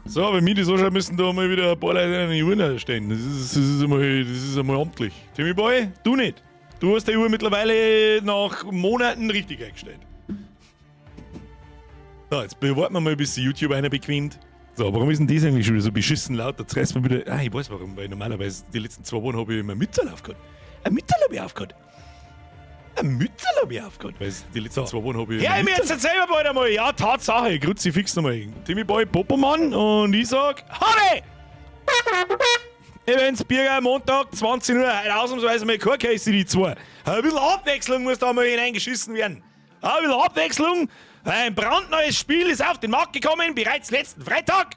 So, wenn mir das anschauen, müssen da mal wieder ein paar Leute eine Uhr stehen. Das ist einmal amtlich. Timmy Boy, du nicht. Du hast die Uhr mittlerweile nach Monaten richtig eingestellt. So, jetzt warten wir mal, bis die YouTube einer bequemt. So, warum ist denn das eigentlich schon wieder so beschissen laut? Da reißt man wieder. Ah, ich weiß warum, weil normalerweise die letzten 2 Wochen habe ich immer Mütze aufgehabt. Ein Mütze habe ich aufgehabt. Ein Mütze habe ich aufgehabt. Weil die letzten 2 Wochen habe ich. Ja, ich mir jetzt selber bald einmal. Ja, Tatsache. Kruzifix nochmal. Timmy Boy, Popomann und ich sag: Howdy! Events Birger, Montag, 20 Uhr, heute ausnahmsweise mal kein KCD 2. Ein bisschen Abwechslung muss da mal hineingeschissen werden. Ein bisschen Abwechslung. Ein brandneues Spiel ist auf den Markt gekommen, bereits letzten Freitag,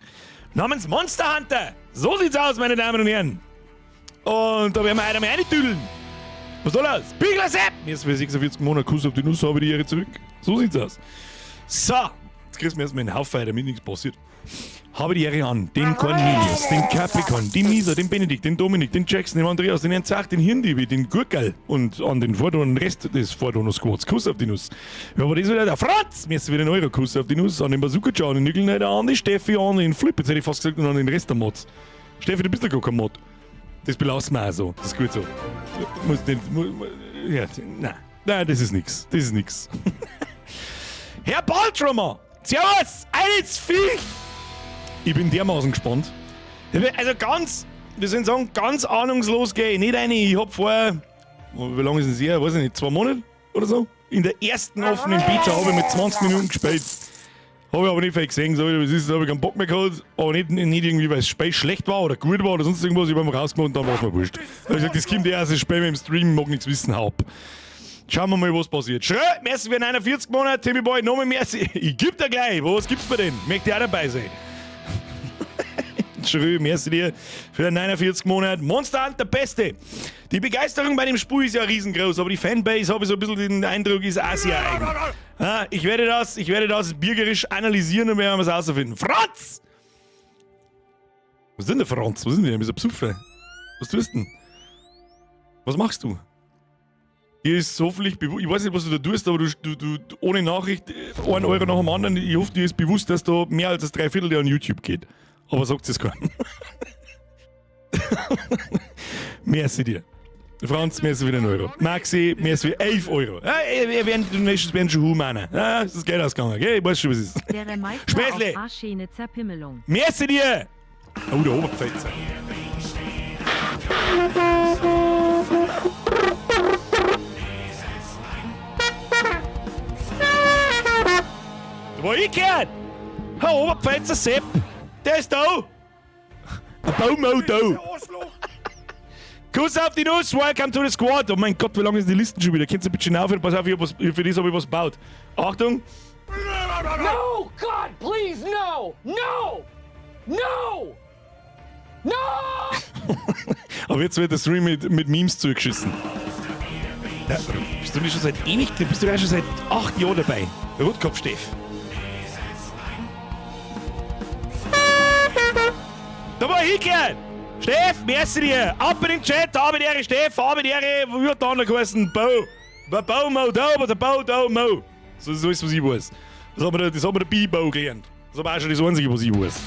namens Monster Hunter. So sieht's aus, meine Damen und Herren. Und da werden wir heute mal reintüdeln. Was soll das? Bigler Sepp! Mir ist für 46 Monate Kuss auf die Nuss, habe ich die Ehre zurück. So sieht's aus. So, jetzt kriegst du mir erstmal einen Haufen, damit nichts passiert. Habe die Ehre an den Cornelius, den Capricorn, den Nisa, den Benedikt, den Dominik, den Jackson, den Andreas, den Herrn Zach, den Hirndiebe, den Gurkel und an den Vordon, Rest des Vordono Squads. Kuss auf die Nuss. Ja, aber das ist wieder der Franz. Mir ist wieder ein Euro Kuss auf die Nuss. An den Bazooka Joe, an den Nickel an die Steffi, an den Flip. Jetzt hätte ich fast gesagt, und an den Rest der Mods. Steffi, du bist doch gar kein Mod. Das belassen wir auch so. Das ist gut so. Muss nicht, mu, mu, ja, nein. Nein, das ist nix. Das ist nix. Herr Baltrummer! Servus! Eines Viech! Ich bin dermaßen gespannt. Also ganz, wir sollen sagen, ganz ahnungslos gehe ich nicht rein. Ich hab vorher, wie lange ist es her? Weiß ich nicht, 2 Monate oder so? In der ersten offenen Beta habe ich mit 20 Minuten gespielt. Habe ich aber nicht viel gesehen, so wie es ist, habe ich keinen Bock mehr gehabt. Aber nicht irgendwie, weil das Spiel schlecht war oder gut war oder sonst irgendwas. Ich habe einfach rausgemacht und dann war es mir wurscht. Da hab ich gesagt, das kommt erst, das Spiel mit dem Stream, mag nichts wissen, hab. Schauen wir mal, was passiert. Schrö, merci für 49 Monate, Timmy Boy, nochmal merci. Ich geb dir gleich, was gibt's mir denn? Möchte ich auch dabei sein. Schrö, merci dir für 49 Monate. Monster Hunter, Beste. Die Begeisterung bei dem Spiel ist ja riesengroß, aber die Fanbase, habe ich so ein bisschen den Eindruck, ist auch sehr eigen. Ja, ich werde das bürgerisch analysieren und werden wir es rausfinden. Franz! Was ist denn der Franz? Was ist denn der? Bist du Psuffe? Was tust du denn? Was machst du? Dir ist hoffentlich bewusst, ich weiß nicht, was du da tust, aber du ohne Nachricht, 1 Euro nach dem anderen, ich hoffe, dir ist bewusst, dass da mehr als das Dreiviertel an YouTube geht. Aber sagt es keinem. Merci dir. Franz, merci für den Euro. Maxi, merci für 11 Euro. Ja, wir werden, die Donations werden schon humaner. Ja, das ist Geld ausgegangen, gell? Ich weiß schon, was es ist. Der Meister Späßle. auf Arschene Zerpimmelung. Merci dir! Oh, der Oberpfälzer. Da war ich gehört! Herr Oberpfälzer Sepp! Der ist da! Ein Baumau da! Kuss auf die Nuss, welcome to the squad! Oh mein Gott, wie lange ist die Listen schon wieder? Könnt ihr bitte schön aufhören? Pass auf, für das hab ich was gebaut. Achtung! No! God, please, no! No! No! No! Aber jetzt wird der Stream mit Memes zugeschissen. Ja, bist du nicht schon seit ewig? Bist du ja schon seit 8 Jahren dabei? Rotkopf Steff. Da war ich gehört! Steff, merci dir! Ab in den Chat, habe die Ehre, Steff, habe die Ehre, wie wird der andere geheißen? Bo. Der Bo Mo da, aber der Bo da Mo. So ist alles, was ich weiß. Das haben wir der Bibo gelernt. Das ist aber auch schon das Einzige, was ich weiß.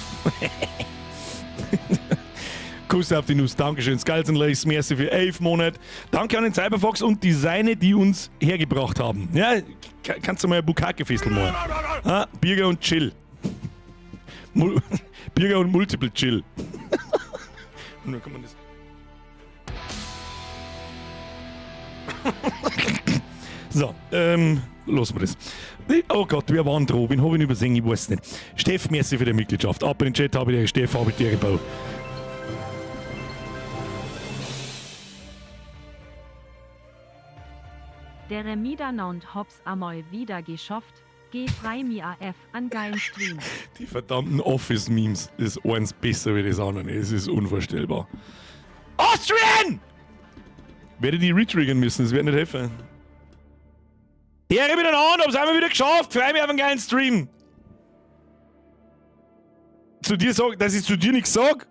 Kuss auf die Nuss, Dankeschön. Skulls and Lace, merci für 11 Monate. Danke an den Cyberfox und die Seine, die uns hergebracht haben. Ja, kannst du mal ein Bukake-Festel machen? Ah, Birger und Chill. Birger und Multiple Chill. Und dann kann man das. So, lassen wir das. Oh Gott, wer war denn dran? Wen hab ich übersehen? Ich weiß nicht. Steff, merci für die Mitgliedschaft. Ab in den Chat habe ich dir, Steff, habe ich dir gebaut. Der Remida und Hobbs amoi wieder geschafft. Geh frei mi AF an geilen Stream. Die verdammten Office-Memes ist eins besser wie das andere. Es ist unvorstellbar. Austrian! Werde die retriggern müssen, das wird nicht helfen. Ehre miteinander, hab's einmal wieder geschafft. Freu mich auf einen geilen Stream. Zu dir sag, dass ich zu dir nichts sag,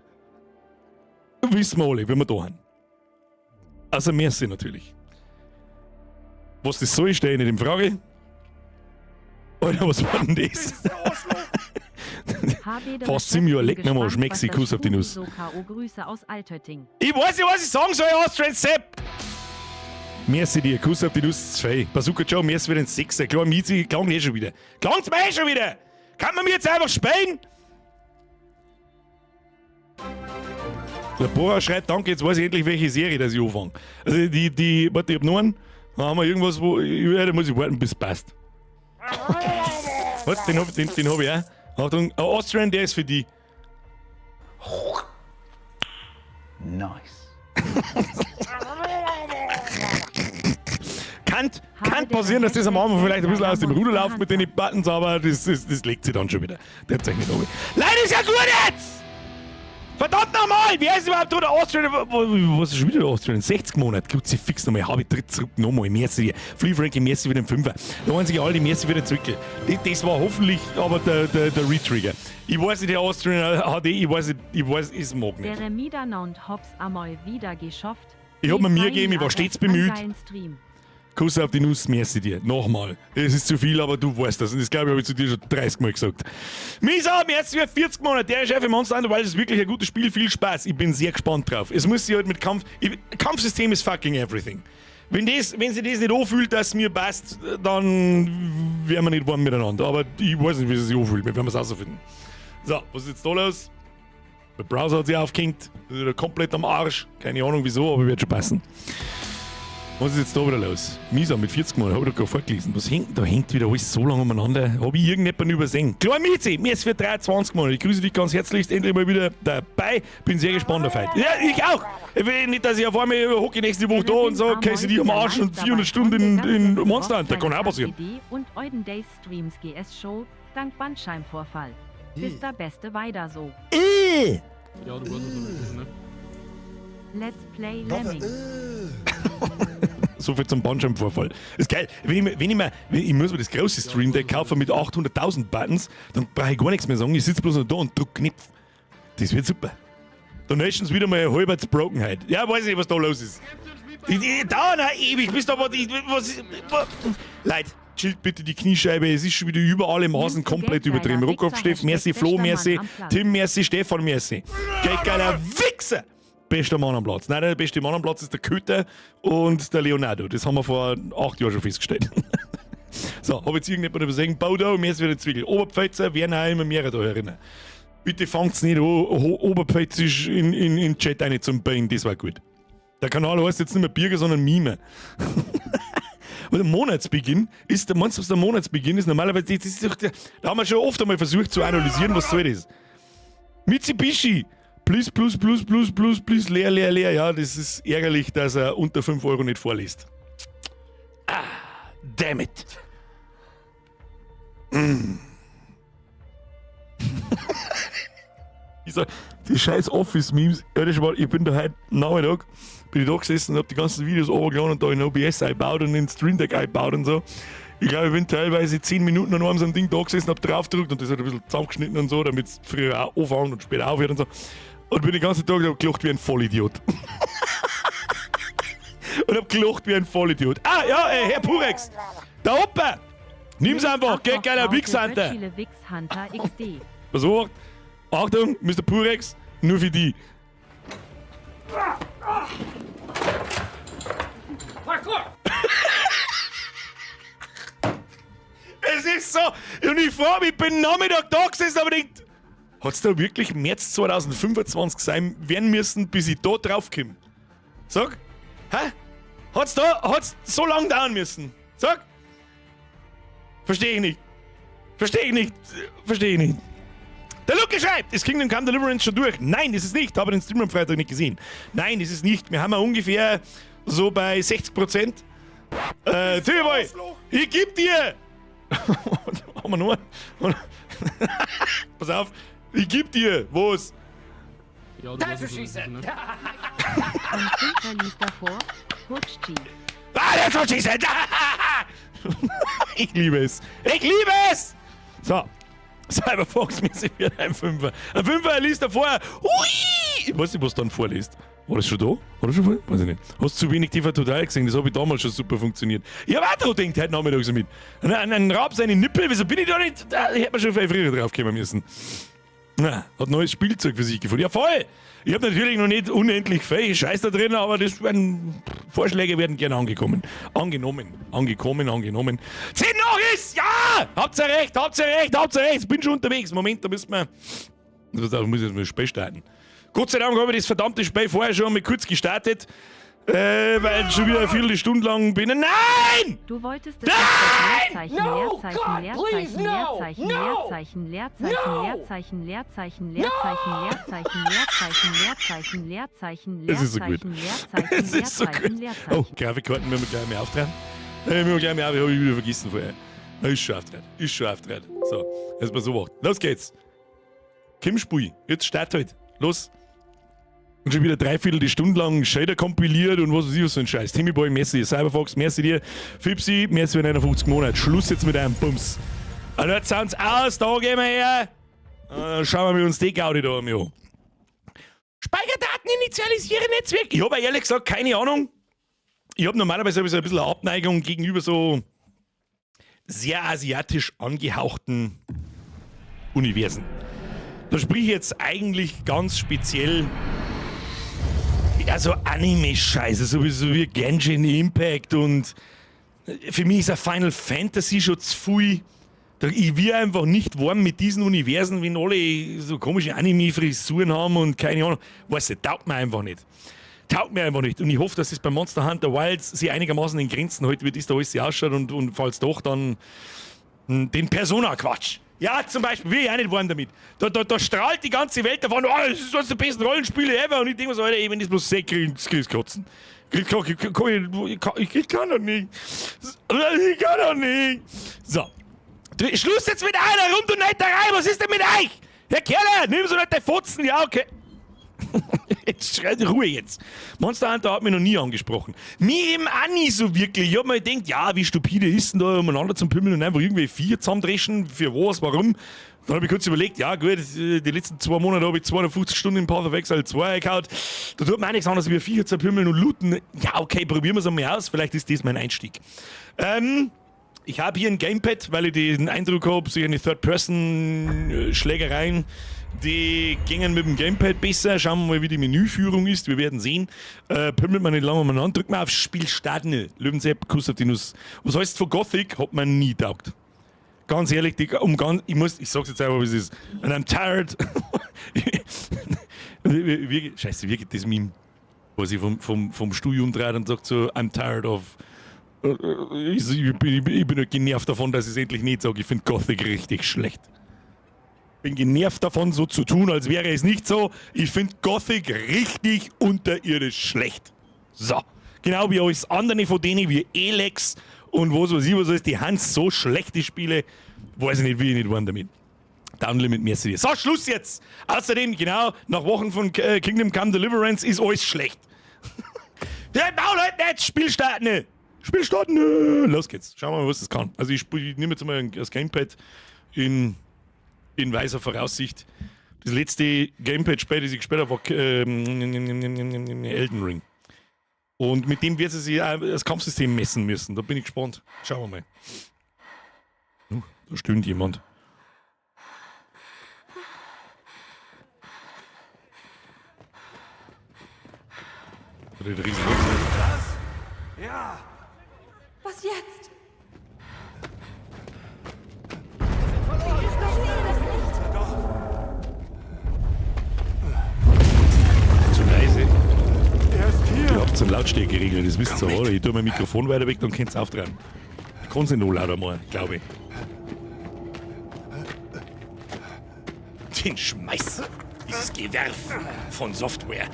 wissen wir alle, wenn wir da sind. Also merci natürlich. Was das soll, stehe ich nicht in Frage. Alter, was war denn das? HB Fast 7 Jahre, leck mir mal, schmeck sie, Kuss auf die Nuss. So K.O. Grüße aus Altötting. Ich weiß nicht, was ich sagen soll, Austrian Sepp. Merci dir, Kuss auf die Nuss, zwei. Bazooka Joe, merci für den Sechser. Klar, Mizi, klang eh schon wieder. Klang's mir eh schon wieder! Kann man mir jetzt einfach spielen? Der Bora schreibt, danke, jetzt weiß ich endlich, welche Serie das ich anfange. Also die, die, warte, ich hab noch einen. Dann haben wir irgendwas, wo, ja, da muss ich warten, bis es passt. Was, den hab ich auch. Achtung, Austrian, der ist für die. Nice. Kann passieren, dass das am Anfang vielleicht ein bisschen aus dem Ruder läuft mit den Buttons, aber das legt sich dann schon wieder. Der zeichnet runter. Leute, ist ja gut jetzt! Verdammt nochmal! Wer ist überhaupt da der Austrian? Was ist schon wieder der Austrian? 60 Monate. Kruzifix nochmal. Hab ich tritt zurück nochmal. Merci dir. Free Frankie, merci für den Fünfer. Da waren sich alle die merci für den Zwickel. Das war hoffentlich aber der Retrigger. Ich weiß nicht, der Austrian HD, ich weiß nicht, ich weiß, es mag nicht. Der Remida und Hobbs amoi wieder geschafft. Ich hab mir Mühe gegeben, ich war stets bemüht. Kuss auf die Nuss, merci dir. Nochmal. Es ist zu viel, aber du weißt das. Und das glaube ich, habe ich zu dir schon 30 Mal gesagt. Misa, merci für 40 Monate. Der Chef im Monster Hunter, weil es ist wirklich ein gutes Spiel. Viel Spaß. Ich bin sehr gespannt drauf. Es muss sich halt mit Kampf. Ich, Kampfsystem ist fucking everything. Wenn sich das nicht anfühlt, dass es mir passt, dann werden wir nicht warm miteinander. Aber ich weiß nicht, wie es sich anfühlt. Wir werden es rausfinden. So, was ist jetzt da los? Der Browser hat sich aufgehängt. Ist wieder komplett am Arsch. Keine Ahnung wieso, aber wird schon passen. Was ist jetzt da wieder los? Misa mit 40 Mal, hab ich doch gerade vorgelesen. Was hängt da? Hängt wieder alles so lange umeinander. Hab ich irgendjemanden übersehen? Klar, Mizi, mir ist für 23 Mal. Ich grüße dich ganz herzlich, endlich mal wieder dabei. Bin sehr gespannt auf heute. Ja, ich auch. Ich will nicht, dass ich auf einmal hocke nächste Woche da und sage, okay, sie dich am Arsch und 400 Stunden in Monster Hunter. Kann auch passieren. Und Euden Days Streams GS Show, dank Bandscheibenvorfall. Bis der Beste weiter so. Ja, du weißt, was das ist, ne? Let's Play Lemming. So viel zum Bandscheibenvorfall. Ist geil. Wenn ich, wenn ich, mir, wenn ich muss mir das große Stream Deck kaufen mit 800.000 Buttons, dann brauche ich gar nichts mehr sagen. Ich sitze bloß noch da und drück Knopf. Das wird super. Dann nächstens wieder mal halberts Brokenheit. Ja, weiß ich nicht, was da los ist. Die dauern auch ewig, bis da was, was, was. Leute, chillt bitte die Kniescheibe. Es ist schon wieder über alle Maßen komplett übertrieben. Ruckhoff, Steff, merci, Flo, merci, Tim, merci, Stefan, merci. Geiler Wichser! Bester Mann am Platz. Nein, der beste Mann am Platz ist der Köter und der Leonardo. Das haben wir vor 8 Jahren schon festgestellt. So, hab jetzt irgendjemand übersehen. Bodo, mir ist wieder Zwiegel. Oberpfälzer werden auch immer mehr da erinnern. Bitte fangt's nicht an, Oberpfälzisch in den Chat rein zum Bein, das war gut. Der Kanal heißt jetzt nicht mehr Birger, sondern Mime. Und der Monatsbeginn ist, der, meinst du, was der Monatsbeginn ist? Normalerweise, das ist doch der, da haben wir schon oft einmal versucht zu analysieren, was soll das? Mitsubishi! Plus, plus, plus, plus, plus, plus, leer, leer, leer. Ja, das ist ärgerlich, dass er unter 5 Euro nicht vorliest. Ah, damn it. Mm. Ich sag, die scheiß Office-Memes, ehrlich mal, ich bin da heute Nachmittag, bin ich da gesessen und hab die ganzen Videos runtergeladen und da in OBS eingebaut und in Stream Deck eingebaut und so. Ich glaube, ich bin teilweise 10 Minuten an einem so einem Ding da gesessen, hab drauf gedrückt und das hat ein bisschen zusammengeschnitten und so, damit es früher auch anfängt und später aufhört und so. Und bin den ganzen Tag hab gelacht wie ein Vollidiot. Und hab gelacht wie ein Vollidiot. Ah, ja, Herr Purex! Da oben! Nimm's einfach, geh geiler Wichshunter! Wichshunter XD. Pass auf, Achtung, Mr. Purex, nur für die. Parkour! Es ist so, und ich frag mich, ich bin Nachmittag da gesessen, aber denkt, hat's da wirklich März 2025 sein werden müssen, bis ich da drauf komme? Sag, hä? Hat's so lange dauern müssen? Sag! Versteh ich nicht. Versteh ich nicht. Versteh ich nicht. Der Luke schreibt, ist Kingdom Come Deliverance schon durch? Nein, ist es nicht. Habe den Stream am Freitag nicht gesehen. Nein, ist es nicht. Wir haben ja ungefähr so bei 60%. Timmy, ich geb dir! Haben wir noch einen? Pass auf, ich geb dir! Was? Ja, du That's weißt, what was she das ist, said. ne? Und Fünfer liest davor. Hutschchi. Ah, that's what she said! Ich liebe es! Ich liebe es! So. Cyberfox-mäßig wird ein Fünfer. Ein Fünfer liest davor. Hui! Ich weiß nicht, was dann vorliest. War das schon da? War das schon vor? Weiß ich nicht. Hast zu wenig TV Total gesehen, das habe ich damals schon super funktioniert. Ich hab auch dran gedacht, heute Nachmittag so mit. Ein Raab seine Nippel, wieso bin ich da nicht? Da hätte man schon viel früher drauf kommen müssen. Na, hat neues Spielzeug für sich gefunden. Ja, voll! Ich habe natürlich noch nicht unendlich viel Scheiß da drin, aber das werden, Vorschläge werden gerne angekommen. Angenommen. Angekommen, angenommen. 10 noch ist! Ja! Habt ihr recht, habt ihr recht, habt ihr recht! Ich bin schon unterwegs. Moment, da müssen wir. Da muss ich jetzt mal das Spiel starten. Gott sei Dank habe ich das verdammte Spiel vorher schon mal kurz gestartet. Weil schon wieder eine Viertelstunde lang bin. Nein! Du wolltest es Nein! Leerzeichen, No, Leerzeichen, God, please, Leerzeichen, no! Leerzeichen, No! Leerzeichen, Leerzeichen, No! Leerzeichen, Leerzeichen, Leerzeichen, Leerzeichen, Leerzeichen, Leerzeichen, Leerzeichen, Es ist so gut. Leerzeichen, Leerzeichen, Es ist so Leerzeichen, gut. Leerzeichen. Oh, Grafikkarten müssen wir gleich mal aufdrehen. Müssen wir gleich mal auf, habe ich wieder vergessen vorher. Na, ist schon aufgedreht. Ist schon aufgedreht. So, jetzt mal so gemacht. Los geht's. Kim Spui, jetzt start halt. Los. Und schon wieder dreiviertel die Stunde lang Shader kompiliert und was weiß ich was für ein Scheiß. Timmy Boy, merci. Cyberfox, merci dir. Fipsi, merci für 51 Monate. Schluss jetzt mit einem Bums. Alert Sounds aus, da gehen wir her. Schauen wir uns die Gaudi da an. Speicherdaten initialisieren Netzwerk. Ich habe ehrlich gesagt keine Ahnung. Ich habe normalerweise so ein bisschen eine Abneigung gegenüber so sehr asiatisch angehauchten Universen. Da sprich ich jetzt eigentlich ganz speziell also Anime-Scheiße, sowieso wie Genshin Impact und für mich ist ein Final Fantasy schon zu viel. Ich will einfach nicht warm mit diesen Universen, wenn alle so komische Anime-Frisuren haben und keine Ahnung. Weißt du, taugt mir einfach nicht. Taugt mir einfach nicht. Und ich hoffe, dass es bei Monster Hunter Wilds sich einigermaßen in Grenzen hält, wie das da alles ausschaut und falls doch, dann den Persona-Quatsch. Ja, zum Beispiel, will ich auch nicht warm damit. Da strahlt die ganze Welt davon, oh, das ist eines der besten Rollenspiele ever. Und ich denke mir so, Alter, ey, wenn ich das bloß sehe, krieg ich Kotzen. Ich kann doch nicht. Ich kann doch nicht. So. Schluss jetzt mit einer Rund und Netterei. Was ist denn mit euch? Herr Kerler, nimm so nicht die Fotzen. Ja, okay. Jetzt schreit Ruhe jetzt. Monster Hunter hat mich noch nie angesprochen. Mir eben auch nie so wirklich. Ich hab mir gedacht, ja, wie stupide ist denn da umeinander zum Pümmeln und einfach irgendwie Viecher zusammendreschen? Für was? Warum? Dann hab ich kurz überlegt, ja gut, die letzten 2 Monate habe ich 250 Stunden in Path of Exile 2 gehauen. Da tut mir auch nichts anderes, wie Viecher zerpümmeln und looten. Ja, okay, probieren wir es einmal aus. Vielleicht ist das mein Einstieg. Ich habe hier ein Gamepad, weil ich den Eindruck habe, so eine Third-Person-Schlägereien, die gingen mit dem Gamepad besser. Schauen wir mal, wie die Menüführung ist. Wir werden sehen. Pümmelt man nicht lange umeinander. Drückt man auf Spiel starten. Löwensepp, Kuss auf die Nuss. Was heißt von Gothic? Hat man nie taugt. Ganz ehrlich, die, um ganz, ich muss, ich sag's jetzt einfach, wie es ist. And I'm tired. Scheiße, wie geht das Meme? Wo sich vom Stuhl umdreht und sagt so, I'm tired of. Ich bin nur genervt davon, dass ich es endlich nicht sage. Ich finde Gothic richtig schlecht. Bin genervt davon, so zu tun, als wäre es nicht so. Ich finde Gothic richtig unterirdisch schlecht. So. Genau wie alles andere von denen, wie Elex und was weiß ich, was alles, die haben so schlechte Spiele. Weiß ich nicht, wie ich nicht warm damit. Downlimit, merci dir. So, Schluss jetzt! Außerdem, genau, nach Wochen von Kingdom Come Deliverance ist alles schlecht. Der Maul halt nicht! Spiel starten! Spiel starten! Los geht's. Schauen wir mal, was das kann. Also ich nehme jetzt mal das Gamepad in weiser Voraussicht. Das letzte Gamepad-Spiel, das ich gespielt habe, war Elden Ring. Und mit dem wird sie sich auch das Kampfsystem messen müssen. Da bin ich gespannt. Schauen wir mal. Da stöhnt jemand. Ja. Was jetzt? Ich verstehe das nicht. Zu leise. Er ist hier. Ich hab's einen Lautstärke geregelt, das wisst ihr, oder? Ich tue mein Mikrofon weiter weg, dann könnt's aufdrehen. Ich kann's nicht noch lauter machen, glaube ich. Den Schmeiß. Dieses Gewerf von Software.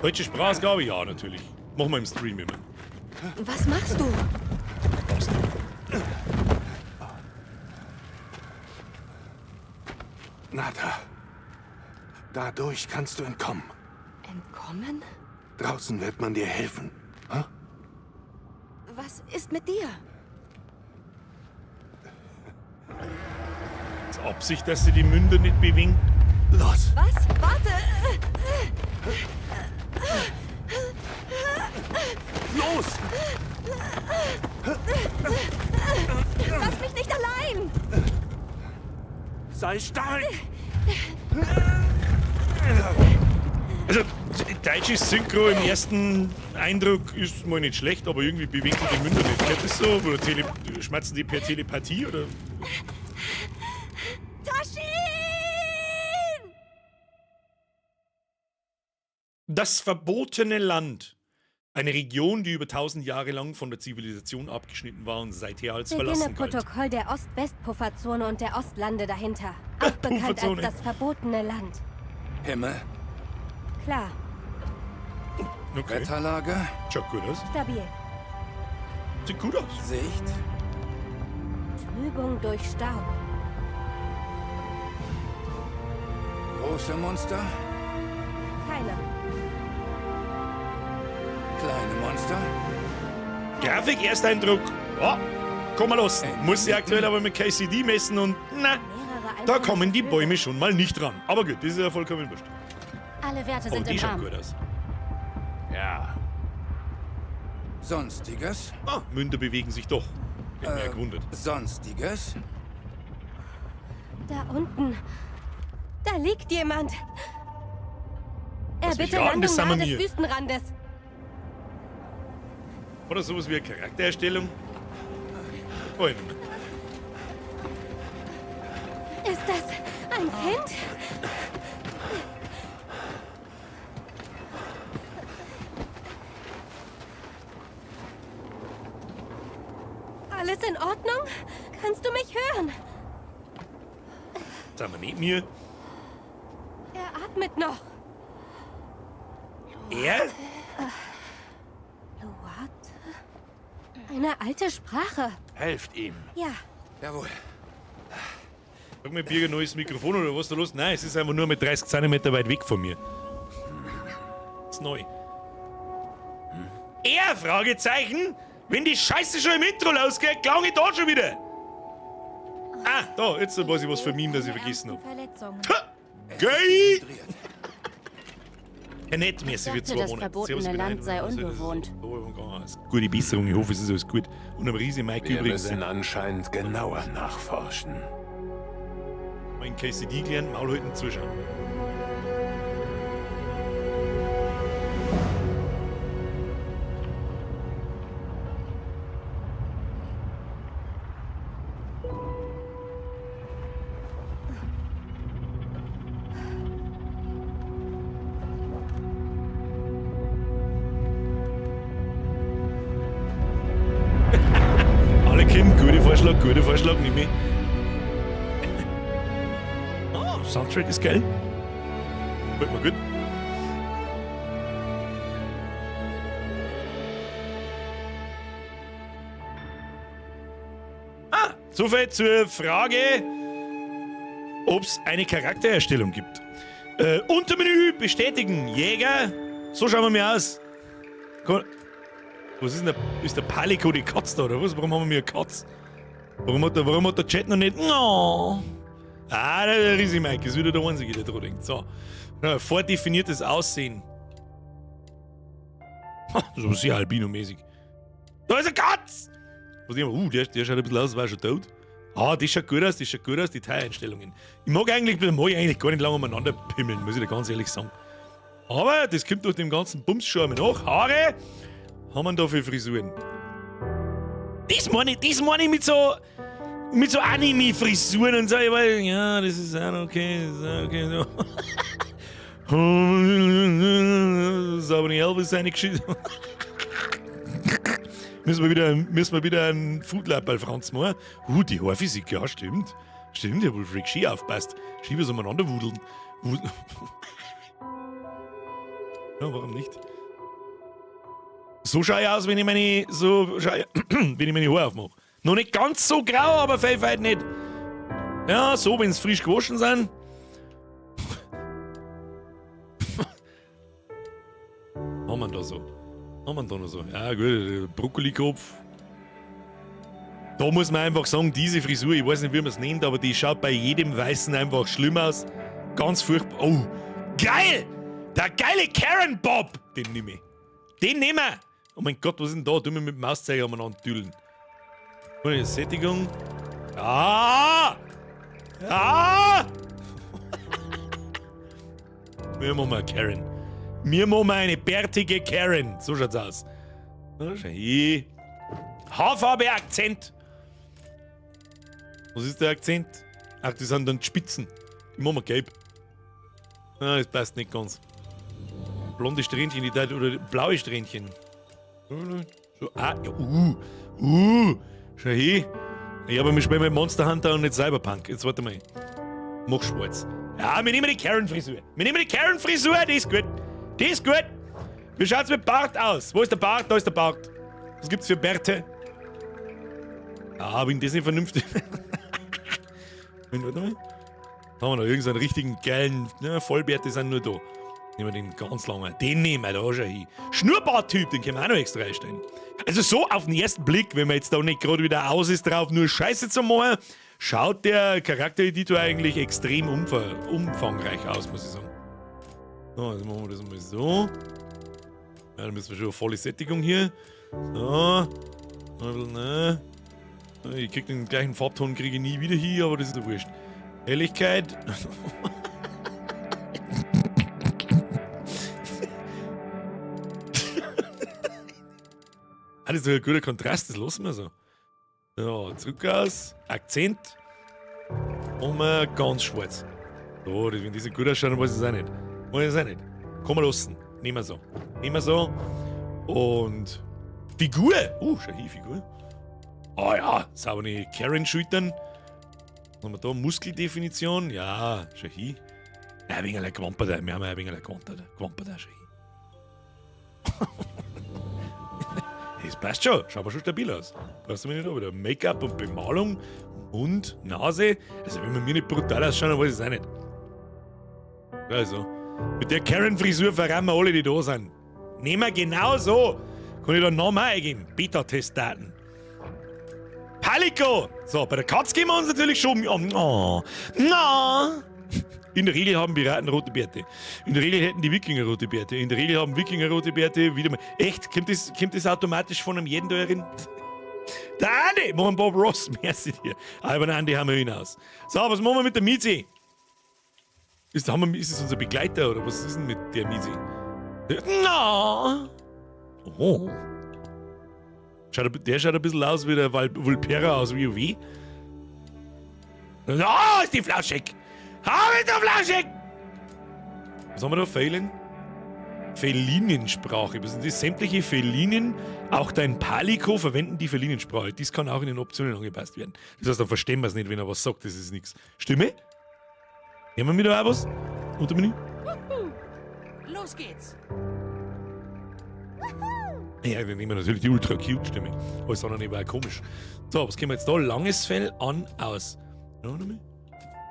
Deutsche Sprachausgabe? Ja, natürlich. Machen wir im Stream immer. Was machst du? Passt. Nata, dadurch kannst du entkommen. Entkommen? Draußen wird man dir helfen. Hm? Was ist mit dir? Ist Absicht, dass sie die Münder nicht bewegen? Los! Was? Warte! Los! Lass mich nicht allein! Sei stark! Also, deutsches Synchro im ersten Eindruck ist mal nicht schlecht, aber irgendwie bewegt sich die Münder nicht. Geht das so? Oder schmerzen die per Telepathie? Oder? Taschin! Das verbotene Land. Eine Region, die über 1000 Jahre lang von der Zivilisation abgeschnitten war und seither als Beginne verlassen galt. Protokoll der Ost-West-Pufferzone und der Ostlande dahinter. Auch bekannt als Pufferzone. das verbotene Land. Himmel, Klar, Okay. Wetterlage, Schaut gut aus. stabil. Sieht gut aus. Sicht. Trübung durch Staub. Große Monster, Keine. kleine Monster. Grafik, Ersteindruck. Ja, komm mal los. Muss sie aktuell aber mit KCD messen und na, Mehrere da einheimische kommen die Vögel. Bäume schon mal nicht dran. Aber gut, das ist ja vollkommen wurscht. Alle Werte Oh, sind die im schaut Rahmen. gut aus. Ja. Sonstiges? Ah, Münder bewegen sich doch. Hätte mich ja gewundert. Sonstiges? Da unten. Da liegt jemand. Er Lass mich bitte raten, das Landung sind nahe wir des mir. Wüstenrandes. Oder sowas wie eine Charaktererstellung. Oh, ich nicht mehr. Ist das ein Kind? Alles in Ordnung? Kannst du mich hören? Sind wir neben mir? Er atmet noch. Er? Loat? Eine alte Sprache. Helft ihm. Ja, Jawohl. Sag mir, Birger, neues Mikrofon oder was ist da los? Nein, es ist einfach nur mit 30 cm weit weg von mir. Ist neu. Er? Fragezeichen? Wenn die Scheiße schon im Intro losgeht, klang ich da schon wieder. Ah, da, jetzt weiß ich was für Meme, das ich vergessen hab. Verletzungen. Geil! Ja, nett, merci für Ich dachte, 2 das Monate. verbotene Servus, bin Land ein- sei Also, das ist unbewohnt. so, Gute Besserung, ich hoffe, es ist alles gut. Und am Riese Mike Wir übrigens. müssen anscheinend genauer nachforschen. Mein KCD gelernt, Maul halten, zuschauen. Alle Kinder, guter Vorschlag, nimm ich. Oh, Soundtrack ist geil. Gefällt mir gut. Ah, soviel zur Frage, ob es eine Charaktererstellung gibt. Untermenü bestätigen. Jäger. So schauen wir mir aus. Komm. Was ist denn der, ist der Paliko die Katze da, oder was? Warum haben wir eine Katze? Warum hat der Chat noch nicht... No. Ah, der Risi Mike ist wieder der Einzige, der dran denkt. So. Ja, vordefiniertes Aussehen. Ha, so sehr albino-mäßig. Da ist eine Katz! Was ich immer, der schaut ein bisschen aus, als wäre schon tot. Ah, das schaut gut aus, das schaut gut aus, die Teileinstellungen. Ich mag eigentlich, mag ich eigentlich gar nicht lange umeinander pimmeln, muss ich dir ganz ehrlich sagen. Aber das kommt durch den ganzen Bums schon einmal nach. Haare haben wir da für Frisuren? Das meine ich mit so. Mit so Anime-Frisuren und so, ich weiß, ja, das ist auch okay, das ist auch okay. So. Das ist aber nicht Elvis seine Geschichte. Müssen wir wieder einen Foodlab bei Franz machen? Die Haarphysik, ja, stimmt. Stimmt, ja, wohl Freak Ski aufpasst. Ski was umeinander wudeln. Ja, warum nicht? So schaue ich aus, wenn ich meine, so schau ich, wenn ich meine Haare aufmache. Noch nicht ganz so grau, aber viel weit nicht. Ja, so, wenn's frisch gewaschen sind. Haben wir da so? Haben wir da noch so? Ja, gut, Brokkolikopf. Da muss man einfach sagen, diese Frisur, ich weiß nicht, wie man es nennt, aber die schaut bei jedem Weißen einfach schlimm aus. Ganz furchtbar. Oh, geil! Der geile Karen Bob! Den nehme ich. Den nehmen wir! Oh mein Gott, was ist denn da? Du mir mit dem Mauszeiger umeinander düdeln. Sättigung. Ah! Ah! Wir machen eine Karen. Wir machen eine bärtige Karen. So schaut's aus. Na, schau hier. Haarfarbe, Akzent. Was ist der Akzent? Ach, das sind dann die Spitzen. Die machen wir gelb. Ah, das passt nicht ganz. Blonde Strähnchen, die da, oder blaue Strähnchen. So, ah, ja, schau hier. Ich habe mich spielen mit Monster Hunter und nicht Cyberpunk. Jetzt warte mal. Mach schwarz. Ja, wir nehmen die Karen-Frisur. Wir nehmen die Karen-Frisur, die ist gut. Die ist gut. Wie schaut's mit Bart aus? Wo ist der Bart? Da ist der Bart. Was gibt's für Bärte? Ah, wenn das nicht vernünftig. Warte mal. Da haben wir noch irgendeinen richtigen geilen. Ne, Vollbärte sind nur da. Nehmen wir den ganz langen. Den nehmen wir da schon hin. Schnurrbarttyp, den können wir auch noch extra einstellen. Also so auf den ersten Blick, wenn man jetzt da nicht gerade wieder aus ist drauf, nur Scheiße zu machen, schaut der Charaktereditor eigentlich extrem umfangreich aus, muss ich sagen. So, also machen wir das mal so. Ja, dann müssen wir schon eine volle Sättigung hier. So. Ne. Ich krieg den gleichen Farbton, kriege ich nie wieder hier, aber das ist ja wurscht. Helligkeit. Ah, das ist doch ein guter Kontrast, das lassen wir so. So, zurück aus. Akzent. Machen wir ganz schwarz. So, das, wenn das nicht gut ausschaut, dann weiß ich es auch nicht. Weiß ich es auch nicht. Kann man lassen. Nehmen wir so. Nehmen wir so. Und Figur. Schau hier, Figur. Ah ja, saubere Karen-Schultern. Was haben wir da? Muskeldefinition. Ja, schau hier. Ja, ein wenig gewampert. Wir haben ja ein wenig gewampert. Gewampert, schau hier. Das passt schon. Schaut aber schon stabil aus. Passt mir nicht da wieder. Make-up und Bemalung, Mund, Nase. Also, wenn wir mir nicht brutal ausschauen, dann weiß ich es auch nicht. Also, mit der Karen-Frisur verraten wir alle, die da sind. Nehmen wir genau so. Kann ich da einen Namen auch eingeben? Beta-Testdaten. Palico! So, bei der Katze gehen wir uns natürlich schon. Oh, oh, na. In der Regel haben Piraten rote Bärte. In der Regel hätten die Wikinger rote Bärte. In der Regel haben Wikinger rote Bärte. Wieder mal. Echt? Kommt das automatisch von einem jeden da drin? Der Andi! Machen Bob Ross, merci dir. Aber den Andi haben wir hinaus. So, was machen wir mit der Mizi? Ist das unser Begleiter oder was ist denn mit der Mizi? Na! Oh. Der schaut ein bisschen aus wie der Vulpera aus WoW. Ah, ist die flauschig! Ah, ist die flauschig! Was haben wir da? Felin? Felinensprache. Was sind das? Sämtliche Felinen, auch dein Palico, verwenden die Felinensprache. Dies kann auch in den Optionen angepasst werden. Das heißt, dann verstehen wir es nicht, wenn er was sagt. Das ist nichts. Stimme? Nehmen wir da auch was? Untermenü? Los geht's! Ja, wir nehmen natürlich die ultra-cute Stimme. Alles andere war komisch. So, was können wir jetzt da? Langes Fell an, aus. Ja,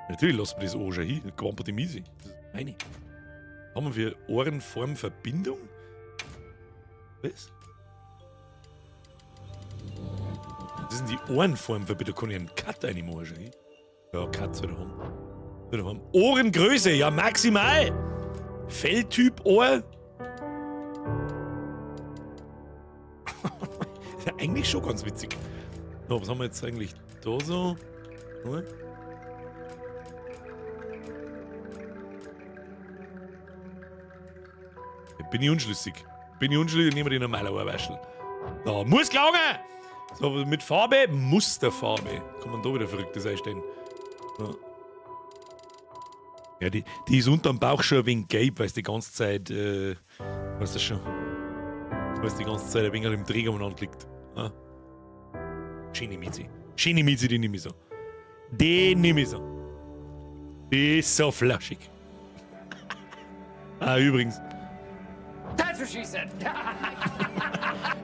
natürlich lassen wir das auch schon hin. Gewamperte Miese. Das ist meine. Haben wir Ohrenformverbindung? Was? Das sind die Ohrenformverbindung. Da kann ich einen Cut reinmachen schon hin. Ja, Cut soll ich haben. Soll ich haben. Ohrengröße, ja maximal! Felltyp Ohr. Ist ja eigentlich schon ganz witzig. So, was haben wir jetzt eigentlich da so? Hm? Bin ich unschlüssig. Bin ich unschlüssig, nehmen wir die normale Ohrwaschel. Da, muss gelangen! So, mit Farbe, Musterfarbe. Kann man da wieder Verrücktes einstellen. So. Ja, die ist unterm Bauch schon ein wenig gelb, weil es die ganze Zeit, weißt du schon, weil es die ganze Zeit ein wenig im Träger umeinander liegt. Ah. Schöne Mizi. Schöne Mizi, die nehme ich so. Die nehme ich so. Die ist so flauschig. Ah, übrigens. That's what she said.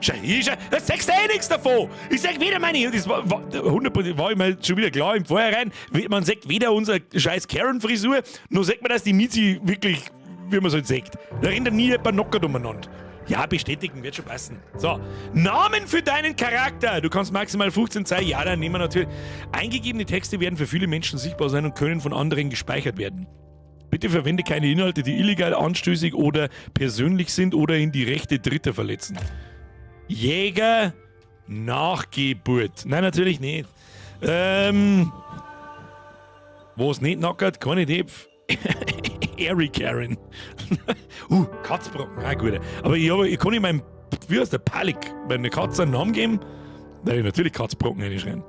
Schau, hier, schau, da sagst du eh nichts davon. Ich sag weder meine, das war, 100% war ich mir schon wieder klar im Vorhinein, man sagt weder unsere scheiß Karen-Frisur, noch sagt man, dass die Mizi wirklich, wie man es halt sagt. Da rennt ja nie jemand knockert umeinander. Ja, bestätigen, wird schon passen. So, Namen für deinen Charakter. Du kannst maximal 15 Zeichen. Ja, dann nehmen wir natürlich. Eingegebene Texte werden für viele Menschen sichtbar sein und können von anderen gespeichert werden. Bitte verwende keine Inhalte, die illegal, anstößig oder persönlich sind oder in die Rechte Dritter verletzen. Jäger Nachgeburt. Nein, natürlich nicht. Wo es nicht nackert, keine Idee. Airy Karen. Katzbrocken, ah, gut. Aber ich kann ich meinem, wie heißt der, Palik, meine Katze einen Namen geben? Nein, natürlich Katzbrocken reinschreiben.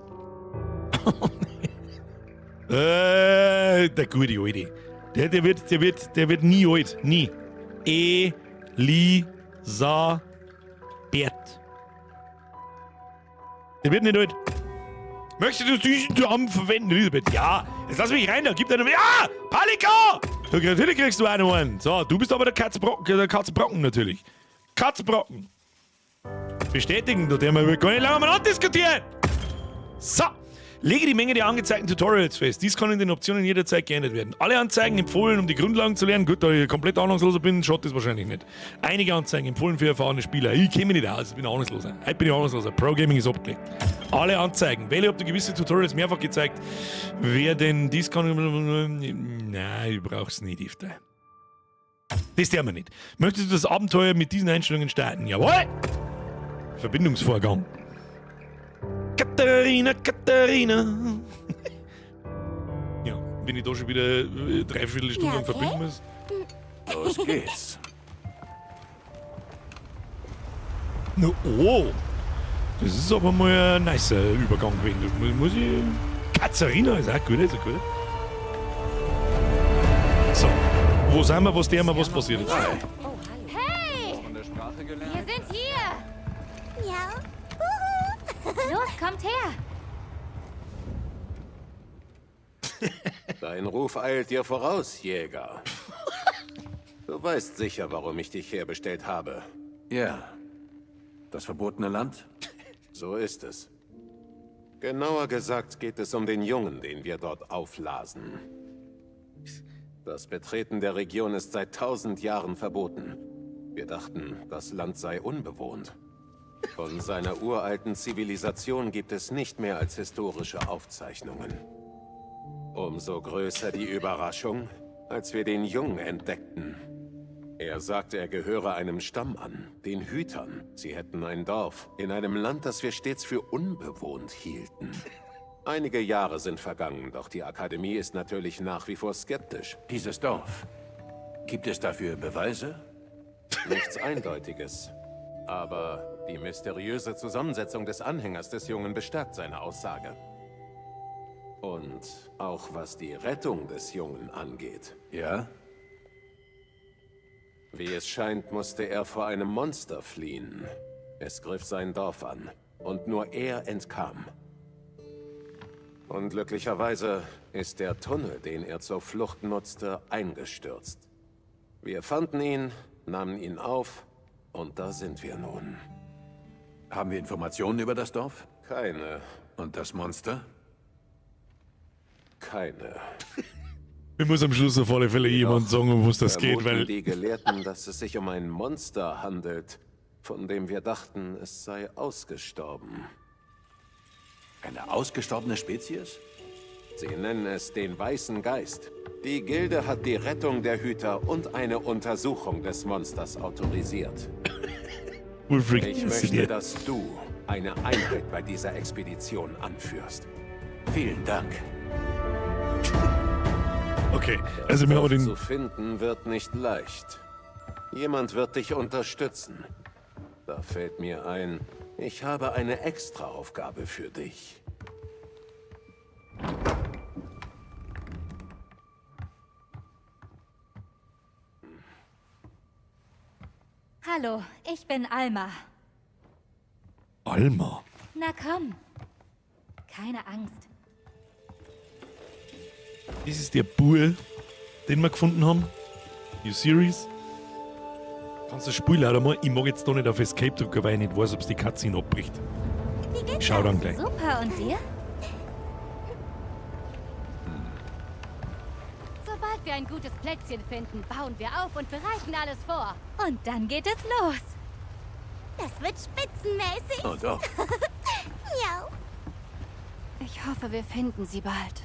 Der gute Alte. Der wird nie alt. Nie. Elisabeth. Der wird nicht alt. Möchtest du diesen Namen verwenden, Elisabeth? Ja. Jetzt lass mich rein, da gibt einer. Ja! Palika! Natürlich kriegst du einen einen. So, du bist aber der Katzbrocken, der Katzbrocken natürlich. Katzbrocken. Bestätigen, da dürfen wir gar nicht lange mal diskutieren. So. Lege die Menge der angezeigten Tutorials fest. Dies kann in den Optionen jederzeit geändert werden. Alle Anzeigen empfohlen, um die Grundlagen zu lernen. Gut, da ich komplett ahnungsloser bin, schaut das wahrscheinlich nicht. Einige Anzeigen empfohlen für erfahrene Spieler. Ich kenne mich nicht aus, ich bin ahnungsloser. Heute bin ich ahnungsloser. Pro Gaming ist abgelegt. Alle Anzeigen. Wähle, ob du gewisse Tutorials mehrfach gezeigt werden. Dies kann... Nein, ich brauch's nicht, Ifte. Das tun wir nicht. Möchtest du das Abenteuer mit diesen Einstellungen starten? Jawohl! Verbindungsvorgang. Katharina, Katharina. Ja, wenn ich da schon wieder 3/4 Stunde lang verbinden muss. Los geht's. Na, oh. Das ist aber mal ein nicer Übergang gewesen. Das muss ich. Katharina ist auch gut, ist auch gut. So, wo sind wir, was tun wir, was passiert jetzt? Hey! Von der Sprache gelernt? Wir sind hier! Miau! Los, kommt her! Dein Ruf eilt dir voraus, Jäger. Du weißt sicher, warum ich dich herbestellt habe. Ja. Das verbotene Land? So ist es. Genauer gesagt geht es um den Jungen, den wir dort auflasen. Das Betreten der Region ist seit 1000 Jahren verboten. Wir dachten, das Land sei unbewohnt. Von seiner uralten Zivilisation gibt es nicht mehr als historische Aufzeichnungen. Umso größer die Überraschung, als wir den Jungen entdeckten. Er sagte, er gehöre einem Stamm an, den Hütern. Sie hätten ein Dorf in einem Land, das wir stets für unbewohnt hielten. Einige Jahre sind vergangen, doch die Akademie ist natürlich nach wie vor skeptisch. Dieses Dorf. Gibt es dafür Beweise? Nichts Eindeutiges. Aber die mysteriöse Zusammensetzung des Anhängers des Jungen bestärkt seine Aussage. Und auch was die Rettung des Jungen angeht. Ja? Wie es scheint, musste er vor einem Monster fliehen. Es griff sein Dorf an und nur er entkam. Unglücklicherweise ist der Tunnel, den er zur Flucht nutzte, eingestürzt. Wir fanden ihn, nahmen ihn auf und da sind wir nun. Haben wir Informationen über das Dorf? Keine. Und das Monster? Keine. Mir muss am Schluss auf alle Fälle jemand sagen, um was das geht, Vermuten weil die Gelehrten, dass es sich um ein Monster handelt, von dem wir dachten, es sei ausgestorben. Eine ausgestorbene Spezies? Sie nennen es den Weißen Geist. Die Gilde hat die Rettung der Hüter und eine Untersuchung des Monsters autorisiert. Ulfric, Ich ist möchte, dir. dass du eine Einheit bei dieser Expedition anführst. Vielen Dank. Okay, also wir haben Dorf den zu finden wird nicht leicht. Jemand wird dich unterstützen. Da fällt mir ein, ich habe eine Extraaufgabe für dich. Hallo, ich bin Alma. Alma? Na komm. Keine Angst. Das ist der Bur, den wir gefunden haben. You serious? Kannst du das Spiel leider mal? Ich mag jetzt da nicht auf Escape drücken, weil ich nicht weiß, ob's die Cutscene abbricht. Wie geht's Schau dann euch? gleich. Super, und dir? Sobald wir ein gutes Plätzchen finden, bauen wir auf und bereiten alles vor. Und dann geht es los. Das wird spitzenmäßig. Und ob. Miau. Ich hoffe, wir finden sie bald.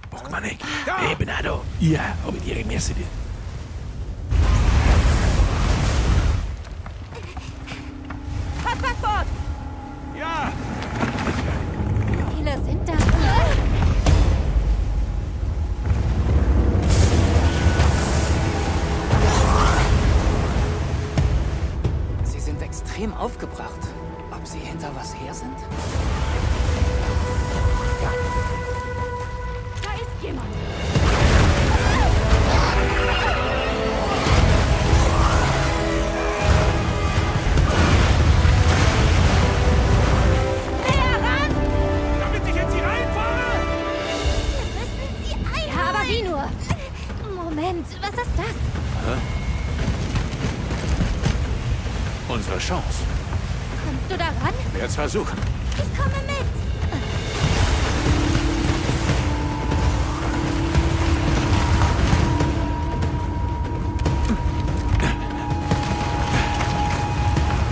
Bockmanek. Hey, bin auch da. Ja, hab ich dir, merci dir. Pack Backbord! Ja! Chance. Kommst du da ran? Werd's versuchen. Ich komme mit.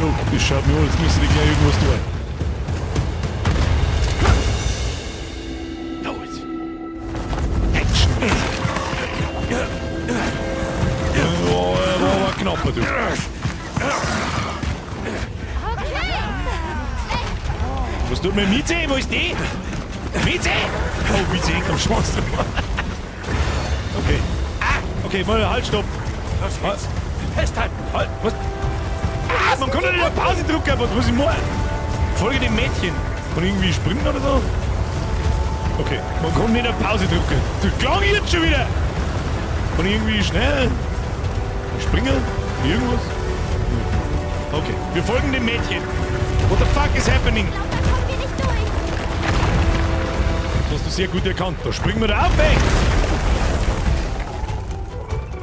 Oh, das schaut mir an, jetzt müssen die gleich irgendwas tun. Los. Action. Oh, war aber knapper, du. Okay. Was tut mir Mieze? Wo ist die? Mieze? Oh, Mieze hängt am Schwanz. Okay. Ah, okay, mal, halt, stopp. Los geht's. Festhalten. Halt, was? Ah, man kann doch nicht auf Pause drücken, was muss ich machen? Folge dem Mädchen. Kann ich irgendwie springen oder so? Okay, man kann nicht auf Pause drücken. Das klang jetzt schon wieder. Kann ich irgendwie schnell springen? Irgendwas? Okay, wir folgen dem Mädchen. What the fuck is happening? Ich glaube, da kommen wir nicht durch. Das hast du sehr gut erkannt. Da springen wir da auf, ey.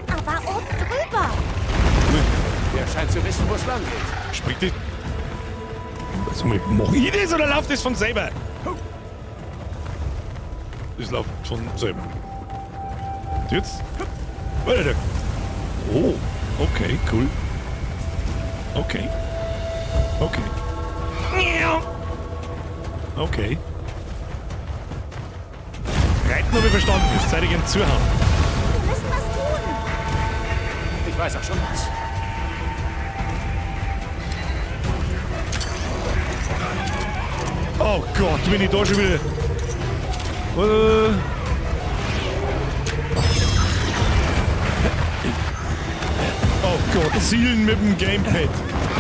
Aber oben drüber. Der scheint zu wissen, wo es lang geht. Springt das? Also, mach ich das oder läuft das von selber? Das läuft von selber. Und jetzt? Weiter. Oh, okay, cool. Okay. Okay. Okay. Reiten habe ich verstanden. Jetzt Zeit ich ihm zuhauen. Wir müssen was tun. Ich weiß auch schon was. Oh Gott, bin ich da schon wieder. Oh Gott, zielen mit dem Gamepad.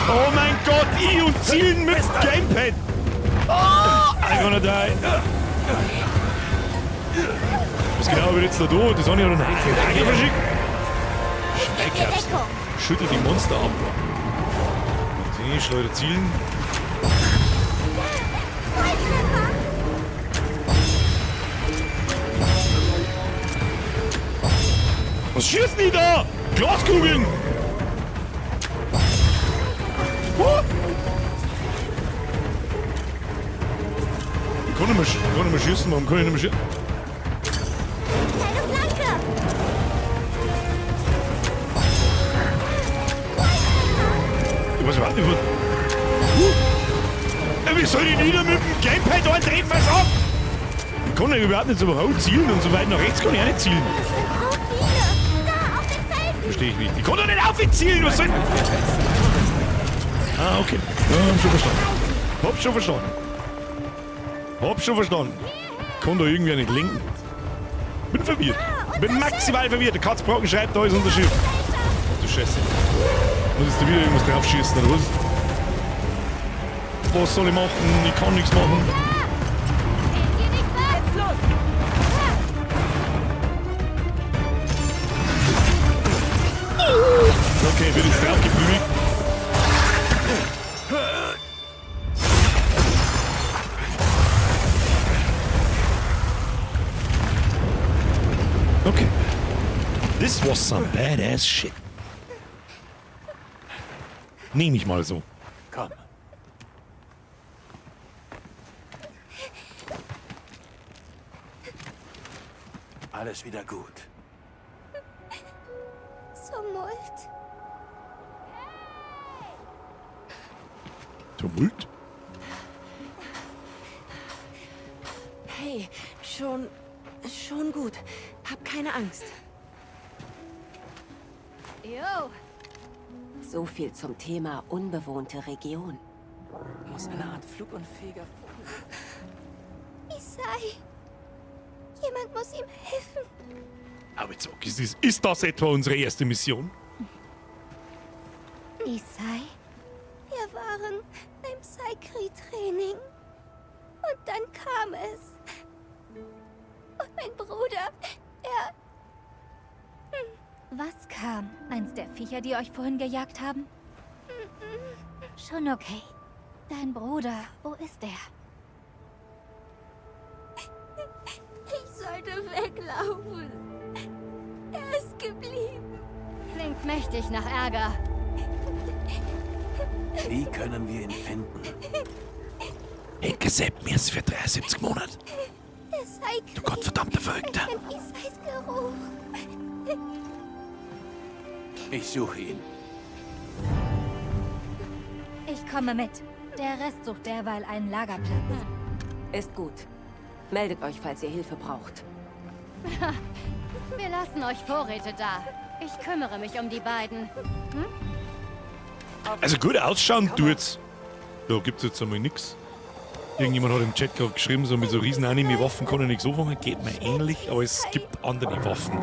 Oh mein Gott, ich und zielen mit dem Gamepad. Oh, I'm gonna die. Was genau wird jetzt da da? Das habe ich noch nicht verschickt. Schweighöfs. Schüttel die Monster ab. Sie, Schleuder zielen. Was schießen die da? Glaskugeln! Oh! Ich kann nicht mehr, ich kann nicht mehr schießen, warum kann ich nicht mehr schießen? Kleine Flanke. Ich weiß überhaupt nicht, was. Wie soll ich wieder mit dem Gamepad eintreffen? Was ab? Ich kann ja überhaupt nicht so hoch zielen und so weit nach rechts kann ich auch nicht zielen. Es sind so viele. Da, auf den Felsen. Verstehe ich nicht. Ich kann doch nicht auf ihn zielen. Was soll. Ah, okay. Ja, hab schon verstanden. Hab schon verstanden. Hab schon verstanden. Kann da irgendwer nicht lenken. Bin verwirrt. Bin maximal verwirrt. Der Katzbrocken schreibt, da ist unser Schiff. Ach du Scheiße. Muss jetzt da wieder irgendwas drauf schießen, oder was? Was soll ich machen? Ich kann nichts machen. Okay, wird jetzt draufgeprügelt. Okay. This was some badass shit. Nehme ich mal so. Komm. Alles wieder gut. Tumult. Tumult? Hey, schon gut. Hab keine Angst. Jo. So viel zum Thema unbewohnte Region. Muss eine Art flugunfähiger Vogel. Isai. Jemand muss ihm helfen. Aber jetzt sag, ist das etwa unsere erste Mission? Isai? Wir waren beim Saikri-Training. Und dann kam es. Und mein Bruder, er... Was kam? Eins der Viecher, die euch vorhin gejagt haben? Schon okay. Dein Bruder, wo ist er? Ich sollte weglaufen. Er ist geblieben. Klingt mächtig nach Ärger. Wie können wir ihn finden? Henke Sepp, mir ist für 73 Monate. Du gottverdammter Verrückter. Ich suche ihn. Ich komme mit. Der Rest sucht derweil einen Lagerplatz. Ist gut. Meldet euch, falls ihr Hilfe braucht. Wir lassen euch Vorräte da. Ich kümmere mich um die beiden. Also gut ausschauen tut's. Da gibt's jetzt einmal nix. Irgendjemand hat im Chat gerade geschrieben, so mit so riesen Anime-Waffen kann ich nichts anfangen. Geht mir ähnlich, aber es gibt andere Waffen.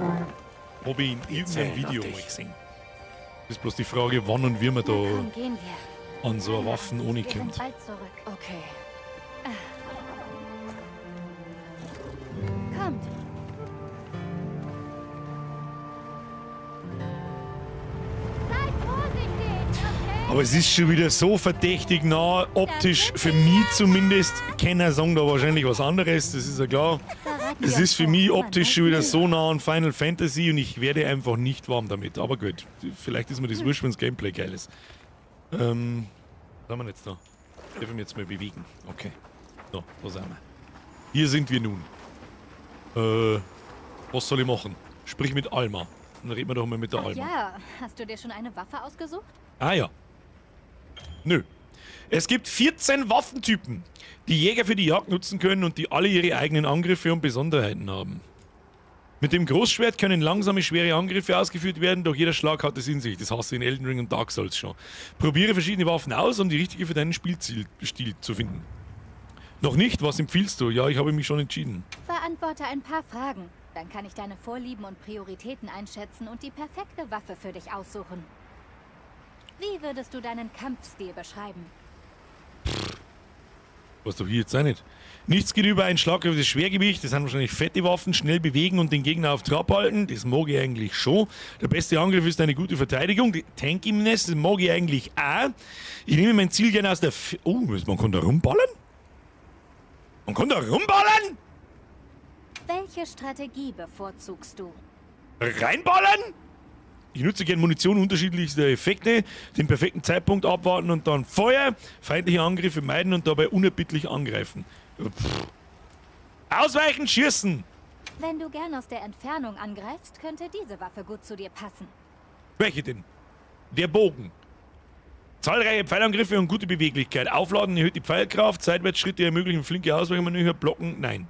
Hab ich in irgendeinem Video mal gesehen. Ist bloß die Frage, wann und wie man da Komm, gehen wir. an so eine Waffen ohne Wir sind kommt. bald zurück. Okay. Kommt. Seid vorsichtig, okay? Aber es ist schon wieder so verdächtig nah, optisch, für mich zumindest. Kenner sagen da wahrscheinlich was anderes, das ist ja klar. Es ist für mich optisch schon wieder so nah an Final Fantasy und ich werde einfach nicht warm damit. Aber gut, vielleicht ist mir das wurscht, wenn das Gameplay geil ist. Was haben wir denn jetzt da? Darf ich mich jetzt mal bewegen? Okay. So, da sind wir. Hier sind wir nun. Was soll ich machen? Sprich mit Alma. Dann reden wir doch mal mit der Ach Alma. ja, hast du dir schon eine Waffe ausgesucht? Ah ja. Nö. Es gibt 14 Waffentypen, die Jäger für die Jagd nutzen können und die alle ihre eigenen Angriffe und Besonderheiten haben. Mit dem Großschwert können langsame, schwere Angriffe ausgeführt werden, doch jeder Schlag hat es in sich. Das hast du in Elden Ring und Dark Souls schon. Probiere verschiedene Waffen aus, um die richtige für deinen Spielstil zu finden. Noch nicht? Was empfiehlst du? Ja, ich habe mich schon entschieden. Beantworte ein paar Fragen. Dann kann ich deine Vorlieben und Prioritäten einschätzen und die perfekte Waffe für dich aussuchen. Wie würdest du deinen Kampfstil beschreiben? Was doch hier jetzt auch nicht. Nichts geht über einen Schlag über das Schwergewicht. Das sind wahrscheinlich fette Waffen. Schnell bewegen und den Gegner auf Trab halten. Das mag ich eigentlich schon. Der beste Angriff ist eine gute Verteidigung. Die Tankiness, das mag ich eigentlich auch. Ich nehme mein Ziel gerne aus der... F oh, man kann da rumballern? Man kann da rumballern? Welche Strategie bevorzugst du? Reinballern? Ich nutze gerne Munition unterschiedlichster Effekte, den perfekten Zeitpunkt abwarten und dann Feuer, feindliche Angriffe meiden und dabei unerbittlich angreifen. Pff. Ausweichen, schießen! Wenn du gern aus der Entfernung angreifst, könnte diese Waffe gut zu dir passen. Welche denn? Der Bogen. Zahlreiche Pfeilangriffe und gute Beweglichkeit. Aufladen erhöht die Pfeilkraft, Seitwärtsschritte ermöglichen flinke Ausweichmanöver, Blocken, nein.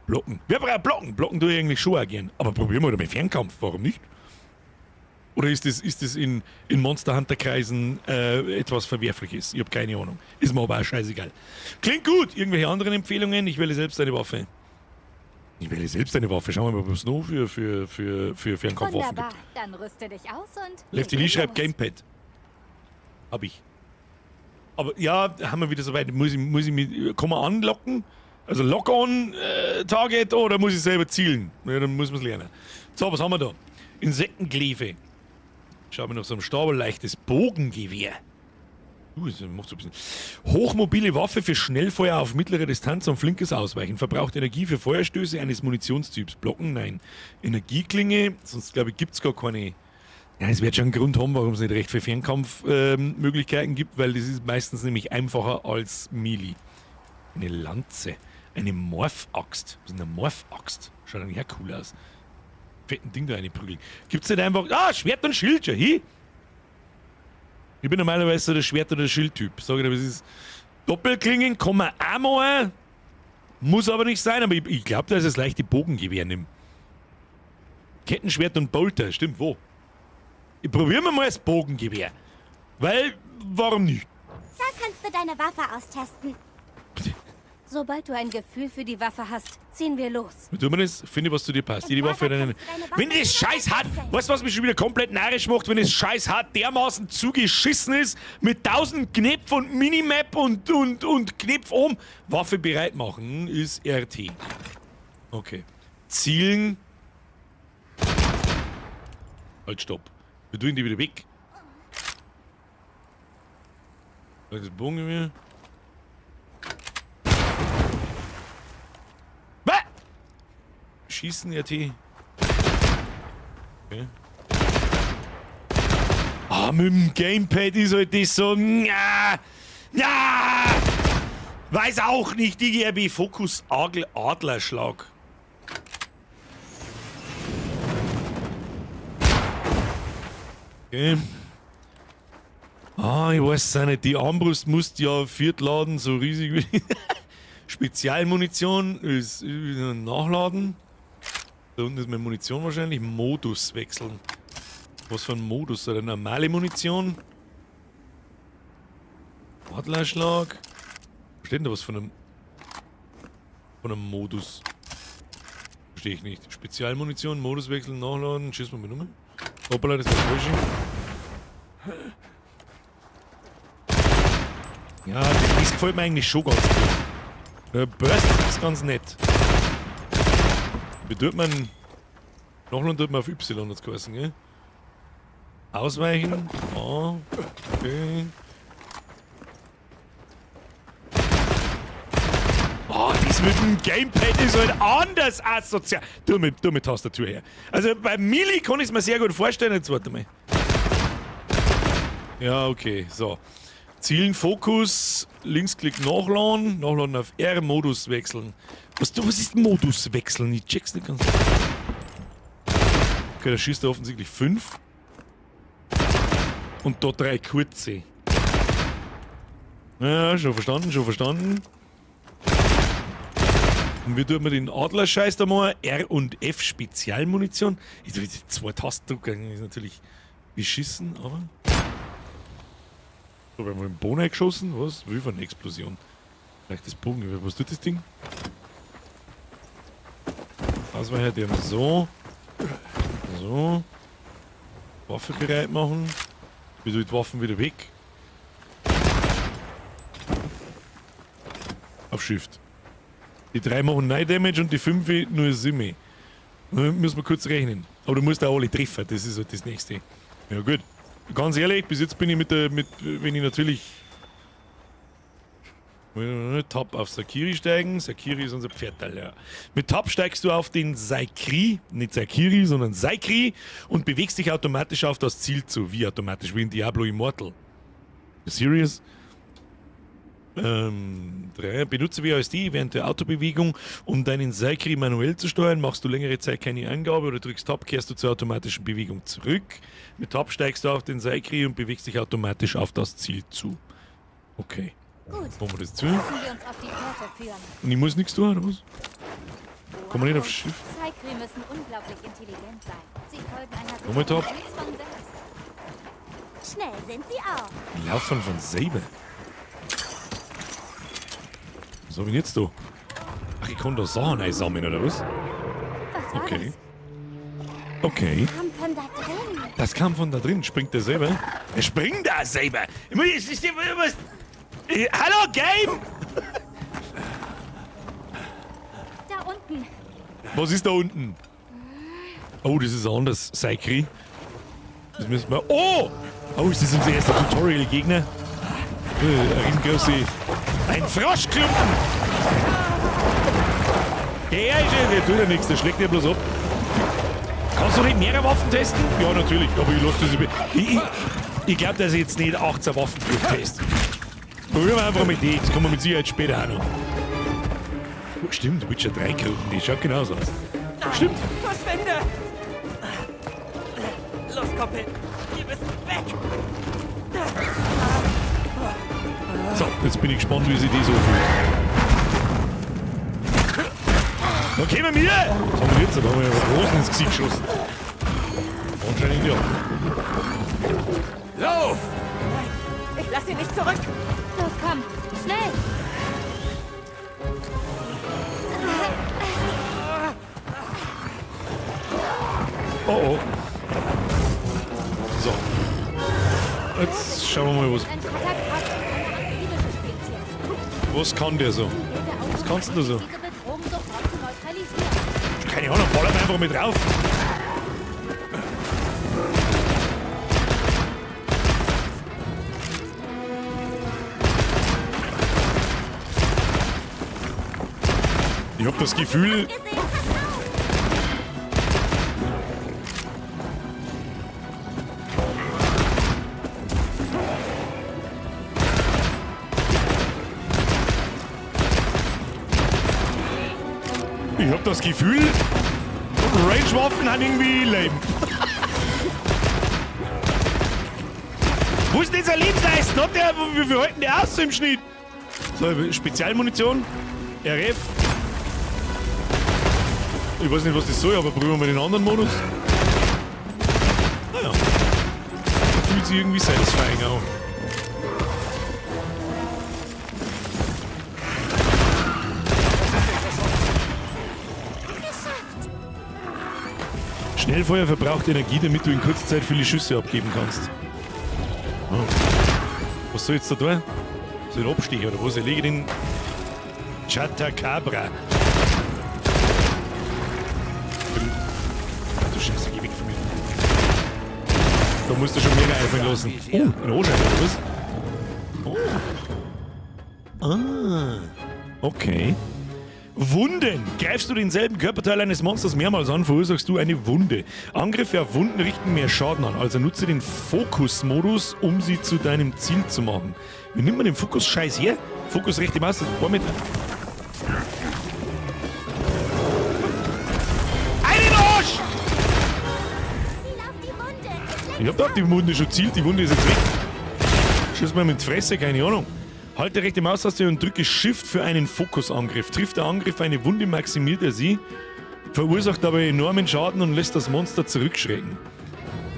Blocken. Wer braucht Blocken? Blocken tue ich eigentlich schon auch gern. Aber probieren wir doch mit Fernkampf, warum nicht? Oder ist das in Monster Hunter Kreisen etwas Verwerfliches? Ich hab keine Ahnung. Ist mir aber auch scheißegal. Klingt gut. Irgendwelche anderen Empfehlungen? Ich wähle selbst eine Waffe. Ich wähle selbst eine Waffe. Schauen wir mal, was es noch für Fernkampfwaffen Wunderbar. gibt. Dann rüste dich aus und Lefty leg Lee schreibt los. Gamepad. Hab ich. Aber ja, haben wir wieder soweit. Muss ich mich, kann man anlocken? Also Lock-on Target oder muss ich selber zielen? Ja, dann muss man's lernen. So, was haben wir da? Insektenglefe. Schauen wir noch so einem Stab, leichtes Bogengewehr. Das macht so ein bisschen. Hochmobile Waffe für Schnellfeuer auf mittlere Distanz und flinkes Ausweichen. Verbraucht Energie für Feuerstöße eines Munitionstyps. Blocken? Nein. Energieklinge, sonst glaube ich, gibt's gar keine. Ja, es wird schon einen Grund haben, warum es nicht recht viele Fernkampfmöglichkeiten gibt, weil das ist meistens nämlich einfacher als Melee. Eine Lanze. Eine Morph-Axt. Was ist denn eine Morph-Axt? Schaut eigentlich auch cool aus. Fetten Ding da reinprügeln. Gibt's nicht einfach. Ah, Schwert und Schild, ja, hi! Ich bin normalerweise so der Schwert- oder Schildtyp. Sag ich dir, das ist. Doppelklingen kann man auch mal. Muss aber nicht sein, aber ich glaub, dass ich das leichte Bogengewehr nimm. Kettenschwert und Bolter, stimmt, wo? Ich probier mir mal das Bogengewehr. Weil, warum nicht? Da kannst du deine Waffe austesten. Sobald du ein Gefühl für die Waffe hast, ziehen wir los. Wie tut man das? Finde, was zu dir passt. Jede Waffe hat einen. Wenn das Scheiß hat, weißt du, was mich schon wieder komplett narrisch macht, wenn das Scheiß hat dermaßen zugeschissen ist, mit 1000 Knöpfen und Minimap und Knopf oben. Waffe bereit machen ist RT. Okay. Zielen. Halt, stopp. Wir tun die wieder weg. Das Bogengewehr. Schießen, RT. Okay. Ah, mit dem Gamepad ist halt das so. Na, na, weiß auch nicht. DGRB Fokus Agel Adlerschlag. Okay. Ah, ich weiß es auch nicht. Die Armbrust musst ja viertladen, so riesig wie. Spezialmunition ist nachladen. Da unten ist meine Munition wahrscheinlich. Modus wechseln. Was für ein Modus? Oder normale Munition? Adlerschlag. Steht denn da was von einem Modus? Verstehe ich nicht. Spezialmunition, Modus wechseln, nachladen. Schießen wir mal nochmal. Hoppala, das war falsch. Ja, das gefällt mir eigentlich schon ganz gut. Der Burst ist ganz nett. Wie tut man... Nachladen tut man auf Y, hat's geheißen, gell? Ausweichen. A. Okay. Oh, das mit dem Gamepad ist halt anders asozial. Du mit Tastatur her. Also bei Melee kann ich es mir sehr gut vorstellen. Jetzt warte mal. Ja, okay, so. Zielen, Fokus, Linksklick nachladen, nachladen auf R, Modus wechseln. Was ist Modus wechseln? Ich check's nicht ganz. Okay, da schießt er offensichtlich 5. Und da 3 kurze. Ja, schon verstanden, schon verstanden. Und wie tut man den Adlerscheiß da mal? R und F Spezialmunition. Ich tue die 2 Tastendrucker, ist natürlich beschissen, aber. So, wir haben den Bohnen geschossen. Was? Wie von einer Explosion. Vielleicht das Bogen. Was tut das Ding? Ausweichen, die haben so. So. Waffe bereit machen. Wie tue ich die Waffen wieder weg? Auf Shift. Die 3 machen 9 Damage und die 5 nur 7. Müssen wir kurz rechnen. Aber du musst auch alle treffen, das ist halt das nächste. Ja gut. Ganz ehrlich, bis jetzt bin ich mit der, wenn ich natürlich Tab auf Sakiri steigen. Sakiri ist unser Pferdteil, ja. Mit Tab steigst du auf den Saikri, nicht Sakiri, sondern Saikri und bewegst dich automatisch auf das Ziel zu. Wie automatisch? Wie in Diablo Immortal. Serious? 3. Benutze WASD während der Autobewegung, um deinen Saikri manuell zu steuern. Machst du längere Zeit keine Eingabe oder drückst Tab, kehrst du zur automatischen Bewegung zurück. Mit Tab steigst du auf den Saikri und bewegst dich automatisch auf das Ziel zu. Okay. Gut. Machen wir das zu. Lassen wir uns auf die Fährte führen. Und ich muss nichts tun, oder was? Kommen wir nicht aufs Schiff? Saikri müssen unglaublich intelligent sein. Sie folgen einer Nochmal Tab. ganz von selbst. Schnell sind sie auch. Die laufen von selber. Was hab ich denn jetzt da? Ach, ich kann da Sachen einsammeln, oder was? Was war Okay. das? Okay. Kam von da drin. Das kam von da drin. Springt der selber? Er springt da selber. Hallo, Game! Da unten. Was ist da unten? Oh, das ist anders, Saikri. Das müssen wir... Oh! Oh, ist das unser erster Tutorial-Gegner? Riesengroße... Ein Froschklumpen! Der ist ja, der tut ja nichts, der schlägt ja bloß ab. Kannst du nicht mehrere Waffen testen? Ja, natürlich, aber ich lasse das über. Ich glaube, dass ich jetzt nicht 18 Waffen durchteste. Probieren wir einfach mit die, das kommen wir mit Sicherheit später auch noch. Oh, stimmt, Witcher 3 Kruten, die schaut genauso aus. Stimmt. Verschwinde! Los, Kumpel! Wir müssen weg! So, jetzt bin ich gespannt, wie sich die so fühlt. Okay, bei mir! Was haben wir jetzt? Da haben wir ja Rosen ins Gesicht geschossen. Anscheinend ja. Lauf! Nein, ich lass sie nicht zurück! Los, komm! Schnell! Oh oh. So. Jetzt schauen wir mal, was. Was kann der so? Was kannst du so? Keine Ahnung, ballern wir einfach mit drauf. Ich hab das Gefühl... Ich hab das Gefühl, Range-Waffen haben irgendwie Leben. Wo ist denn dieser Lebensleisten? Hat der, wie viel halten der aus so im Schnitt? So, Spezialmunition. RF. Ich weiß nicht, was das soll, aber probieren wir mal den anderen Modus. Naja. Fühlt sich irgendwie satisfying an. Schnellfeuer verbraucht Energie, damit du in kurzer Zeit viele Schüsse abgeben kannst. Oh. Was soll jetzt da tun? Soll ich abstechen oder was? Ich lege den Chatacabra. Ach du Scheiße, geh weg von mir. Da musst du schon mehr einfallen lassen. Oh, ein Anschein, oder was? Oh. Ah. Okay. Wunden. Greifst du denselben Körperteil eines Monsters mehrmals an, verursachst du eine Wunde. Angriffe auf Wunden richten mehr Schaden an, also nutze den Fokus-Modus, um sie zu deinem Ziel zu machen. Wie nimmt man den Fokus-Scheiß her? Fokus rechte Maus, mit. Einen Arsch! Ich hab doch die Wunde schon zielt, die Wunde ist jetzt weg. Schieß mal mit Fresse, keine Ahnung. Halte rechte Maustaste und drücke Shift für einen Fokusangriff. Trifft der Angriff eine Wunde, maximiert er sie, verursacht aber enormen Schaden und lässt das Monster zurückschrecken.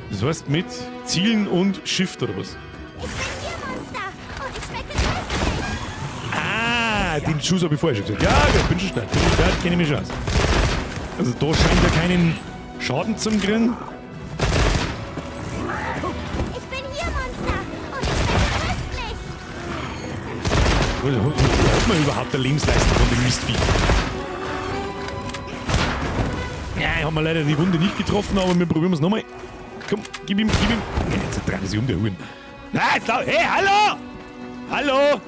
Das heißt mit Zielen und Shift oder was? Ich bin hier, Monster, und ich schmecke köstlich. Ah, den Schuss habe ich vorher schon gesagt. Ja, ich bin schon stark. Bin schon stark, kenne ich mich schon aus. Also da scheint er keinen Schaden zu kriegen. Ich bin hier, Monster, und ich schmecke köstlich. Hat man überhaupt eine Lebensleistung von dem Mistvieh? Ja, ich habe mir leider die Wunde nicht getroffen, aber wir probieren es nochmal. Komm, gib ihm, gib ihm. Ja, jetzt dreht er sich um, der Huren. Na, jetzt lau. Hey, hallo! Hallo!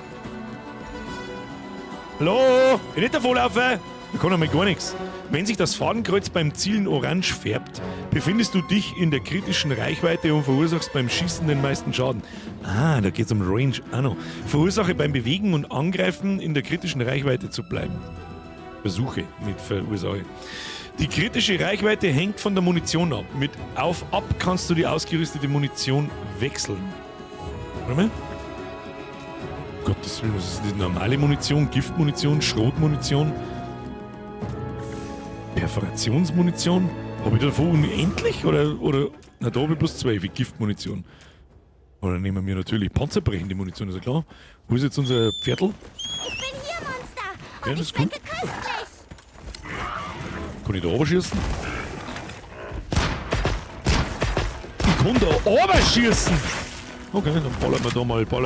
Hallo! Ich nicht davonlaufen! Da kann einmal gar nichts. Wenn sich das Fadenkreuz beim Zielen orange färbt, befindest du dich in der kritischen Reichweite und verursachst beim Schießen den meisten Schaden. Ah, da geht's um Range auch noch. Verursache beim Bewegen und Angreifen in der kritischen Reichweite zu bleiben. Versuche mit Verursache. Die kritische Reichweite hängt von der Munition ab. Mit Auf-Ab kannst du die ausgerüstete Munition wechseln. Warte mal. Gottes Willen, was ist das? Normale Munition, Giftmunition, Schrotmunition? Perforationsmunition? Habe ich davon unendlich? Oder na, da habe ich bloß 2 wie Giftmunition. Oder nehmen wir natürlich panzerbrechende Munition, ist ja klar. Wo ist jetzt unser Pferdl? Ich bin hier, Monster, und Ja, das ich ist gut. schmecke köstlich. Kann ich da runterschießen? Ich kann da runterschießen! Okay, dann ballert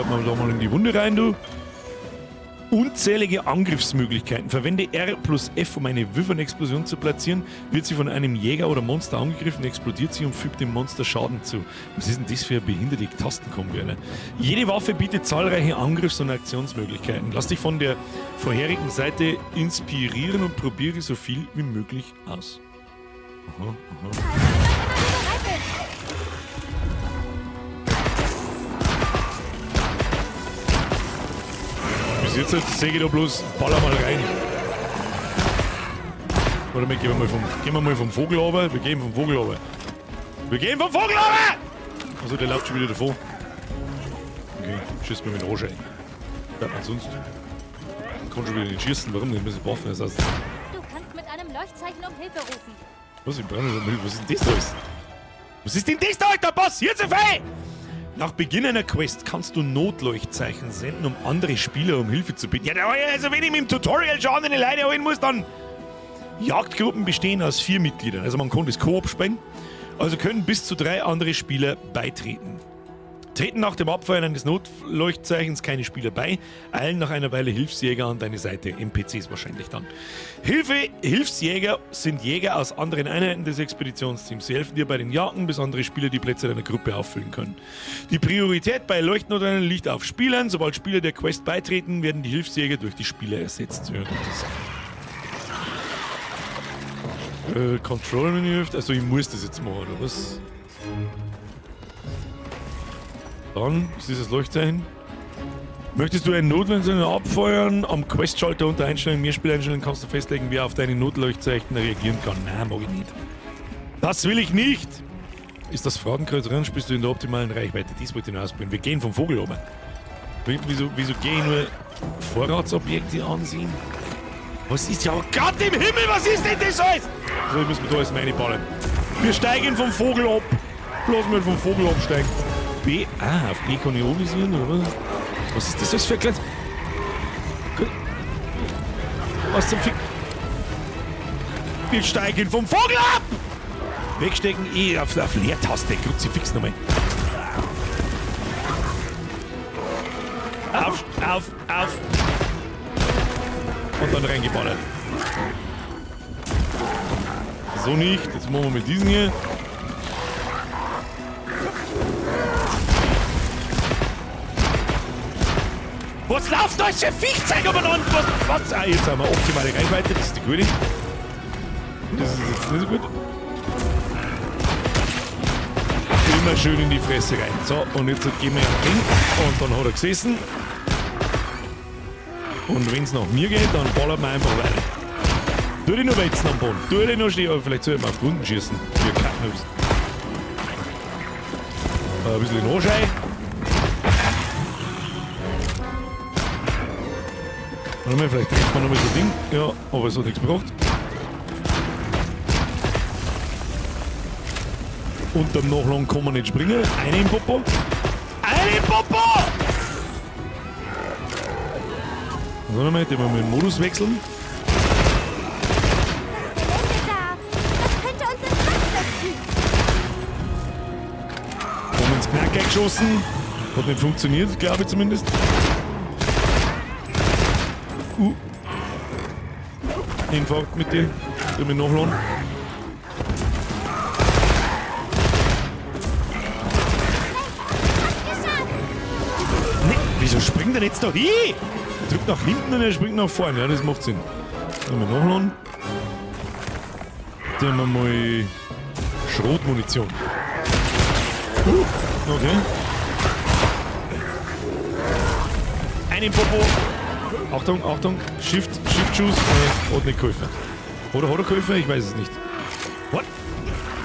man da mal in die Wunde rein, du. Unzählige Angriffsmöglichkeiten. Verwende R plus F, um eine Wyvern-Explosion zu platzieren. Wird sie von einem Jäger oder Monster angegriffen, explodiert sie und fügt dem Monster Schaden zu. Was ist denn das für eine behinderte Tastenkombi, Alter? Jede Waffe bietet zahlreiche Angriffs- und Aktionsmöglichkeiten. Lass dich von der vorherigen Seite inspirieren und probiere so viel wie möglich aus. Aha, aha. Bis jetzt sehe ich da bloß, baller mal rein. Warte mal, gehen wir mal vom Vogel runter. Wir gehen vom Vogel runter. Wir gehen vom Vogel runter! Also der läuft schon wieder davon. Okay, schießt mir mit dem Arsch ein. Ja, ansonsten kann schon wieder nicht schießen. Warum nicht? Wir müssen Waffen ersetzen. Du kannst mit einem Leuchtzeichen um Hilfe rufen. Was? Ich brauche nicht um Hilfe. Was ist denn das da alles? Was ist denn das da, Alter? Passiert so viel? Nach Beginn einer Quest kannst du Notleuchtzeichen senden, um andere Spieler um Hilfe zu bitten. Ja, also wenn ich mit dem Tutorial schon andere Leute holen muss, dann... Jagdgruppen bestehen aus 4 Mitgliedern. Also man kann das Koop spielen. Also können bis zu 3 andere Spieler beitreten. Treten nach dem Abfeuern eines Notleuchtzeichens keine Spieler bei, eilen nach einer Weile Hilfsjäger an deine Seite. N P Cs wahrscheinlich dann. Hilfsjäger sind Jäger aus anderen Einheiten des Expeditionsteams. Sie helfen dir bei den Jagden, bis andere Spieler die Plätze deiner Gruppe auffüllen können. Die Priorität bei Leuchtnotern liegt auf Spielern. Sobald Spieler der Quest beitreten, werden die Hilfsjäger durch die Spieler ersetzt. Ja, das ist Control-Menü, also ich muss das jetzt machen, oder was? Dann ist dieses Leuchtzeichen. Möchtest du einen Notleuchtzeichen abfeuern? Am Quest-Schalter unter Einstellungen, Mehrspieleinstellungen kannst du festlegen, wer auf deine Notleuchtzeichen reagieren kann. Nein, mag ich nicht. Das will ich nicht! Ist das Fadenkreuz drin? Spielst du in der optimalen Reichweite? Dies wollte ich noch ausprobieren. Wir gehen vom Vogel oben. Wieso gehe ich nur Vorratsobjekte ansehen? Was ist ja... Oh Gott im Himmel, was ist denn das alles? So, ich muss mir da alles reinballen. Wir steigen vom Vogel ab. Bloß mal vom Vogel absteigen. B. Ah, auf B kann ich anvisieren, oder was? Was ist das alles für ein kleines... Was zum Fick... Wir steigen vom Vogel ab! Wegstecken, E auf Leertaste. Kruzifix nochmal. Auf, auf, auf. Und dann reingeballert. So nicht. Jetzt machen wir mit diesen hier. Was läuft da jetzt für Viechzeug umeinander? Was? Ah, jetzt haben wir optimale Reichweite. Das ist die gute. Das ist jetzt nicht so gut. Immer schön in die Fresse rein. So, und jetzt gehen wir hin. Und dann hat er gesessen. Und wenn es nach mir geht, dann ballert man einfach weiter. Tu dich nur wetzen am Boden. Tu dich nur stehen, aber vielleicht soll ich mal auf Runden schießen. Wir kacken uns. Ein bisschen Nachschei. Warte mal, vielleicht trifft man noch mal so ein Ding. Ja, aber es hat nichts gebracht. Unterm Nachladen kann man nicht springen. Eine im Popo. Eine im Popo! So, nochmal, den wir mit dem Modus wechseln. Das Gelände da, das könnte uns ins Wasser ziehen. Haben ins Knacker geschossen. Hat nicht funktioniert, glaube ich zumindest. Infarkt mit dir. Tu mich nachladen. Nee, wieso springt er jetzt da hin? Er drückt nach hinten und er springt nach vorne. Ja, das macht Sinn. Dann wir nachladen. Dann haben wir mal Schrotmunition. Okay. Einen Popo. Achtung, Achtung. Shift, Shift-Schuss. Hat nicht geholfen. Oder hat er geholfen? Ich weiß es nicht. What?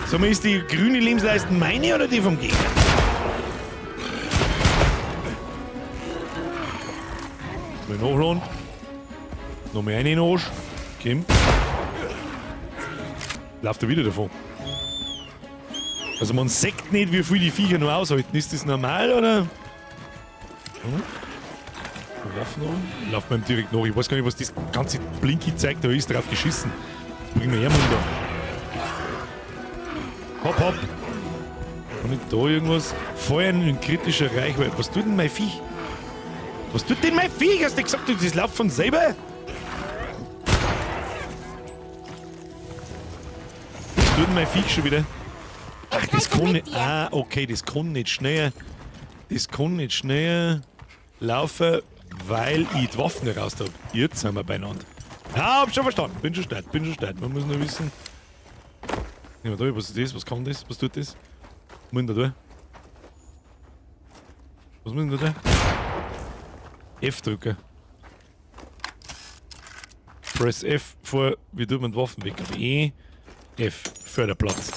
Sag mal, ist die grüne Lebensleiste meine oder die vom Gegner? Mal nachladen. Noch mal einen in den Arsch. Komm. Läuft er wieder davon. Also man sieht nicht, wie viel die Viecher noch aushalten. Ist das normal oder? Hm? Laufen noch? Lauft man direkt nach. Ich weiß gar nicht, was das ganze Blinky zeigt. Da ist drauf geschissen. Das bringen wir her, da. Hopp, hopp. Kann ich da irgendwas? Feuern in kritischer Reichweite. Was tut denn mein Viech? Was tut denn mein Viech? Hast du gesagt, das läuft von selber? Was tut denn mein Viech schon wieder? Ach, das kann nicht. Ah, okay, das kann nicht schneller. Das kann nicht schneller laufen, weil ich die Waffen nicht raus habe. Jetzt sind wir beieinander. Ja, hab schon verstanden. Bin schon stark, bin schon stark. Man muss nur wissen. Nehmen wir da, was ist das? Was kann das? Was tut das? Was muss denn da tun? Was muss denn da tun? F drücken. Press F vor, wie tut man die Waffen weg? E, F, Förderplatz.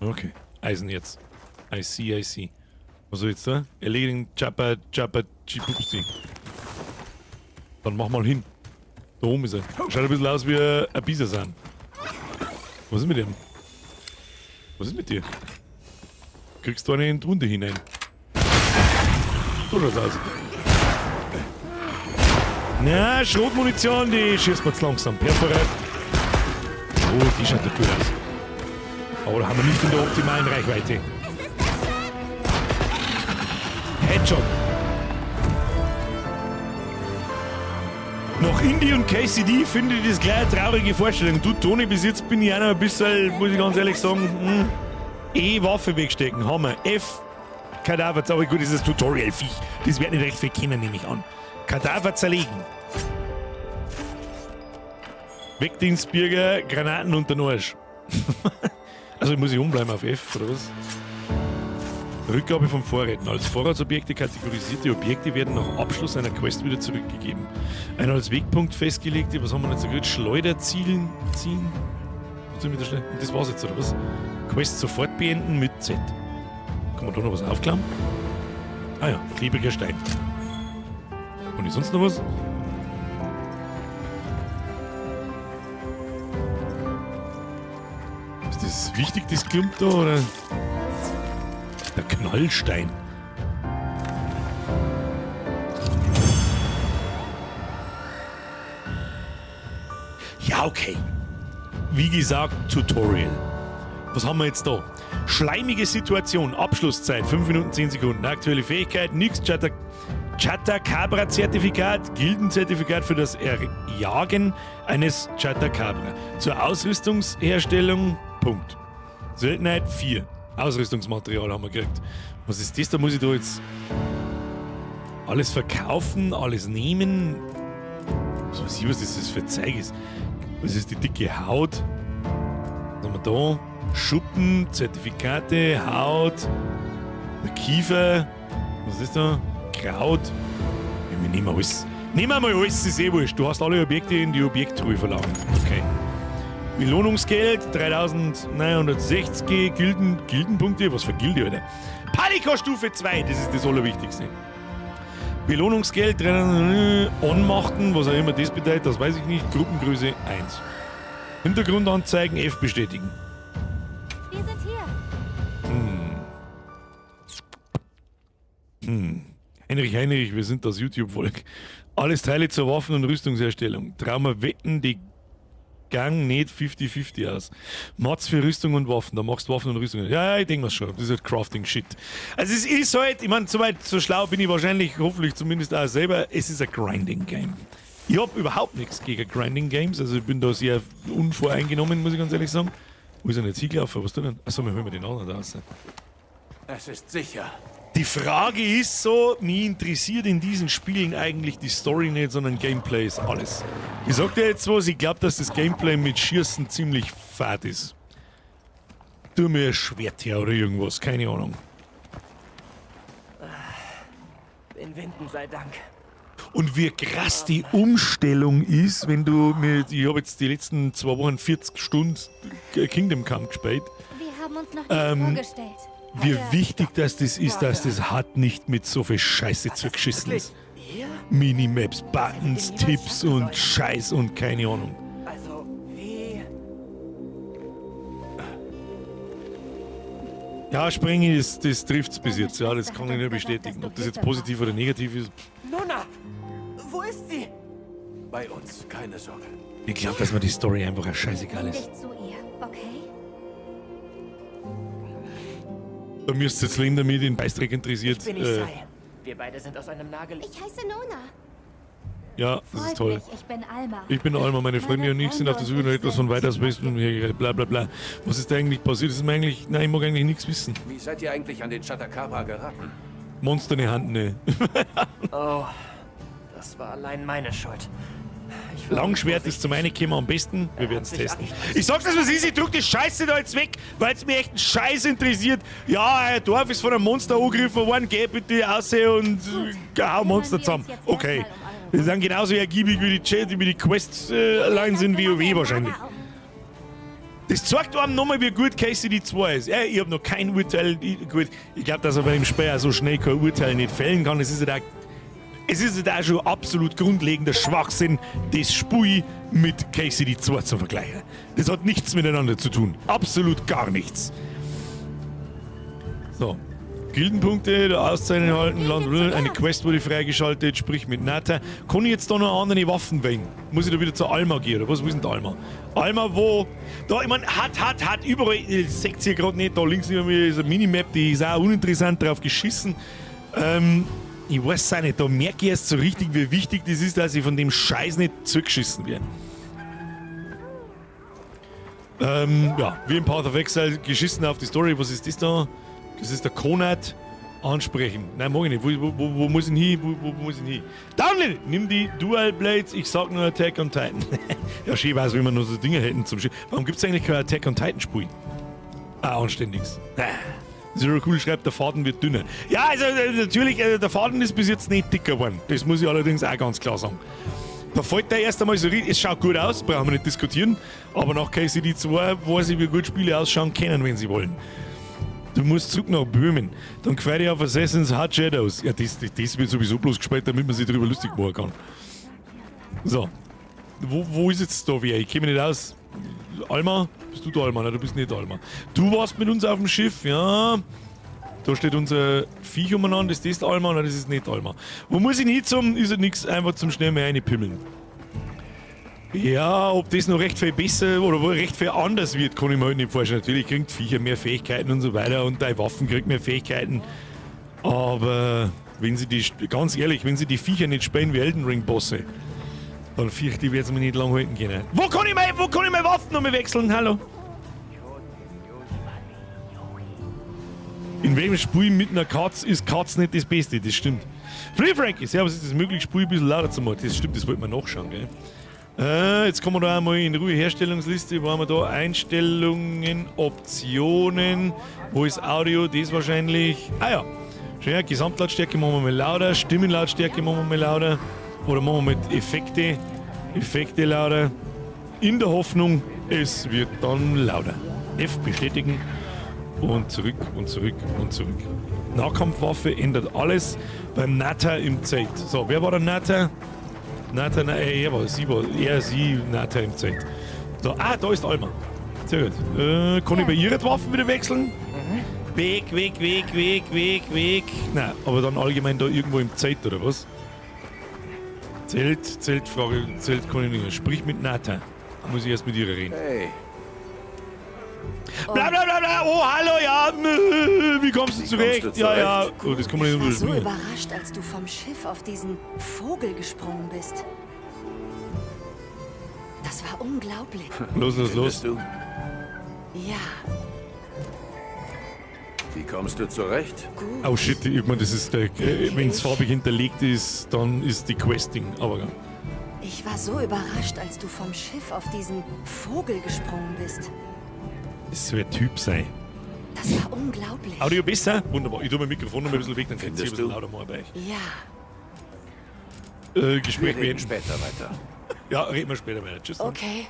Okay, Eisen jetzt. I see, I see. Was soll ich jetzt da? Erledigen Chappa, Chappa, Chipupsi. Dann mach mal hin. Da oben ist er. Schaut ein bisschen aus wie ein Bisasan. Was ist mit dem? Was ist mit dir? Kriegst du eine in die Wunde hinein? So schaut's aus. Na, Schrotmunition, die schießt man zu langsam. Perforat. Oh, die schaut doch gut aus. Aber da haben wir nicht in der optimalen Reichweite. Headshot. Nach Indy und KCD finde ich das gleich eine traurige Vorstellung. Du, Toni, bis jetzt bin ich auch noch ein bisschen, muss ich ganz ehrlich sagen, E Waffe wegstecken, haben wir. F Kadaver, aber gut, das ist das Tutorial-Viech. Das wird nicht recht viel kennen, nehme ich an. Kadaver zerlegen. Wegdienstbürger, Granaten unter den Arsch. Also muss ich umbleiben auf F, oder was? Rückgabe von Vorräten. Als Vorratsobjekte kategorisierte Objekte werden nach Abschluss einer Quest wieder zurückgegeben. Ein als Wegpunkt festgelegte, was haben wir jetzt so gehört? Schleuderzielen ziehen? Was soll ich mit der Schleuder? Und das war's jetzt, oder was? Quest sofort beenden mit Z. Kann man da noch was aufklammern? Ah ja, klebriger Stein. Und ist sonst noch was? Ist das wichtig, das Klump da, oder? Der Knallstein. Ja, okay. Wie gesagt, Tutorial. Was haben wir jetzt da? Schleimige Situation, Abschlusszeit, 5 Minuten 10 Sekunden. Aktuelle Fähigkeit, nix, Chatacabra-Zertifikat, Gildenzertifikat für das Erjagen eines Chatacabra. Zur Ausrüstungsherstellung, Punkt. Seltenheit 4. Ausrüstungsmaterial haben wir gekriegt. Was ist das? Da muss ich da jetzt alles verkaufen, alles nehmen. Was weiß ich, was das für Zeug ist. Was ist die dicke Haut? Was haben wir da? Schuppen, Zertifikate, Haut, der Kiefer. Was ist da? Kraut. Ja, wir nehmen alles. Nehmen wir mal alles, ist eh wurscht. Du hast alle Objekte in die Objekttruhe verlangt. Okay. Belohnungsgeld 3960 Gildenpunkte. Was für Gilde, Alter? Paliko-Stufe 2, das ist das Allerwichtigste. Belohnungsgeld, 300, Ohnmachten, was auch immer das bedeutet, das weiß ich nicht. Gruppengröße 1. Hintergrundanzeigen, F bestätigen. Wir sind hier. Heinrich, Heinrich, wir sind das YouTube-Volk. Alles Teile zur Waffen- und Rüstungsherstellung. Trauma wetten, die Gang nicht 50-50 aus. Mats für Rüstung und Waffen, da machst du Waffen und Rüstung. Ja, ja, ich denk mir's schon. Das ist halt Crafting-Shit. Also es ist halt, ich mein, soweit so schlau bin ich wahrscheinlich, hoffentlich zumindest auch selber, es ist ein Grinding-Game. Ich hab überhaupt nichts gegen Grinding-Games, also ich bin da sehr unvoreingenommen, muss ich ganz ehrlich sagen. Wo ist denn jetzt hingelaufen? Was tut denn? Achso, wir holen wir den anderen da raus. Es ist sicher. Die Frage ist so, mich interessiert in diesen Spielen eigentlich die Story nicht, sondern Gameplay ist alles. Ich sag dir jetzt was, ich glaub, dass das Gameplay mit Schießen ziemlich fad ist. Tu mir ein Schwert her oder irgendwas, keine Ahnung. Den Winden sei Dank. Und wie krass die Umstellung ist, wenn du mit, ich hab jetzt die letzten 2 Wochen 40 Stunden Kingdom Come gespielt. Wir haben uns noch nicht vorgestellt. Wie wichtig dass das ist, dass das hat nicht mit so viel Scheiße zugeschissen ist. Hier? Minimaps, Buttons, Tipps und Scheiß und keine Ahnung. Also, wie? Ja, springen, das trifft's bis Deine jetzt. Ja, das Schwester kann hat ich nur uns gesagt, bestätigen. dass du Ob das jetzt Hilfe positiv brauchst. oder negativ ist. Nona! Wo ist sie? Bei uns, keine Sorge. Ich glaub, dass mir die Story einfach auch scheißegal Bring ist. dich zu ihr, okay? Da müsst ihr jetzt leben, damit den Beißdreck interessiert. Ich bin Isai. Wir beide sind aus einem Nagel. Ich heiße Nona. Ja, das ist Freut toll. mich, ich bin Alma. Ich bin Alma, meine Freunde und ich sind auf der Suche nach etwas von weitaus Besserem, bla bla bla. Was ist da eigentlich passiert? Das ist mir eigentlich. Nein, ich mag eigentlich nichts wissen. Wie seid ihr eigentlich an den Chatacabra geraten? Monster in die Hand, ne. Oh, das war allein meine Schuld. Ich war Langschwert ist zum einen gekommen am besten. Wir Er werden's hat sich testen. echt- Ich sag's dir, was ist, ich drück die Scheiße da jetzt weg, weil's mir echt einen Scheiß interessiert. Ja, ein Dorf ist von einem Monster angegriffen worden, geh bitte raus und hau Monster wir zusammen. uns jetzt Okay. erstmal um eure Wir sind genauso ergiebig wie die Chat, wie die Quest-Lines in WoW wahrscheinlich. Das zeigt einem nochmal, wie gut KCD 2 ist. Ja, ich hab noch kein Urteil. Ich, gut, ich glaub, dass er bei dem Spiel auch so schnell kein Urteil nicht fällen kann. Es ist halt auch, es ist halt auch schon absolut grundlegender Schwachsinn, das Spiel mit KCD 2 zu vergleichen. Das hat nichts miteinander zu tun. Absolut gar nichts. So. Gildenpunkte, Auszeichnung erhalten, Land, eine Quest wurde freigeschaltet, sprich mit Nata. Kann ich jetzt da noch andere Waffen wählen? Muss ich da wieder zu Alma gehen, oder was? Wo ist denn die Alma? Alma, wo? Da, ich mein, hat, überall, ihr seht's hier grad nicht, da links neben mir ist eine Minimap, die ist auch uninteressant, drauf geschissen. Ich weiß auch nicht, da merke ich erst so richtig, wie wichtig das ist, dass ich von dem Scheiß nicht zugeschissen werde. Ja, wie im Path of Exile, geschissen auf die Story, was ist das da? Das ist der Konat. Ansprechen. Nein, mag ich nicht. Wo muss ich denn hin? Wo muss ich denn hin? Download! Nimm die Dual Blades, ich sag nur Attack on Titan. Ja, schön wär's, wenn wir nur so Dinge hätten zum Schießen. Warum gibt's eigentlich kein Attack on Titan Spiel? Ah, anständiges. Ah, Zero Cool schreibt, der Faden wird dünner. Ja, also natürlich, der Faden ist bis jetzt nicht dicker geworden. Das muss ich allerdings auch ganz klar sagen. Da fällt der erst einmal so richtig, es schaut gut aus, brauchen wir nicht diskutieren. Aber nach KCD 2 weiß ich, wie gut Spiele ausschauen können, wenn sie wollen. Du musst zurück nach Böhmen. Dann gefällt ich auf Assassin's Hard Shadows. Ja, das wird sowieso bloß gespielt, damit man sich darüber lustig machen kann. So. Wo ist jetzt da wer? Ich kenne mich nicht aus. Alma? Bist du da, Alma? Nein, du bist nicht Alma. Du warst mit uns auf dem Schiff, ja. Da steht unser Viech umeinander. Ist das Alma? Nein, das ist nicht Alma. Wo muss ich denn hin zum? Ist ja nix, einfach zum schnell mal reinpimmeln. Ja, ob das noch recht viel besser oder wohl recht viel anders wird, kann ich mir halt nicht vorstellen. Natürlich kriegt Viecher mehr Fähigkeiten und so weiter und deine Waffen kriegt mehr Fähigkeiten. Aber wenn sie die, ganz ehrlich, wenn sie die Viecher nicht spielen wie Elden Ring Bosse, dann fürchte ich, werde sie mich nicht lang halten können. Wo kann ich meine Waffen nochmal wechseln? Hallo? In welchem Spiel mit einer Katz ist Katz nicht das Beste? Das stimmt. Free Frankie, servus, ist es möglich, Spiel ein bisschen lauter zu machen? Das stimmt, das wollten wir nachschauen, gell? Jetzt kommen wir da einmal in Ruhe Herstellungsliste. Wo haben wir da? Einstellungen, Optionen. Wo ist Audio? Das wahrscheinlich. Ah ja. Schön, ja, Gesamtlautstärke machen wir mal lauter. Stimmenlautstärke machen wir mal lauter. Oder machen wir mit Effekte. Effekte lauter. In der Hoffnung, es wird dann lauter. F bestätigen. Und zurück und zurück und zurück. Nahkampfwaffe ändert alles beim Nata im Zelt. So, wer war der Nata? Nata, nein, er war, sie war, er, sie, Nata im Zelt. So, ah, da ist Alma. Sehr gut. Kann ich bei ihrer Waffen wieder wechseln? Weg, weg, weg, weg, weg, weg. Nein, aber dann allgemein da irgendwo im Zelt, oder was? Zelt, Zeltfrage, Zelt kann ich nicht mehr. Sprich mit Nata. Muss ich erst mit ihr reden. Hey. Bla bla bla bla, oh hallo, ja, wie kommst du zurecht? Kommst du Ja, ja, zurecht? oh, das kann man nicht Ich war so überspringen. überrascht, als du vom Schiff auf diesen Vogel gesprungen bist. Das war unglaublich. Los, los, los. Findest du? Ja, Wie kommst du zurecht? gut. Oh shit, ich meine, das ist der, wenn es farbig hinterlegt ist, dann ist die Questing, aber ja. Ich war so überrascht, als du vom Schiff auf diesen Vogel gesprungen bist. Das soll ein Typ sein. Das war unglaublich. Audio besser? Wunderbar. Ich tue mein Mikrofon noch ein bisschen weg, dann könnt ihr ein Findest bisschen du? lauter machen bei euch. Ja, Gespräch Wir reden beenden. später weiter. Ja, reden wir später weiter. Tschüss. dann. okay.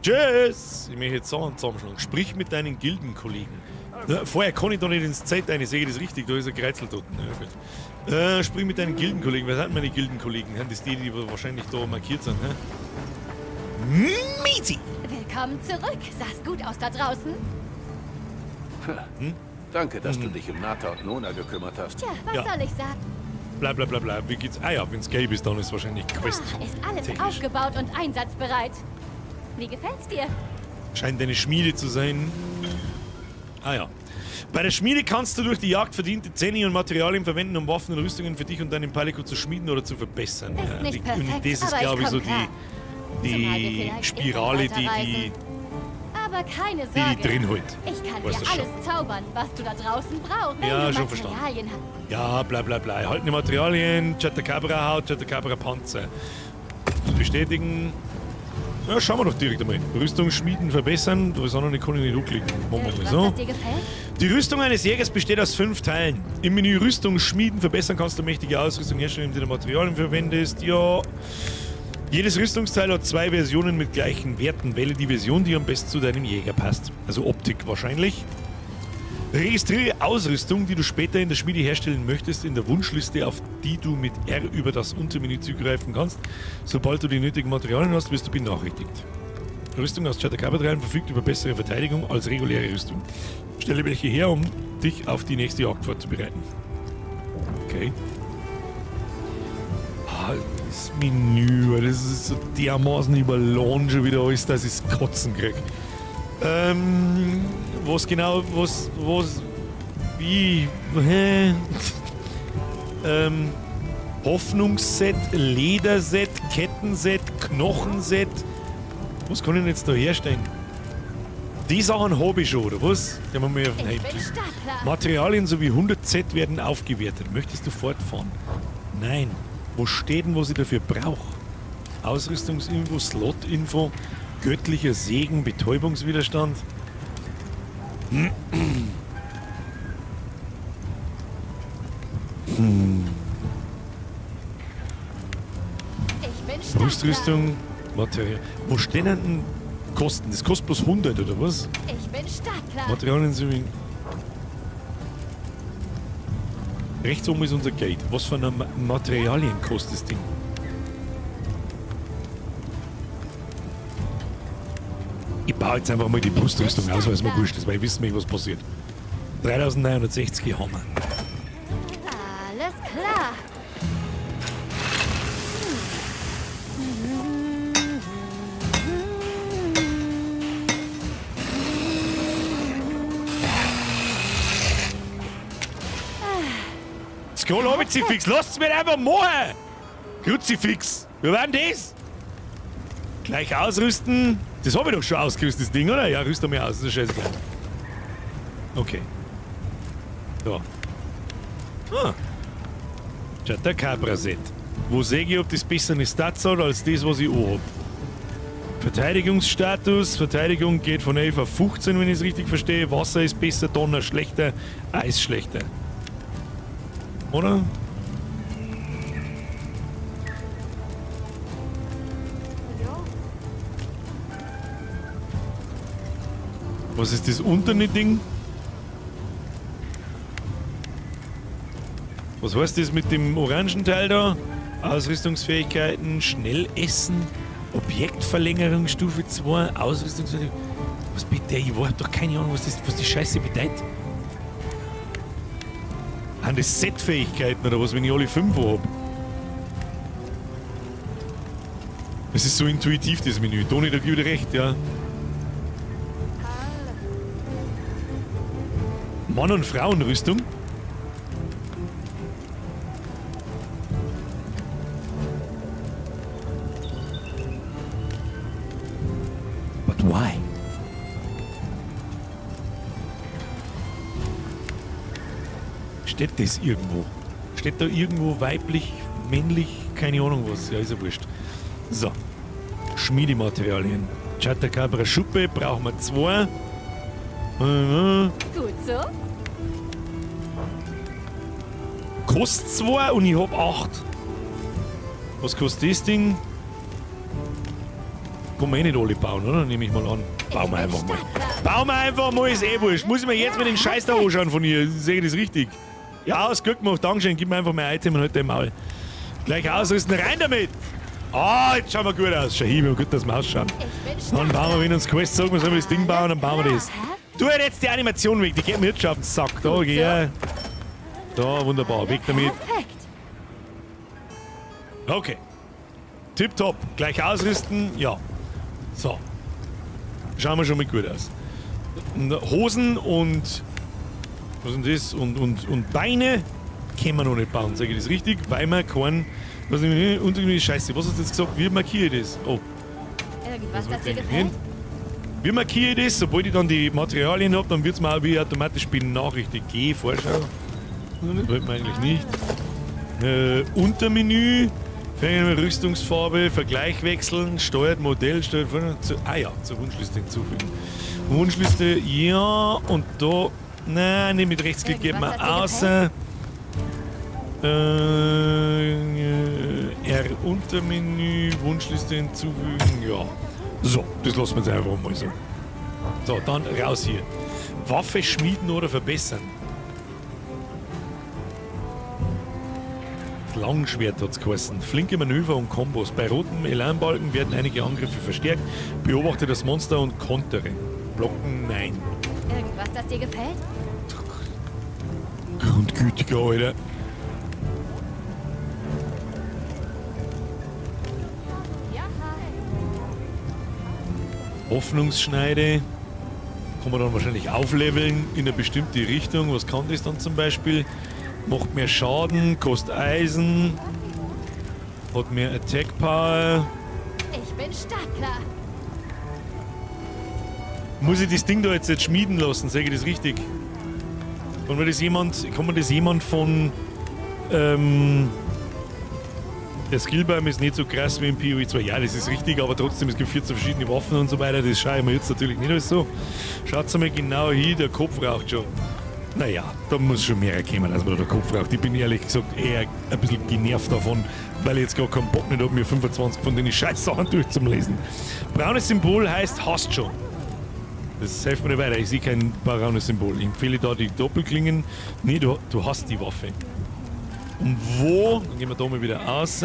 Tschüss! Ich möchte jetzt Sachen zusammenschlagen. Sprich mit deinen Gildenkollegen. Na, vorher kann ich doch nicht ins Zelt rein. Ich sehe das richtig, da ist ein Kreizel dort. Ja, gut. Sprich mit deinen Gildenkollegen. Wer sind meine Gildenkollegen? Sind das die, die wahrscheinlich da markiert sind? Hä? Miezi! Willkommen zurück. Sah's gut aus da draußen? Hm? Danke, dass du dich um Nata und Nona gekümmert hast. Tja, was Ja. soll ich sagen? Bla bla bla bla. Wie geht's? Ah ja, wenn's gelb ist, dann ist wahrscheinlich Quest. Ah, ist alles Technisch. aufgebaut und einsatzbereit. Wie gefällt's dir? Scheint eine Schmiede zu sein. Ah ja. Bei der Schmiede kannst du durch die Jagd verdiente Zähne und Materialien verwenden, um Waffen und Rüstungen für dich und deinen Palico zu schmieden oder zu verbessern. Ist Ja, nicht und perfekt, das ist, aber ich glaube ich, so komm klar. Zumal wir die vielleicht Spirale, irgendwann die weiterreisen. Aber keine die Sorge. drin hält. Ich kann Weißt dir du schon. alles zaubern, was du da draußen brauchst. Wenn Ja, du schon verstanden. Materialien hast. Ja, bla bla bla. Erhaltene Materialien, Chatacabra-Haut, Chatacabra-Panzer. Bestätigen. Ja, schauen wir doch direkt einmal. Rüstung schmieden, verbessern. Das andere kann ich nicht anklicken. Machen wir mal Irgendwas, so. das dir gefällt? Die Rüstung eines Jägers besteht aus 5 Teilen. Im Menü Rüstung schmieden, verbessern kannst du mächtige Ausrüstung herstellen, indem du Materialien verwendest. Ja. Jedes Rüstungsteil hat 2 Versionen mit gleichen Werten. Wähle die Version, die am besten zu deinem Jäger passt. Also Optik wahrscheinlich. Registriere Ausrüstung, die du später in der Schmiede herstellen möchtest, in der Wunschliste, auf die du mit R über das Untermenü zugreifen kannst. Sobald du die nötigen Materialien hast, wirst du benachrichtigt. Rüstung aus Chatacabra-Teilen verfügt über bessere Verteidigung als reguläre Rüstung. Stelle welche her, um dich auf die nächste Jagd vorzubereiten. Okay. Ah, das Menü, das ist so dermaßen überladen schon wieder alles, dass ich's Kotzen krieg. Was genau, was, wie, hä? Hoffnungsset, Lederset, Kettenset, Knochenset. Was kann ich denn jetzt da herstellen? Die Sachen habe ich schon, oder was? Die haben wir mir auf den Ich bin Heim startklar. Materialien sowie 100 Z werden aufgewertet. Möchtest du fortfahren? Nein. Wo steht denn, was ich dafür brauche? Ausrüstungsinfo, Slotinfo, göttlicher Segen, Betäubungswiderstand. Ich bin startklar. Brüstrüstung, Material. Wo stehen denn Kosten? Das kostet bloß 100 oder was? Ich bin startklar. Materialien sind. Rechts oben ist unser Geld. Was für eine Materialien kostet das Ding? Ich baue jetzt einfach mal die Brustrüstung aus, weil es mir wurscht ist, weil ich wissen möchte, was passiert. 3960 haben wir. Alles klar. Scroll ab, Zifix, lasst's mir einfach machen! Kruzifix, wir werden das? Gleich ausrüsten. Das habe ich doch schon ausgerüstet, das Ding, oder? Ja, rüst mir aus, das ist scheißegal. Okay. So. Ah. Chatacabra-Set. Wo sehe ich, ob das bessere Stats hat als das, was ich auch hab? Verteidigungsstatus. Verteidigung geht von 11 auf 15, wenn ich es richtig verstehe. Wasser ist besser, Donner schlechter, Eis schlechter. Oder? Was ist das untere Ding? Was heißt das mit dem orangen Teil da? Ausrüstungsfähigkeiten, schnell essen, Objektverlängerung Stufe 2, Ausrüstungsfähigkeiten. Was bitte? Ich hab doch keine Ahnung, was, das, was die Scheiße bedeutet. Haben das Set-Fähigkeiten oder was, wenn ich alle 5 hab? Es ist so intuitiv, das Menü. Toni, da gebe ich dir recht, ja. Mann- und Frauenrüstung. But why? Steht das irgendwo? Steht da irgendwo weiblich, männlich? Keine Ahnung was. Ja, ist ja wurscht. So. Schmiedematerialien. Chatacabra Schuppe brauchen wir 2. Gut so. Kostet 2 und ich hab 8. Was kostet das Ding? Kann man eh nicht alle bauen, oder? Nehme ich mal an. Bauen wir einfach mal. Bauen wir einfach mal, ist eh wurscht. Muss ich mir jetzt mit den Scheiß da anschauen von ihr? Sehe ich das richtig? Ja, ist gut gemacht. Dankeschön. Gib mir einfach mein Item und halt dein Maul. Gleich ausrüsten. Rein damit! Ah, jetzt schauen wir gut aus. Schau hier, wie gut das wir ausschauen. Dann bauen wir, wenn uns Quest sagen, wir sollen das Ding bauen, dann bauen wir das. Du halt jetzt die Animation weg, die geht mir jetzt schon auf den Sack. Da, geh her. Da, wunderbar. Weg damit. Perfekt. Okay. Tipptopp. Gleich ausrüsten. Ja. So. Schauen wir schon mal gut aus. Und Hosen und. Was ist denn das? Und Beine können wir noch nicht bauen, sage ich das richtig? Weil wir keinen. Was ist denn Scheiße, was hast du jetzt gesagt? Wie markiere ich das? Oh. Irgendwas, das dir das gefällt? Wie markiere ich das? Sobald ich dann die Materialien habe, dann wird es mir auch wie automatisch benachrichtigt. Geh, Vorschau. Das wollte man eigentlich nicht. Untermenü, Rüstungsfarbe, Vergleich wechseln, steuert Modell, steuert zu, ah ja, zur Wunschliste hinzufügen. Wunschliste, ja, und da, nein, nee, mit Rechtsklick geht man außer. R Untermenü, Wunschliste hinzufügen, ja. So, das lassen wir jetzt einfach mal so. So, dann raus hier. Waffe schmieden oder verbessern. Langschwert hat's geheißen. Flinke Manöver und Kombos. Bei rotem Elanbalken werden einige Angriffe verstärkt. Beobachte das Monster und kontere. Blocken, nein. Irgendwas, das dir gefällt? Grundgütiger, Alter. Hoffnungsschneide. Kann man dann wahrscheinlich aufleveln in eine bestimmte Richtung. Was kann das dann zum Beispiel? Macht mehr Schaden, kostet Eisen, hat mehr Attack Power. Ich bin startklar. Muss ich das Ding da jetzt schmieden lassen? Sage ich das richtig? Kann mir das jemand, kann mir das jemand von Der Skillbaum ist nicht so krass wie im PoE 2. Ja, das ist richtig, aber trotzdem, es gibt 14 verschiedene Waffen und so weiter. Das schaue ich mir jetzt natürlich nicht alles so. Schaut mal genau hin, der Kopf raucht schon. Naja, da muss schon mehr kommen, als man da der Kopf raucht. Ich bin ehrlich gesagt eher ein bisschen genervt davon, weil ich jetzt gar keinen Bock nicht habe, mir 25 von den Scheiß-Sachen durchzulesen. Braunes Symbol heißt hast schon. Das hilft mir nicht weiter. Ich sehe kein braunes Symbol. Ich empfehle da die Doppelklingen. Nee, du hast die Waffe. Und wo? Dann gehen wir da mal wieder raus.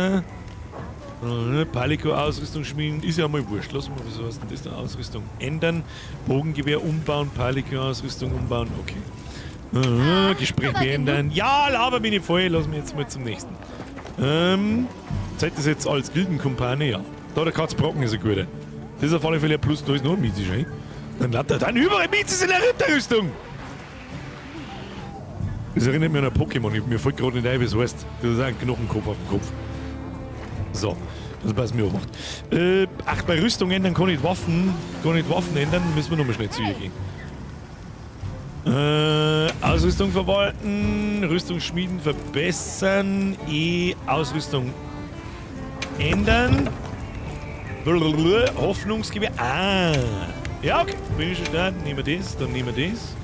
Palico-Ausrüstung schmieden. Ist ja mal wurscht. Lass mal, was heißt denn das da? Ausrüstung ändern. Bogengewehr umbauen. Palico-Ausrüstung umbauen. Okay. Gespräch beenden. Ja, laber mich nicht voll. Lass mich jetzt mal zum nächsten. Zeigt das jetzt als Gildenkumpane? Ja. Da der Katzbrocken ist ein guter. Das ist auf alle Fälle ein Plus. Da ist noch ein Miezi, schön. Dann hat er dann überall Mizis in der Ritterrüstung. Das erinnert mich an ein Pokémon. Mir fällt gerade nicht ein, wie es heißt. Das ist auch ein Knochenkopf auf dem Kopf. So, das passt mir auch macht. Ach, bei Rüstung ändern kann ich Waffen. Kann ich Waffen ändern, müssen wir nochmal schnell zu ihr gehen. Ausrüstung verwalten, Rüstung schmieden, verbessern, E, Ausrüstung ändern. Blablabla, Hoffnungsgewehr. Ah. Ja, okay. Bin ich schon da. Nehmen wir das, dann nehmen wir das.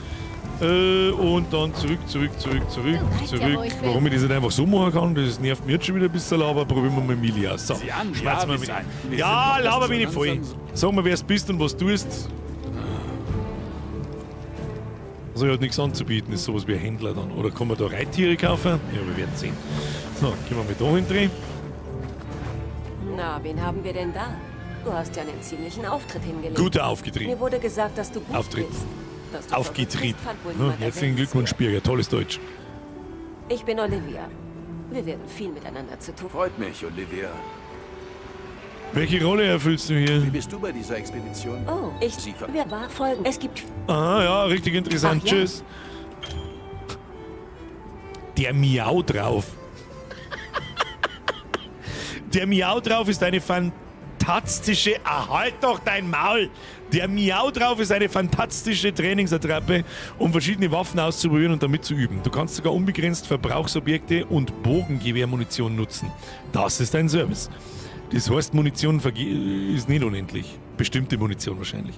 Und dann zurück, zurück, zurück, zurück, zurück. Warum ich das nicht einfach so machen kann, das nervt mich jetzt schon wieder ein bisschen, aber probieren wir mal Mili aus. So, schmerzen wir mit ein. Ja, laber mich nicht voll. Sag mal, wer es bist und was tust. Also, er hat nichts anzubieten, ist sowas wie ein Händler dann. Oder kann man da Reittiere kaufen? Ja, wir werden sehen. So, gehen wir mal da hin. Na, wen haben wir denn da? Du hast ja einen ziemlichen Auftritt hingelegt. Guter aufgetreten. Mir wurde gesagt, dass du gut Auftritt. bist. Dass du Aufgetreten. verrückt bist, fand wohl Hm, niemand herzlichen Glückwunsch, Birger. Tolles Deutsch. Ich bin Olivia. Wir werden viel miteinander zu tun. Freut mich, Olivia. Welche Rolle erfüllst du hier? Wie bist du bei dieser Expedition? Oh, ich... Sie ver Wir war folgen. Es gibt... Aha, ja, richtig interessant. Ach ja. Tschüss. Der Miau drauf. Der Miau drauf ist eine fantastische... Ah, halt doch dein Maul! Der Miau drauf ist eine fantastische Trainingsattrappe, um verschiedene Waffen auszuprobieren und damit zu üben. Du kannst sogar unbegrenzt Verbrauchsobjekte und Bogengewehrmunition nutzen. Das ist ein Service. Das heißt, Munition ist nicht unendlich. Bestimmte Munition wahrscheinlich.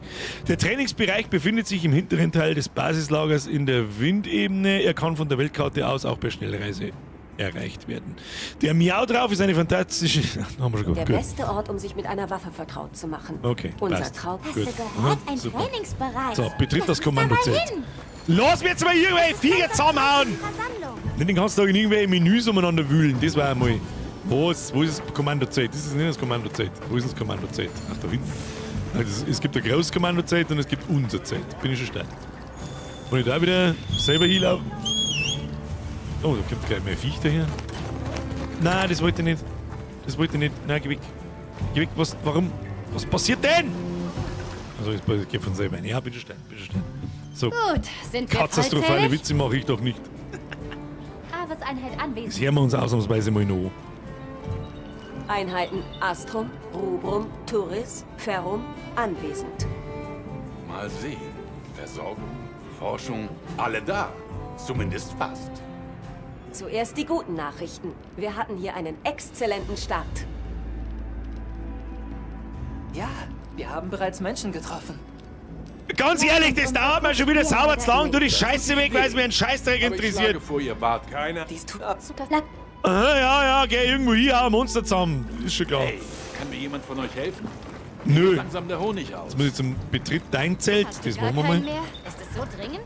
Der Trainingsbereich befindet sich im hinteren Teil des Basislagers in der Windebene. Er kann von der Weltkarte aus auch per Schnellreise erreicht werden. Der Miau drauf ist eine fantastische... Haben wir schon Der gehabt. Gut. beste Ort, um sich mit einer Waffe vertraut zu machen. Okay, Unser passt. Traum. Hast Gut. du gehört? Aha, Ein super. Trainingsbereich. So, betritt das Lass uns da Kommandozelt. mal hin. Lass mir jetzt mal irgendwelche Viecher zusammenhauen! Versammlung. Nicht den ganzen Tag in irgendwelche Menüs umeinander wühlen. Das war einmal. Was? Wo ist das Kommandozelt? Das ist nicht das Kommandozelt. Wo ist das Kommandozelt? Ach, da hinten. Es gibt ein Großkommandozelt und es gibt unser Zelt. Bin ich schon stark. Kann ich da wieder selber hinlaufen? Oh, da kommt gleich mehr Viech daher. Nein, das wollte ich nicht. Das wollte ich nicht. Nein, geh weg. Geh weg. Was? Warum? Was passiert denn? Also, es geht von selber ein. Ja, bin schon stark. Bin schon stark. So. Gut, sind wir Katastrophale vollzählig? Witze mache ich doch nicht. Aves Einheit anwesend. Das hören wir uns ausnahmsweise mal noch an. Einheiten Astrum, Rubrum, Turris, Ferrum, anwesend. Mal sehen. Versorgung, Forschung, alle da. Zumindest fast. Zuerst die guten Nachrichten. Wir hatten hier einen exzellenten Start. Ja, wir haben bereits Menschen getroffen. Ganz ehrlich, das dauert mir schon wieder sauber zu lang. Du die Scheiße weg, weil es mir einen Scheißdreck Aber ich interessiert. schlage vor, ihr wart keiner. Dies tut ab. Aha, ja, ja, geh irgendwo hier, hau Monster zusammen. Ist schon klar. Hey, kann mir jemand von euch helfen? Nö. Langsam der Honig aus. Jetzt muss ich zum Betritt dein Zelt. Hast du Das gar machen wir mal. keinen mehr? Ist es so dringend?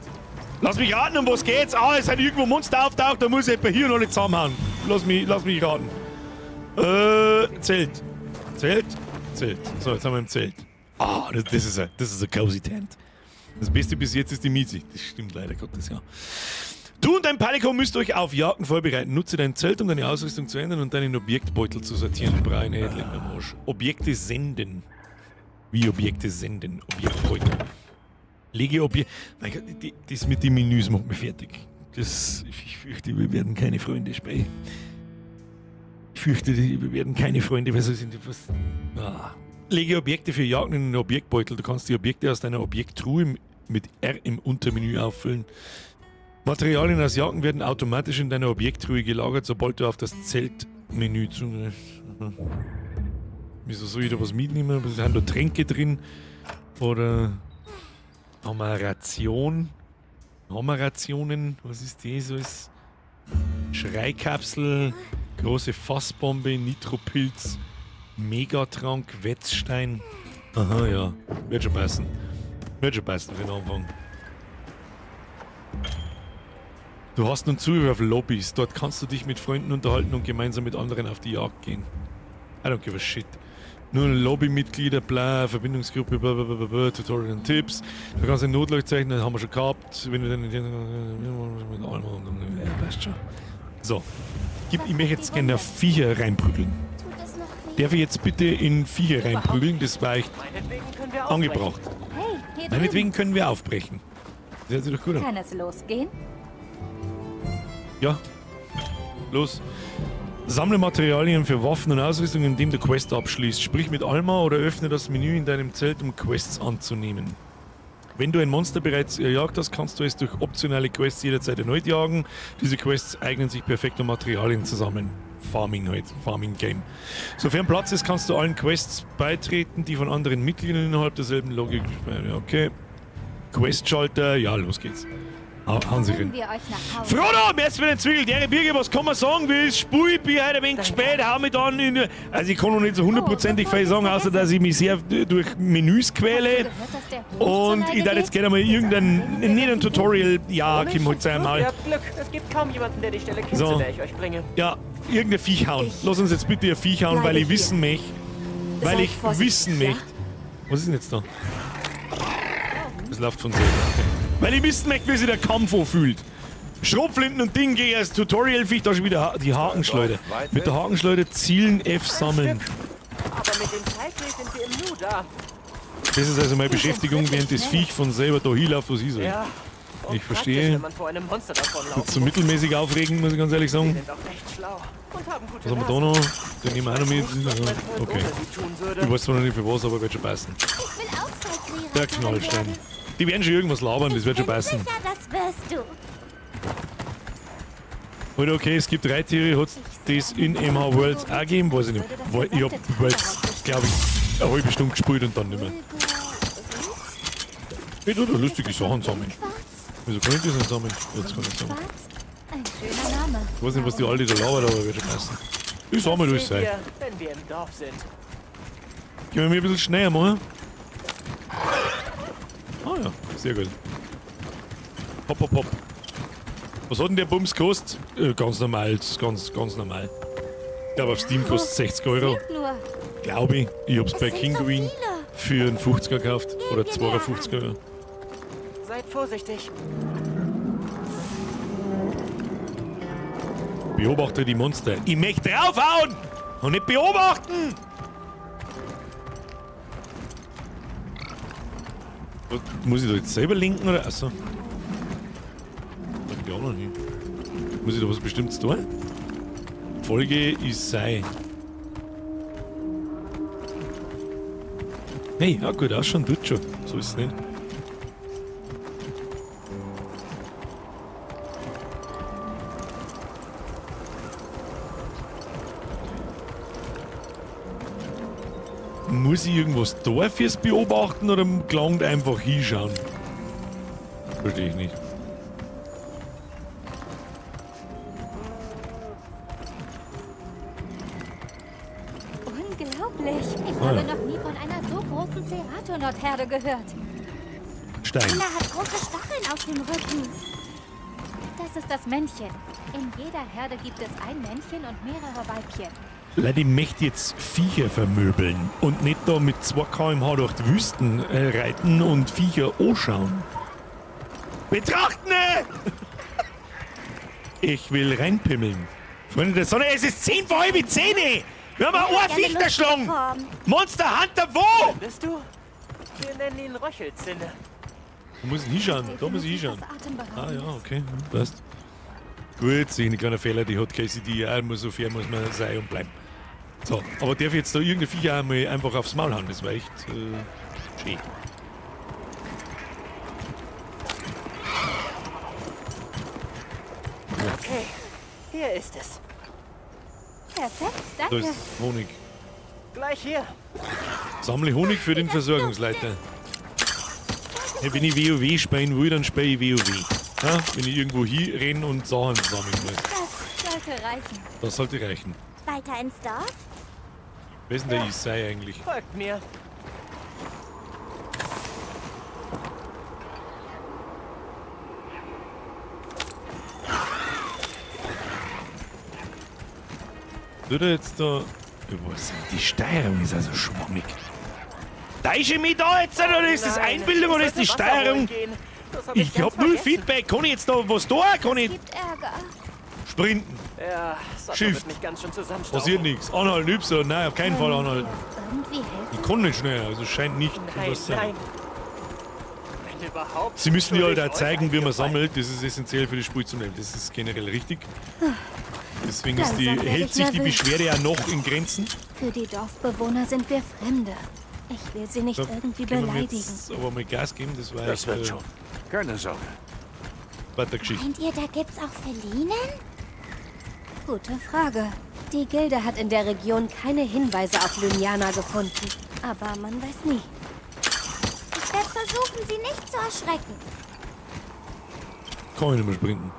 Lass mich raten, um was geht's? Ah, es hat irgendwo Monster auftaucht, da muss ich jemand hier und alle zusammenhauen. Lass mich raten. Zelt. Zelt? Zelt. So, jetzt haben wir im Zelt. Ah, das ist ein cozy tent. Das Beste bis jetzt ist die Miete. Das stimmt leider Gottes, ja. Du und dein Palico müsst euch auf Jagden vorbereiten. Nutze dein Zelt, um deine Ausrüstung zu ändern und deinen Objektbeutel zu sortieren. Brian, leck mir am Arsch. Objekte senden. Wie Objekte senden? Objektbeutel. Lege Objekte. Mein Gott, das mit den Menüs macht mich fertig. Ich fürchte, wir werden keine Freunde sprechen. Ich fürchte, wir werden keine Freunde, weil so sind die fast. Ah. Lege Objekte für Jagden in den Objektbeutel. Du kannst die Objekte aus deiner Objekttruhe mit R im Untermenü auffüllen. Materialien aus Jagden werden automatisch in deiner Objekttruhe gelagert, sobald du auf das Zeltmenü zugreifst. Mhm. Wieso soll ich da was mitnehmen? Sind da Tränke drin? Oder haben wir eine Ration? Haben wir Rationen? Was ist das alles? Schreikapsel, große Fassbombe, Nitropilz, Megatrank, Wetzstein. Aha, ja. Wird schon passen. Wird schon passen für den Anfang. Du hast nun Zugriff auf Lobbys. Dort kannst du dich mit Freunden unterhalten und gemeinsam mit anderen auf die Jagd gehen. I don't give a shit. Nur Lobbymitglieder, bla, Verbindungsgruppe, bla, bla, bla, bla, Tutorial und Tipps. Du kannst ein Notleuchtzeichen, das haben wir schon gehabt. Wenn du dann mit allem, ja, passt schon. So. Gib, ich möchte jetzt gerne Viecher reinprügeln. Darf ich jetzt bitte in Viecher reinprügeln? Das war echt angebracht. Hey, hier. Meinetwegen können wir aufbrechen. Das hört sich doch gut an. Kann es losgehen? Ja. Los. Sammle Materialien für Waffen und Ausrüstung, indem du Quest abschließt. Sprich mit Alma oder öffne das Menü in deinem Zelt, um Quests anzunehmen. Wenn du ein Monster bereits erjagt hast, kannst du es durch optionale Quests jederzeit erneut jagen. Diese Quests eignen sich perfekt, um Materialien zu sammeln. Farming halt, Farming Game. Sofern Platz ist, kannst du allen Quests beitreten, die von anderen Mitgliedern innerhalb derselben Logik. Okay. Quest-Schalter, ja, los geht's. Hauen Sie rein. Frodo, merci für den Zwiegel. Der Birge, was kann man sagen? Wie ist Spiel? Bin heute ein wenig spät, hau mich dann in. Also, ich kann noch nicht so hundertprozentig viel sagen, außer dass ich mich sehr durch Menüs quäle. Und ich darf jetzt gerne mal irgendein. Nicht ein Tutorial. Ja, Kim, halt sei mal. Ihr habt Glück. Es gibt kaum jemanden, der die Stelle kennt, So. zu der ich euch bringe. Ja, irgendein Viech hauen. Lass uns jetzt bitte ein Viech hauen, weil ich wissen möchte. Weil ich wissen möchte. Was ist denn jetzt da? Das läuft von selber. Okay. Weil ich wissen möchte, wie sich der Kampf anfühlt. Schrotflinten und Ding gehe ich als Tutorial-Viech da schon wieder die Hakenschleuder. Mit der Hakenschleuder zielen, F sammeln. Aber mit dem Zeitweg sind wir im Nu da. Das ist also meine Beschäftigung, während das Viech von selber da hinläuft, was ich soll. Ja. Und Ich verstehe. Wenn man vor einem Monster davonlaufen Nicht so mittelmäßig aufregend, muss ich ganz ehrlich sagen. sind auch echt schlau und haben gute Was haben wir da noch? Den nehmen wir auch noch mit. Okay. Ich weiß zwar noch nicht für was, aber wird schon passen. Ich will auch Der Knallstein. Die werden schon irgendwas labern, das wird schon passen. Sicher, das wirst du. Oder okay, es gibt Reittiere, hat es das in MH Worlds auch gegeben? Weiß ich nicht. Weil ich hab Worlds, glaube ich, eine halbe Stunde gespielt und dann nicht mehr. Ich tue da lustige Sachen sammeln. Wieso kann ich das nicht sammeln? Jetzt kann ich sammeln. Ein schöner Name. Ich weiß nicht, was die alle da labern, aber wird schon passen. Ich sammle alles sein. wenn wir im Dorf sind. Können wir mir ein bisschen schneller machen? Ah ja, sehr gut. Hopp, hopp, hopp. Was hat denn der Bums gekostet? Ganz normal, ganz, ganz normal. Ich glaube, auf Steam kostet 60 Euro. Glaube ich. Ich hab's bei Kinguin für einen 50er gekauft. Oder 52er. Seid vorsichtig. Beobachte die Monster. Ich möchte draufhauen! Und nicht beobachten! Was, muss ich da jetzt selber linken oder? Achso. Ich auch noch nicht. Muss ich da was Bestimmtes tun? Folge ist sei. Hey, ja gut, auch schon, tut schon. So ist es nicht. Muss ich irgendwas da fürs Beobachten oder gelangt einfach hinschauen? Verstehe ich nicht. Unglaublich. Ich Ah, habe ja. noch nie von einer so großen Ceratonotherde gehört. Stein. Einer hat große Stacheln auf dem Rücken. Das ist das Männchen. In jeder Herde gibt es ein Männchen und mehrere Weibchen. Leute, ich möchte jetzt Viecher vermöbeln und nicht da mit 2 km/h durch die Wüsten reiten und Viecher anschauen. Betrachten! Ich will reinpimmeln. Freunde der Sonne, es ist 9:20! Wir haben ein Viech erschlagen! Monster Hunter, wo? Bist du? Wir nennen ihn Röchelzinne. Da muss ich hinschauen, da muss ich hinschauen. Ah ja, okay, passt. Gut, sehe ich ein kleiner Fehler, die hat KCD, ja, muss so fair muss man sein und bleiben. So, aber darf ich jetzt da irgendein Viecher einmal einfach aufs Maul hauen? Das war echt schön. Okay, hier ist es. Perfekt, Da danke. ist Honig. Gleich hier. Sammle Honig für den Versorgungsleiter. Ja, wenn ich WoW spielen will, dann spiele ich WoW. Ja, wenn ich irgendwo hinrenne und Sachen sammeln muss. Das sollte reichen. Das sollte reichen. Weiter ins Dorf? Wer ist denn der Isai eigentlich? Folgt mir. Tut er jetzt da... Ich weiß nicht, die Steuerung ist also schwammig. Täusche ich mich da jetzt oder ist das Nein, Einbildung oder ich ist die sollte Wasser Steuerung? holen gehen. Das hab Ich ganz hab null vergessen. Feedback. Kann ich jetzt da was da? Kann ich Gibt Ärger. sprinten? Ja, Sotto Shift. wird mich ganz schön zusammenstauchen. Passiert nichts. Anhalten, Y. Nein, auf keinen Fall anhalten. Irgendwie helfen? Ich kann nicht schneller, also scheint nicht Nein, was sein. nein. Wenn überhaupt. Sie müssen dir halt schuldig auch zeigen, wie man euch sammelt. Das ist essentiell für das Spiel zum Leben. Das ist generell richtig. Deswegen ist die, Langsam werde hält ich sich die nervös. Beschwerde ja noch in Grenzen. Für die Dorfbewohner sind wir Fremde. Ich will sie nicht Da irgendwie können wir beleidigen. jetzt aber mal Gas geben, das war Das echt, wird schon. Keine Sorge. Weiter Geschichte. Meint ihr, da gibt's auch Felinen? Gute Frage. Die Gilde hat in der Region keine Hinweise auf Lyniana gefunden. Aber man weiß nie. Ich werde versuchen, sie nicht zu erschrecken. Kann ich nicht mehr sprinten.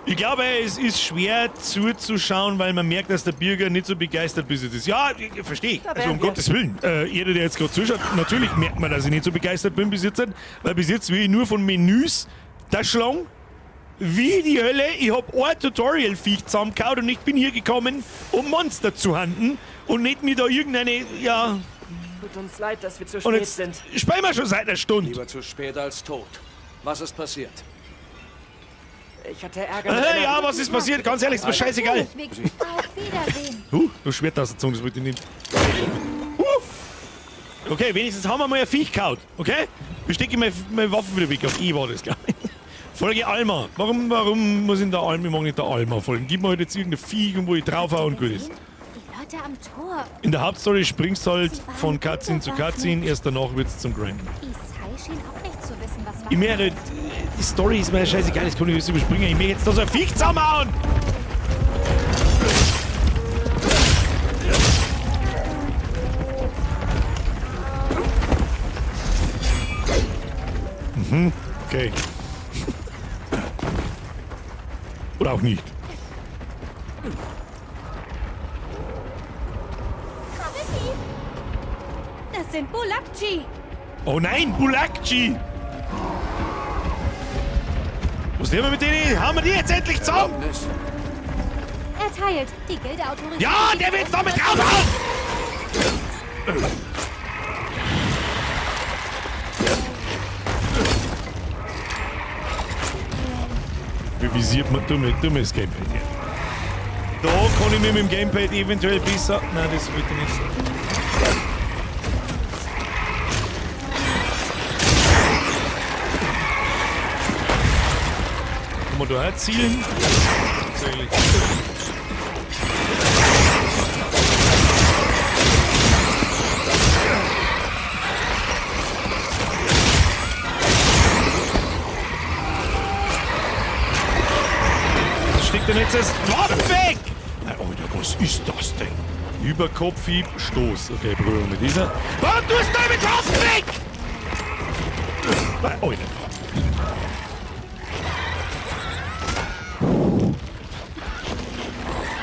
Ich glaube, es ist schwer zuzuschauen, weil man merkt, dass der Bürger nicht so begeistert bis jetzt ist. Ja, ich verstehe ich. Da Also wären um wir. Gottes Willen. Jeder, der jetzt gerade zuschaut, natürlich merkt man, dass ich nicht so begeistert bin bis jetzt. Weil bis jetzt will ich nur von Menüs da schlagen. Wie die Hölle. Ich hab ein Tutorial-Viech zusammengehauen und ich bin hier gekommen, um Monster zu handeln und nicht mir da irgendeine, ja... Tut uns leid, dass wir zu Und spät jetzt sind. spielen wir schon seit einer Stunde. Lieber zu spät als tot. Was ist passiert? Ich hatte Ärger mit einer- Ja, was ist passiert? Ganz ehrlich, ist mir scheißegal. Natürlich, wir- Auf Wiedersehen. Du Schwert aus der Zunge, das wollte ich nicht. Okay, wenigstens haben wir mal ein Viech gehauen, okay? Wir stecken meine Waffen wieder weg. Auf E war das, glaube ich. Folge Alma. Warum muss ich der Alma, ich mag nicht der Alma folgen? Gib mir halt jetzt irgendein Viech, und wo ich draufhau und gut ist. Die Leute am Tor. In der Hauptstory springst du halt von Cutscene zu Cutscene, erst danach wird's zum Grinden. Isai schien auch nicht zu wissen, was war. Ich merke, die Story ist mir scheißegal, das kann ich jetzt überspringen. Ich möchte jetzt da so ein Viech zusammenhauen! Mhm, okay. Oder auch nicht. Das sind Bulakji. Oh nein, Bulakji! Was nehmen wir mit denen? Haben wir die jetzt endlich zusammen? Erlaubnis? Erteilt. Die Gilde autorisiert. Ja, der wird damit draufhauen! Wie visiert man dummes Gamepad hier? Da kann ich mir mit dem Gamepad eventuell besser... Nein, das wollte ich nicht. Kann man da auch zielen? Tatsächlich. Steckt denn jetzt das Waffen weg? Nein, Alter, was ist das denn? Überkopfhieb, Stoß. Okay, probieren wir mit dieser. Warum tust du damit Waffen weg? Nein, Alter.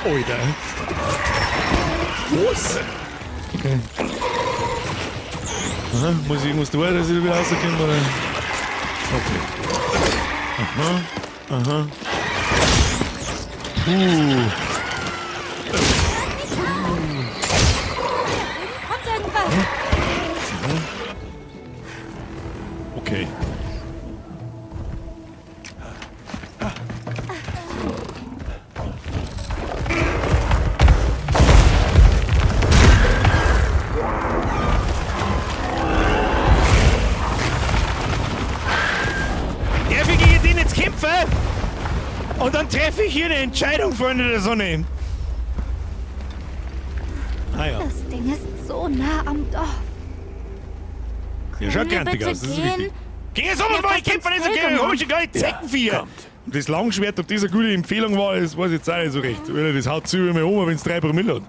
Alter. Was? Okay. Aha, muss ich irgendwas tun, dass ich da wieder rauskomme, oder? Okay. Aha, aha. Puh. Kommt irgendwas. Okay. Darf ich gegen den jetzt kämpfen? Und dann treffe ich hier eine Entscheidung, Freunde der Sonne. Ah ja. Das Ding ist so nah am Dorf. Ja, schaut Können wir grantig bitte aus, das ist gehen? richtig. Geh jetzt um, Mir ich fast kämpfe nicht so ins gerne. Fell Hol ich schon gleich Zeckenvieh. kommt. Und das Langschwert, ob das eine gute Empfehlung war, das weiß ich jetzt auch nicht so recht. Weil das haut zu über mir um, wenn es 3 Promille hat.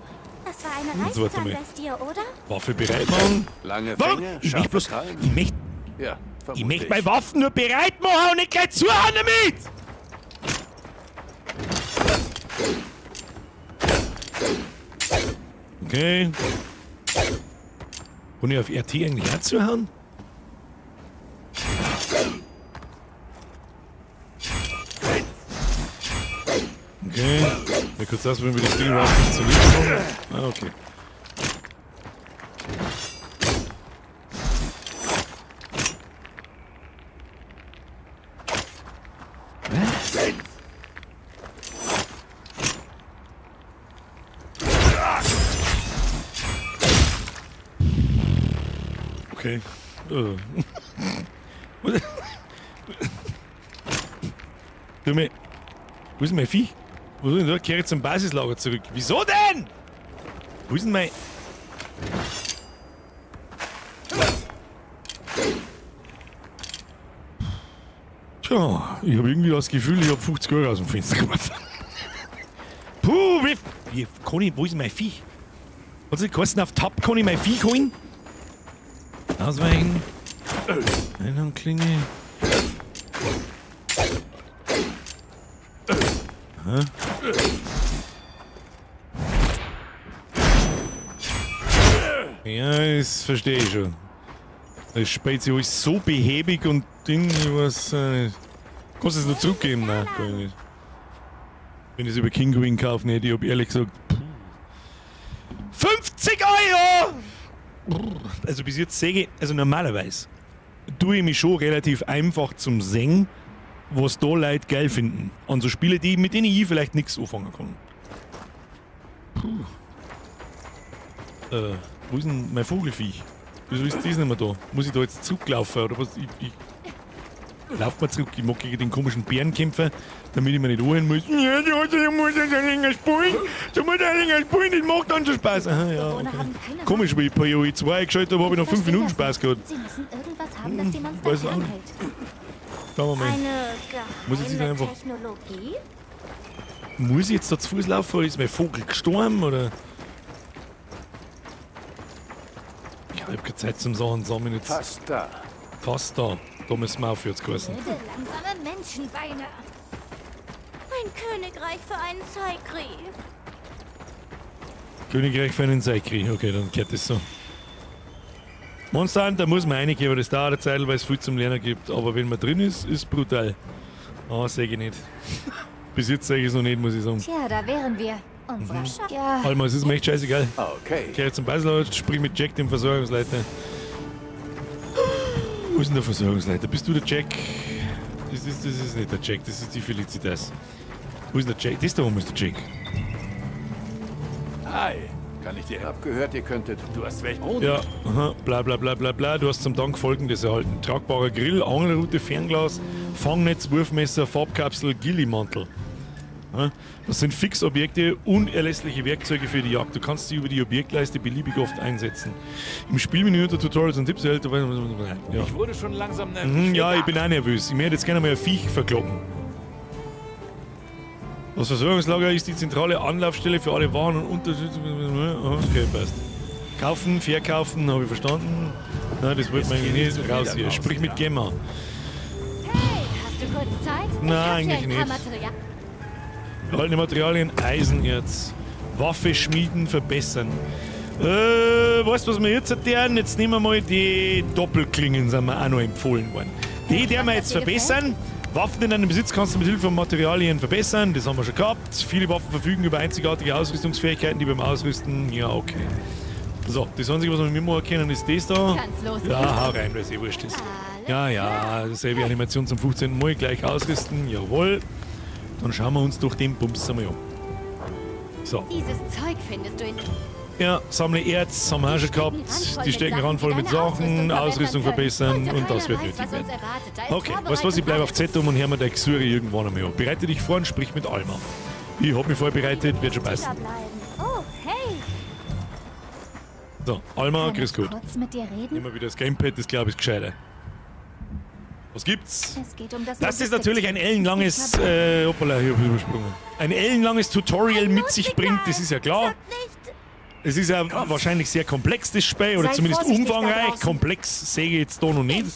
Das war eine Jetzt warte mal. Reißzahnbestie, oder? Waffe bereit machen. Lange Warum? Fänge, Ich möchte scharfe bloß. Krallen. Ich möchte Ja, ich vermutlich. möchte meine Waffen nur bereit machen und nicht gleich zuhauen damit! Okay. Kann ich auf RT eigentlich auch zuhauen? Okay. Mal kurz ausprobieren, wie das Ding überhaupt funktioniert. Ah, okay. Okay. Du mir. Wo ist denn mein Viech? Wo ist denn da? Kehre zum Basislager zurück. Wieso denn? Wo ist denn mein. Tja, ich habe irgendwie das Gefühl, ich habe 50 Euro aus dem Fenster geworfen. Puh, wie kann ich, wo ist mein Viech? Was ist geheißen, auf Tab kann ich mein Viech holen? Ausweichen. Einhandklinge. Aha. Ja, das verstehe ich schon. Das spielt sich alles so behäbig und Ding, ich weiß nicht. Kannst du es nur zurückgeben? Nein, kann ich nicht. Wenn ich es über Kinguin kaufen hätte, ich hab ehrlich gesagt. Puh. 50 Euro! Also bis jetzt sehe ich, also normalerweise tue ich mich schon relativ einfach zum Singen, was da Leute geil finden. An so Spiele, die, mit denen ich vielleicht nichts anfangen kann. Puh. Wo ist denn mein Vogelfiech? Wieso ist das nicht mehr da? Muss ich da jetzt zurücklaufen oder was? Ich lauf mal zurück. Ich mag gegen den komischen Bären kämpfen, damit ich mir nicht anhören muss. Ja, du musst ja länger spielen. Du musst ja länger spielen, das macht dann schon Spaß. Aha, ja, okay. Komisch, wie ich PoE 2 eingeschaltet habe, habe ich noch 5 Minuten Spaß gehabt. Sie müssen irgendwas haben, das die Monster Weiß auch nicht. Schauen wir mal. Eine Muss ich jetzt geheime einfach- Technologie? Muss ich jetzt da zu Fuß laufen oder ist mein Vogel gestorben? Oder? Ich habe keine Zeit zum Sachen sammeln jetzt. Fast da. Fast da. Da müssen wir aufwärts geheißen. Blöde, langsame Menschenbeine. Ein Königreich für einen Saikri. Königreich für einen Saikri. Okay, dann kehrt das so. Monster Hunter muss man reingehen, aber das dauert eine Zeit, weil es viel zum Lernen gibt. Aber wenn man drin ist, ist brutal. Ah, seh ich nicht. Bis jetzt sehe ich es noch nicht, muss ich sagen. Tja, da wären wir. Unsere Ja. Alma, es ist mir echt scheißegal. Okay. Ich kehre zum Basler, sprich mit Jack, dem Versorgungsleiter. Wo ist denn der Versorgungsleiter? Bist du der Jack? Das ist nicht der Jack, das ist die Felicitas. Wo ist denn der Jack? Das da oben ist der Jack. Hi. Kann ich dir... Hab gehört, ihr könntet... Du hast welche... Ja, aha, bla bla bla bla bla. Du hast zum Dank Folgendes erhalten. Tragbarer Grill, Angelrute, Fernglas, Fangnetz, Wurfmesser, Farbkapsel, Gillimantel. Ja, das sind Fixobjekte, unerlässliche Werkzeuge für die Jagd. Du kannst sie über die Objektleiste beliebig oft einsetzen. Im Spielmenü unter Tutorials und Tipps erhält du... Ja. Ich wurde schon langsam nervös. Mhm, ja, ich bin auch nervös. Ich möchte jetzt gerne mal ein Viech verkloppen. Das Versorgungslager ist die zentrale Anlaufstelle für alle Waren und Unterstützung. Okay, passt. Kaufen, verkaufen, habe ich verstanden. Nein, das wollte man eigentlich nicht. Raus hier. Sprich mit Gemma. Hey, hast du kurz Zeit? Nein, eigentlich nicht. Erhaltene Materialien, Eisenerz. Waffe schmieden, verbessern. Weißt du, was wir jetzt erklären? Jetzt nehmen wir mal die Doppelklingen, sind mir auch noch empfohlen worden. Die werden wir jetzt verbessern. Waffen in deinem Besitz kannst du mit Hilfe von Materialien verbessern. Das haben wir schon gehabt. Viele Waffen verfügen über einzigartige Ausrüstungsfähigkeiten, die beim Ausrüsten... Ja, okay. So, das Einzige, was wir mitmachen können, ist das da. Ja, hau rein, weil es eh wurscht ist. Ja, ja, dasselbe Animation zum 15. Mal. Gleich ausrüsten. Jawohl. Dann schauen wir uns doch den Bums einmal an. So. Dieses Zeug findest du in... Ja, sammle Erz, haben wir auch schon gehabt. Die stecken randvoll mit Sachen, Ausrüstung verbessern und das wird nötig werden. Okay, weißt du was, ich bleibe auf Z um und hör mir der Xuri irgendwann einmal an. Bereite dich vor und sprich mit Alma. Ich hab mich vorbereitet, wird schon passen. Oh, hey. So, Alma, grüß Gott. Kurz mit dir reden? Nehmen wir wieder das Gamepad, das glaube ich ist gescheiter. Was gibt's? Es geht um das Das ist natürlich ein ellenlanges, hoppala, hier hab ich übersprungen. Ein ellenlanges Tutorial mit sich bringt, das ist ja klar. Es ist ja wahrscheinlich sehr komplex, das Spiel, oder Sei zumindest vorsichtig da umfangreich. draußen. Komplex sehe ich jetzt da noch nicht.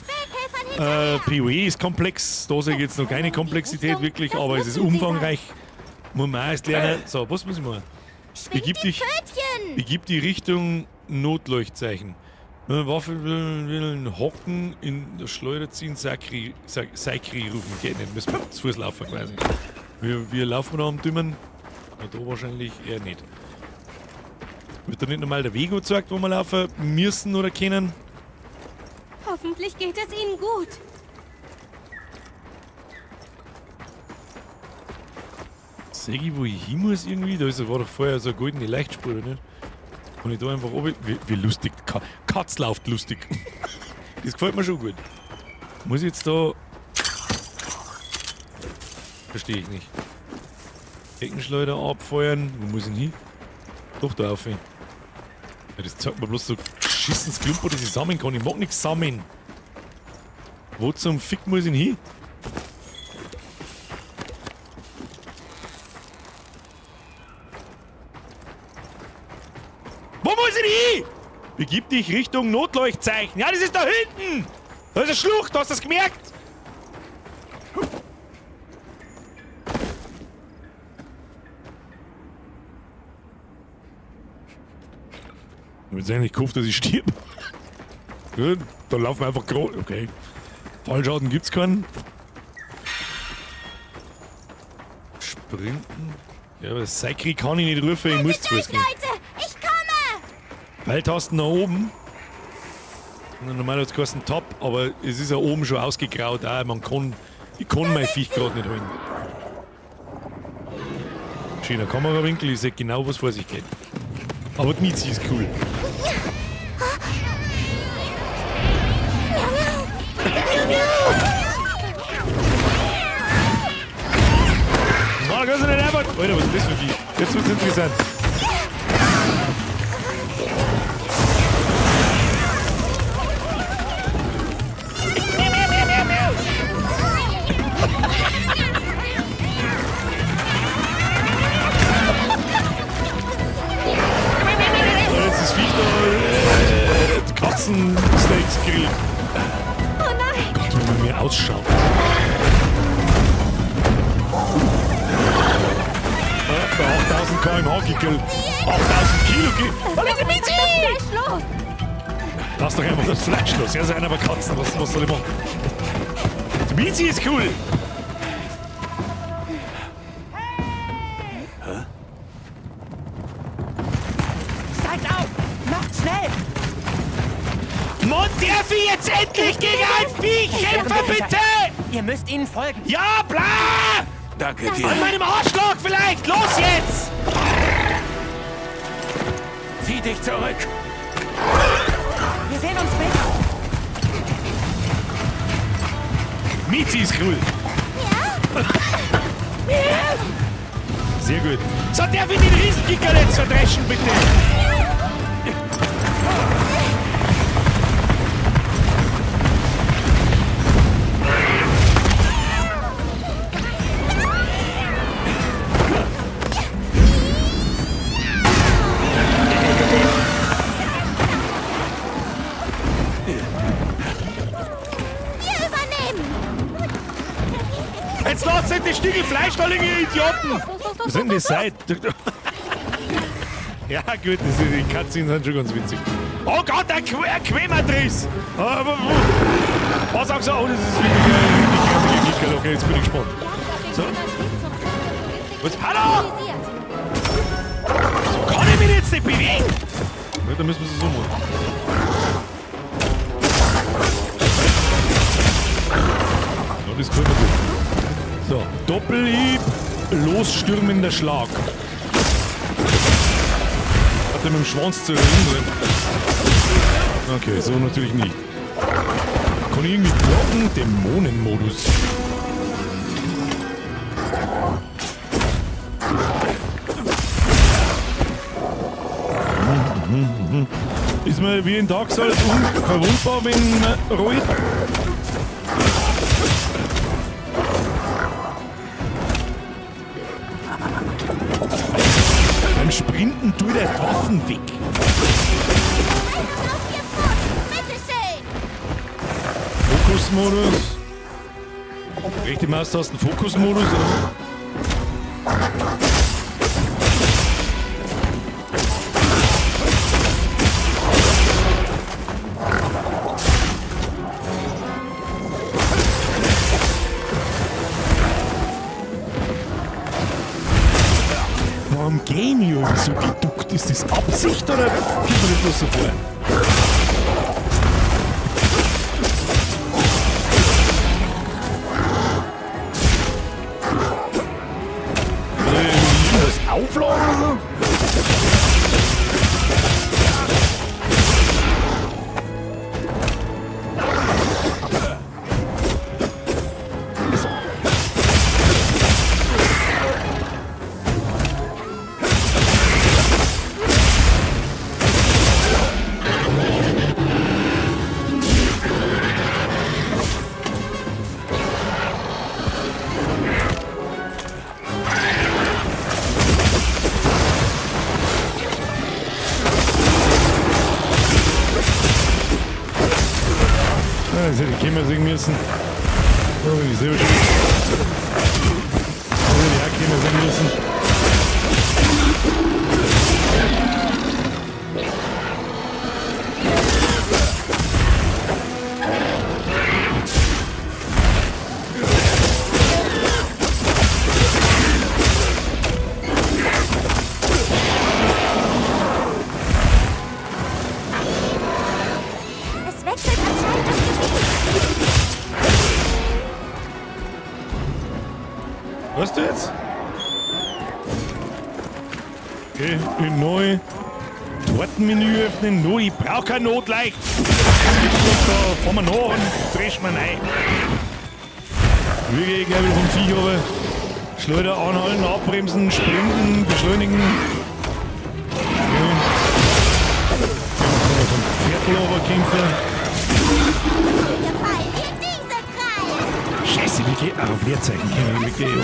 PoE ist komplex, da sehe ich jetzt noch keine Komplexität wirklich, aber es ist umfangreich. Muss man auch erst lernen. So, was muss ich machen? Begib die Richtung Notleuchtzeichen. Waffe will hocken, in der Schleuder ziehen, Sakri rufen. Geht nicht, müssen wir zu Fuß laufen quasi. Wir laufen da am Dümmen. Na, da wahrscheinlich eher nicht. Wird da nicht nochmal der Weg gezeigt, wo wir laufen müssen oder können? Hoffentlich geht es Ihnen gut. Sehe ich, wo ich hin muss irgendwie? Da ist, war doch vorher so eine goldene Leichtspur, oder nicht? Kann ich da einfach oben. Wie lustig. Katz läuft lustig. Das gefällt mir schon gut. Muss ich jetzt da. Verstehe ich nicht. Eckenschleuder abfeuern. Wo muss ich denn hin? Doch, da auf. Ja, das zeigt mir bloß so geschissenes Klumper, das ich sammeln kann. Ich mag nichts sammeln. Wo zum Fick muss ich denn hin? Wo muss ich hin? Begib dich Richtung Notleuchtzeichen. Ja, das ist da hinten! Da ist eine Schlucht, hast du das gemerkt? Ich hab jetzt eigentlich gehofft, dass ich stirb. Gut, da laufen wir einfach groß. Okay. Fallschaden gibt's keinen. Sprinten. Ja, aber Seikri kann ich nicht rufen, ich muss zu Fuß gehen. Leute, ich komme! Pfeiltasten nach oben. Normal hat es geheißen Top, aber es ist ja oben schon ausgegraut. Auch man kann, ich kann mein Viech gerade nicht holen. Schöner Kamerawinkel, ich sehe genau, was vor sich geht. Aber die Mizi ist cool. Mann, kannst du nicht einfach. Alter, was ist das für ein Viech? Jetzt wird's interessant. Jetzt ist Viech da Katzensteaks grillt. Oh nein! Gott, wenn man mir ausschaut. Ja, bei 8000 km/h gegrillt. 8000 Kilo gegrillt. Lass doch das Fleisch los! Lass doch einfach das Fleisch los. Ja, seien aber Katzen. Was soll ich machen? Die Mizi ist cool. Steigt auf! Macht schnell! Mann, darf ich jetzt endlich gegen ein Viech kämpfen, bitte? Ihr müsst ihnen folgen! Ja, bla! Danke dir. An meinem Arschloch vielleicht! Los jetzt! Zieh dich zurück. Wir sehen uns später! Mizi ist cool. Sehr gut. So, darf ich den Riesenkicker jetzt verdreschen, bitte? Wir übernehmen! Jetzt lasst nicht das Stückel Fleisch da liegen, ihr Idioten! Was sind das seid? Ja gut, das ist, die Katzen sind schon ganz witzig. Oh Gott, ein Quemadriss! Was sagst du? Oh, das ist wirklich ein richtig. Okay, jetzt bin ich gespannt. So. Was? Hallo? So kann ich mich jetzt nicht bewegen? Ja, dann müssen wir es so machen. Ja, das gefällt mir gut. So, Doppelhieb, losstürmender Schlag. Hat er mit dem Schwanz zu reden? Okay, so natürlich nicht. Kann ich irgendwie blocken? Dämonenmodus. Ist man wie in Dark Souls unverwundbar, wenn man rollt? Sprinten tut er die Waffen weg. Fokusmodus. Rechte Maustasten Fokusmodus, oder? Warum gehen die irgendwie so geduckt? Ist das Absicht oder kommt mir das bloß so vor? Irgendwas aufladen oder so? Ja, das hätte ich kommen sehen müssen. Oh, ich selber schon. Das hätte ich auch kommen sehen müssen. Es wechselt anscheinend das Gebiet. Was du jetzt? Okay, neu. Tortenmenü öffnen. No, ich brauch kein Notleicht. Da fahren wir nach und dreschen wir rein. Wirklich gleich wieder vom Viech runter. Schleuder anhalten, abbremsen, sprinten, beschleunigen. Okay. Vom Pferdl runterkämpfen. Gefallen dir diese Krallen? Scheiße, wie geht. Ach, auf Leerzeichen können wir wirklich, ja.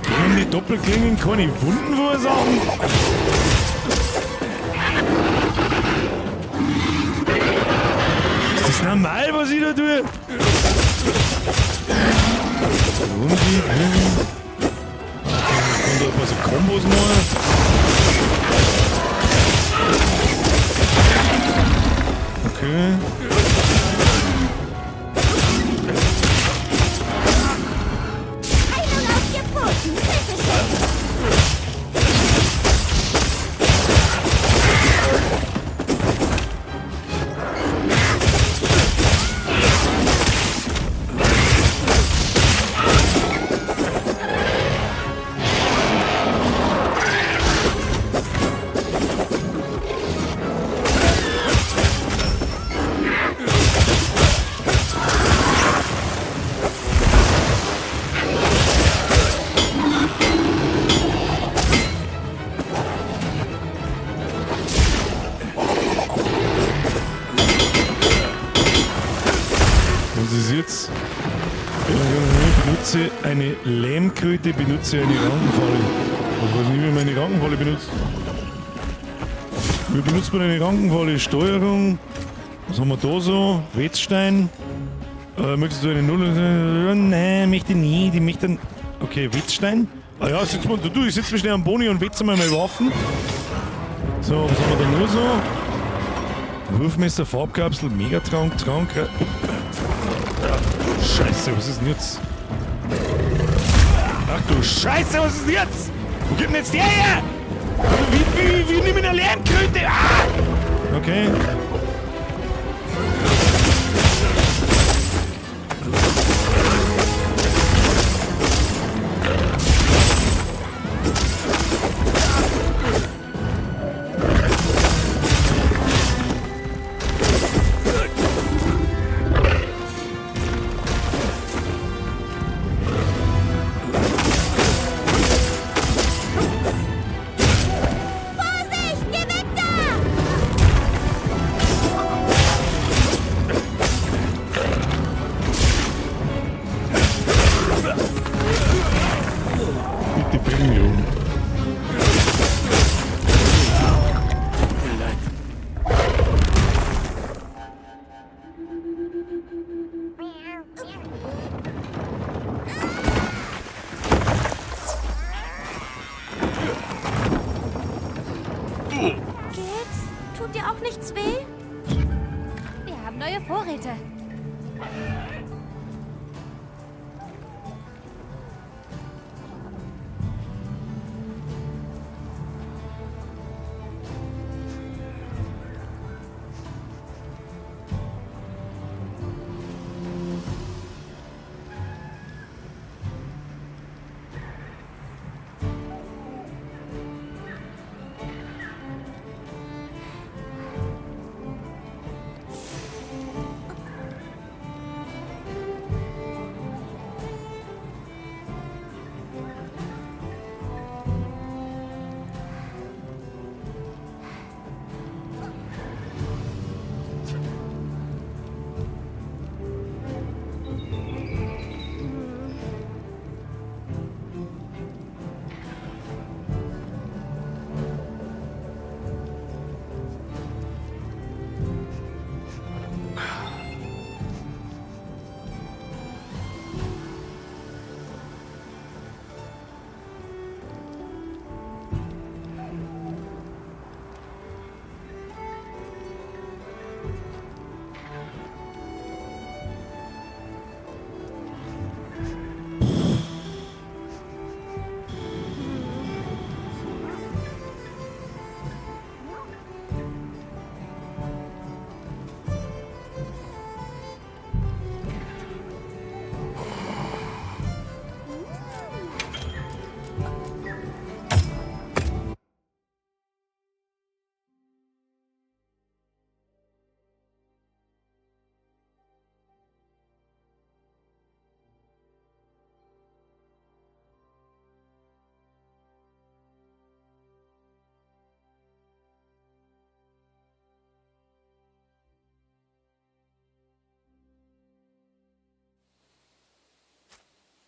Können die Doppelklingen keine Wunden verursachen? Ist das normal, was ich da tue? Wundi, Klingen. Kann da ein paar so Kombos machen. Okay. Heilung auf vier Pfoten. Bitteschön. Was ist jetzt? Benutze eine Lähmkröte, benutze eine Rankenfalle. Ich weiß nicht, wie man eine Rankenfalle benutzt. Wie benutzt man eine Rankenfalle? Steuerung. Was haben wir da so? Wetzstein. Möchtest du eine Null? Nein, möchte ich nicht. Ich möchte einen. Okay, Wetzstein. Ah ja, setz mal, du, ich setz mich schnell am Boni und wetze mal meine Waffen. So, was haben wir da nur so? Wurfmesser, Farbkapsel, Megatrank, Trank. Scheiße, was ist denn jetzt? Ach du Scheiße, was ist denn jetzt? Wo geht denn jetzt der her? Wie nimm ich eine Lärmkröte? Ah! Okay. Vorsicht! Geh weg da! Bitte bring mich um. Geht's? Tut dir auch nichts weh? Wir haben neue Vorräte.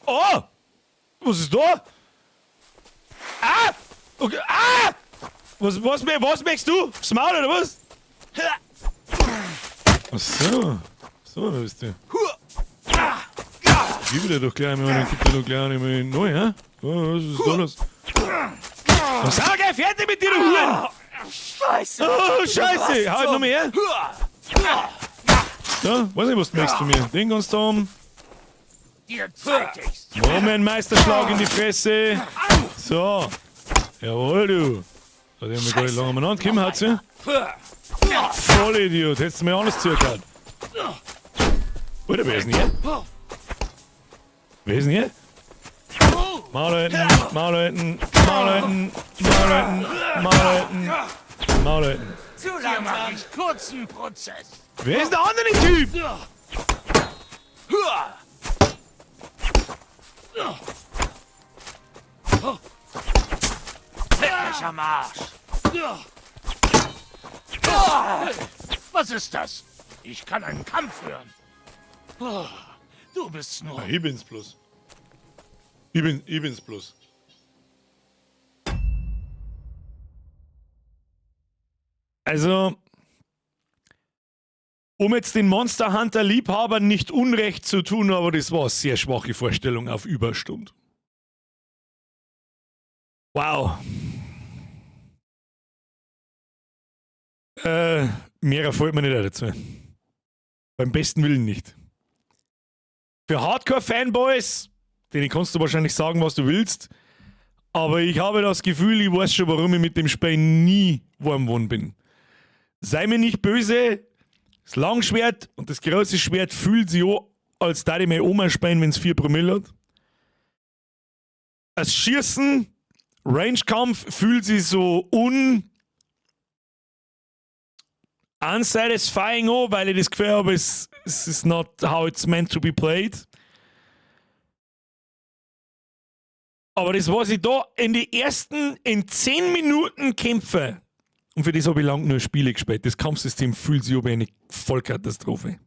Oh! Was ist da? Ah! Okay. Ah! Was möchtest du? Aufs Maul oder was? Ach so. So, da bist du. Gib dir doch gleich mal einen, gib dir doch gleich mal neu, hä? Oh, was ist da los? Was sind wir gleich fertig mit dir, du Huren? Scheiße! Oh, Scheiße! Hau halt noch mehr! Ja, weiß nicht, was du möchtest von mir. Den kannst du haben. Dir zeig ich's. Moment, Meisterschlag in die Fresse. So. Jawohl, du. Da haben wir gar nicht lange umeinander gekommen, hat's ja? Vollidiot, hättest du mir anders zugehört. Alter, wer ist denn hier? Wer ist denn hier? Maul halten, Maul halten, Maul halten, Maul halten, Maul halten, Maul halten. Zu dir mach ich kurzen Prozess. Wer ist der andere Typ? Leck mich am Arsch. Was ist das? Ich kann einen Kampf hören. Du bist nur. Ich bin's bloß. Ich bin's bloß. Also, um jetzt den Monster Hunter Liebhabern nicht Unrecht zu tun, aber das war eine sehr schwache Vorstellung auf Überstund. Wow. Mehr erfolgt mir nicht dazu. Beim besten Willen nicht. Für Hardcore-Fanboys, denen kannst du wahrscheinlich sagen, was du willst, Aber ich habe das Gefühl, ich weiß schon, warum ich mit dem Spiel nie warm geworden bin. Sei mir nicht böse, das Langschwert und das große Schwert fühlt sich an, als da ich meine Oma spielen, wenn es 4 Promille hat. Das Schießen, Range-Kampf fühlt sich so unsatisfying an, weil ich das Gefühl habe, es ist not how it's meant to be played. Aber das, was ich da in die ersten, in 10 Minuten kämpfe, und für das habe ich lange nur Spiele gespielt, das Kampfsystem fühlt sich an wie eine Vollkatastrophe.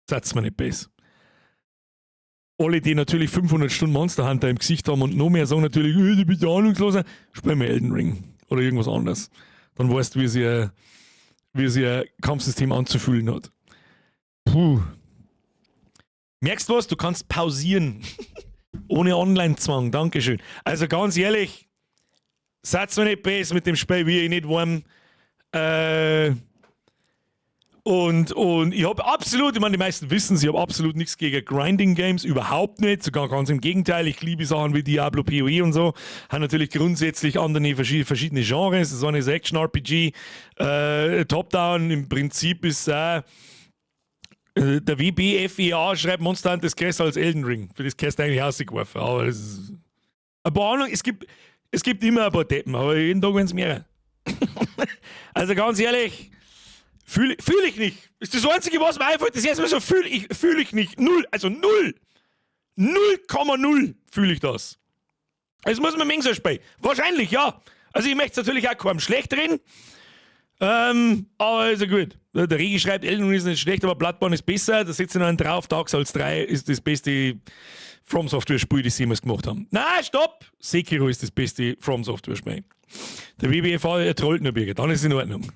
Seid's mir nicht besser. Alle, die natürlich 500 Stunden Monster Hunter im Gesicht haben und noch mehr sagen natürlich, du bist ja ahnungsloser, spiel mir Elden Ring oder irgendwas anderes. Dann weißt du, wie sich ein Kampfsystem anzufühlen hat. Puh. Merkst du was? Du kannst pausieren. Ohne Online-Zwang, Dankeschön. Also ganz ehrlich, seid's mir nicht besser mit dem Spiel, wie ich nicht warm. Und ich hab absolut, ich meine, die meisten wissen es, ich hab absolut nichts gegen Grinding Games, überhaupt nicht, sogar ganz im Gegenteil, ich liebe Sachen wie Diablo, PoE und so, haben natürlich grundsätzlich andere verschiedene Genres, das eine ist Action-RPG, Top-Down, im Prinzip ist der WBFEA schreibt Monster Hunter ist größer als Elden Ring, für das kannst du eigentlich rausgeworfen, aber es ist ein paar Ahnung, es gibt immer ein paar Deppen, aber jeden Tag werden's mehrere. Also ganz ehrlich, fühl ich nicht. Ist das Einzige, was mir einfällt, das erste Mal so, fühl ich nicht. Null, also null. 0,0 fühle ich das. Das muss man mengen so spielen. Wahrscheinlich, ja. Also ich möchte es natürlich auch kaum schlecht reden. Aber ist ja gut. Der Regi schreibt, Elden Ring ist nicht schlecht, aber Bloodborne ist besser. Da setze ich noch einen drauf. Dark Souls 3 ist das beste From Software-Spiel, das sie jemals gemacht haben. Na, stopp! Sekiro ist das beste From Software-Spiel. Der WBFA, er trollt nur, Birgit. Dann ist es in Ordnung.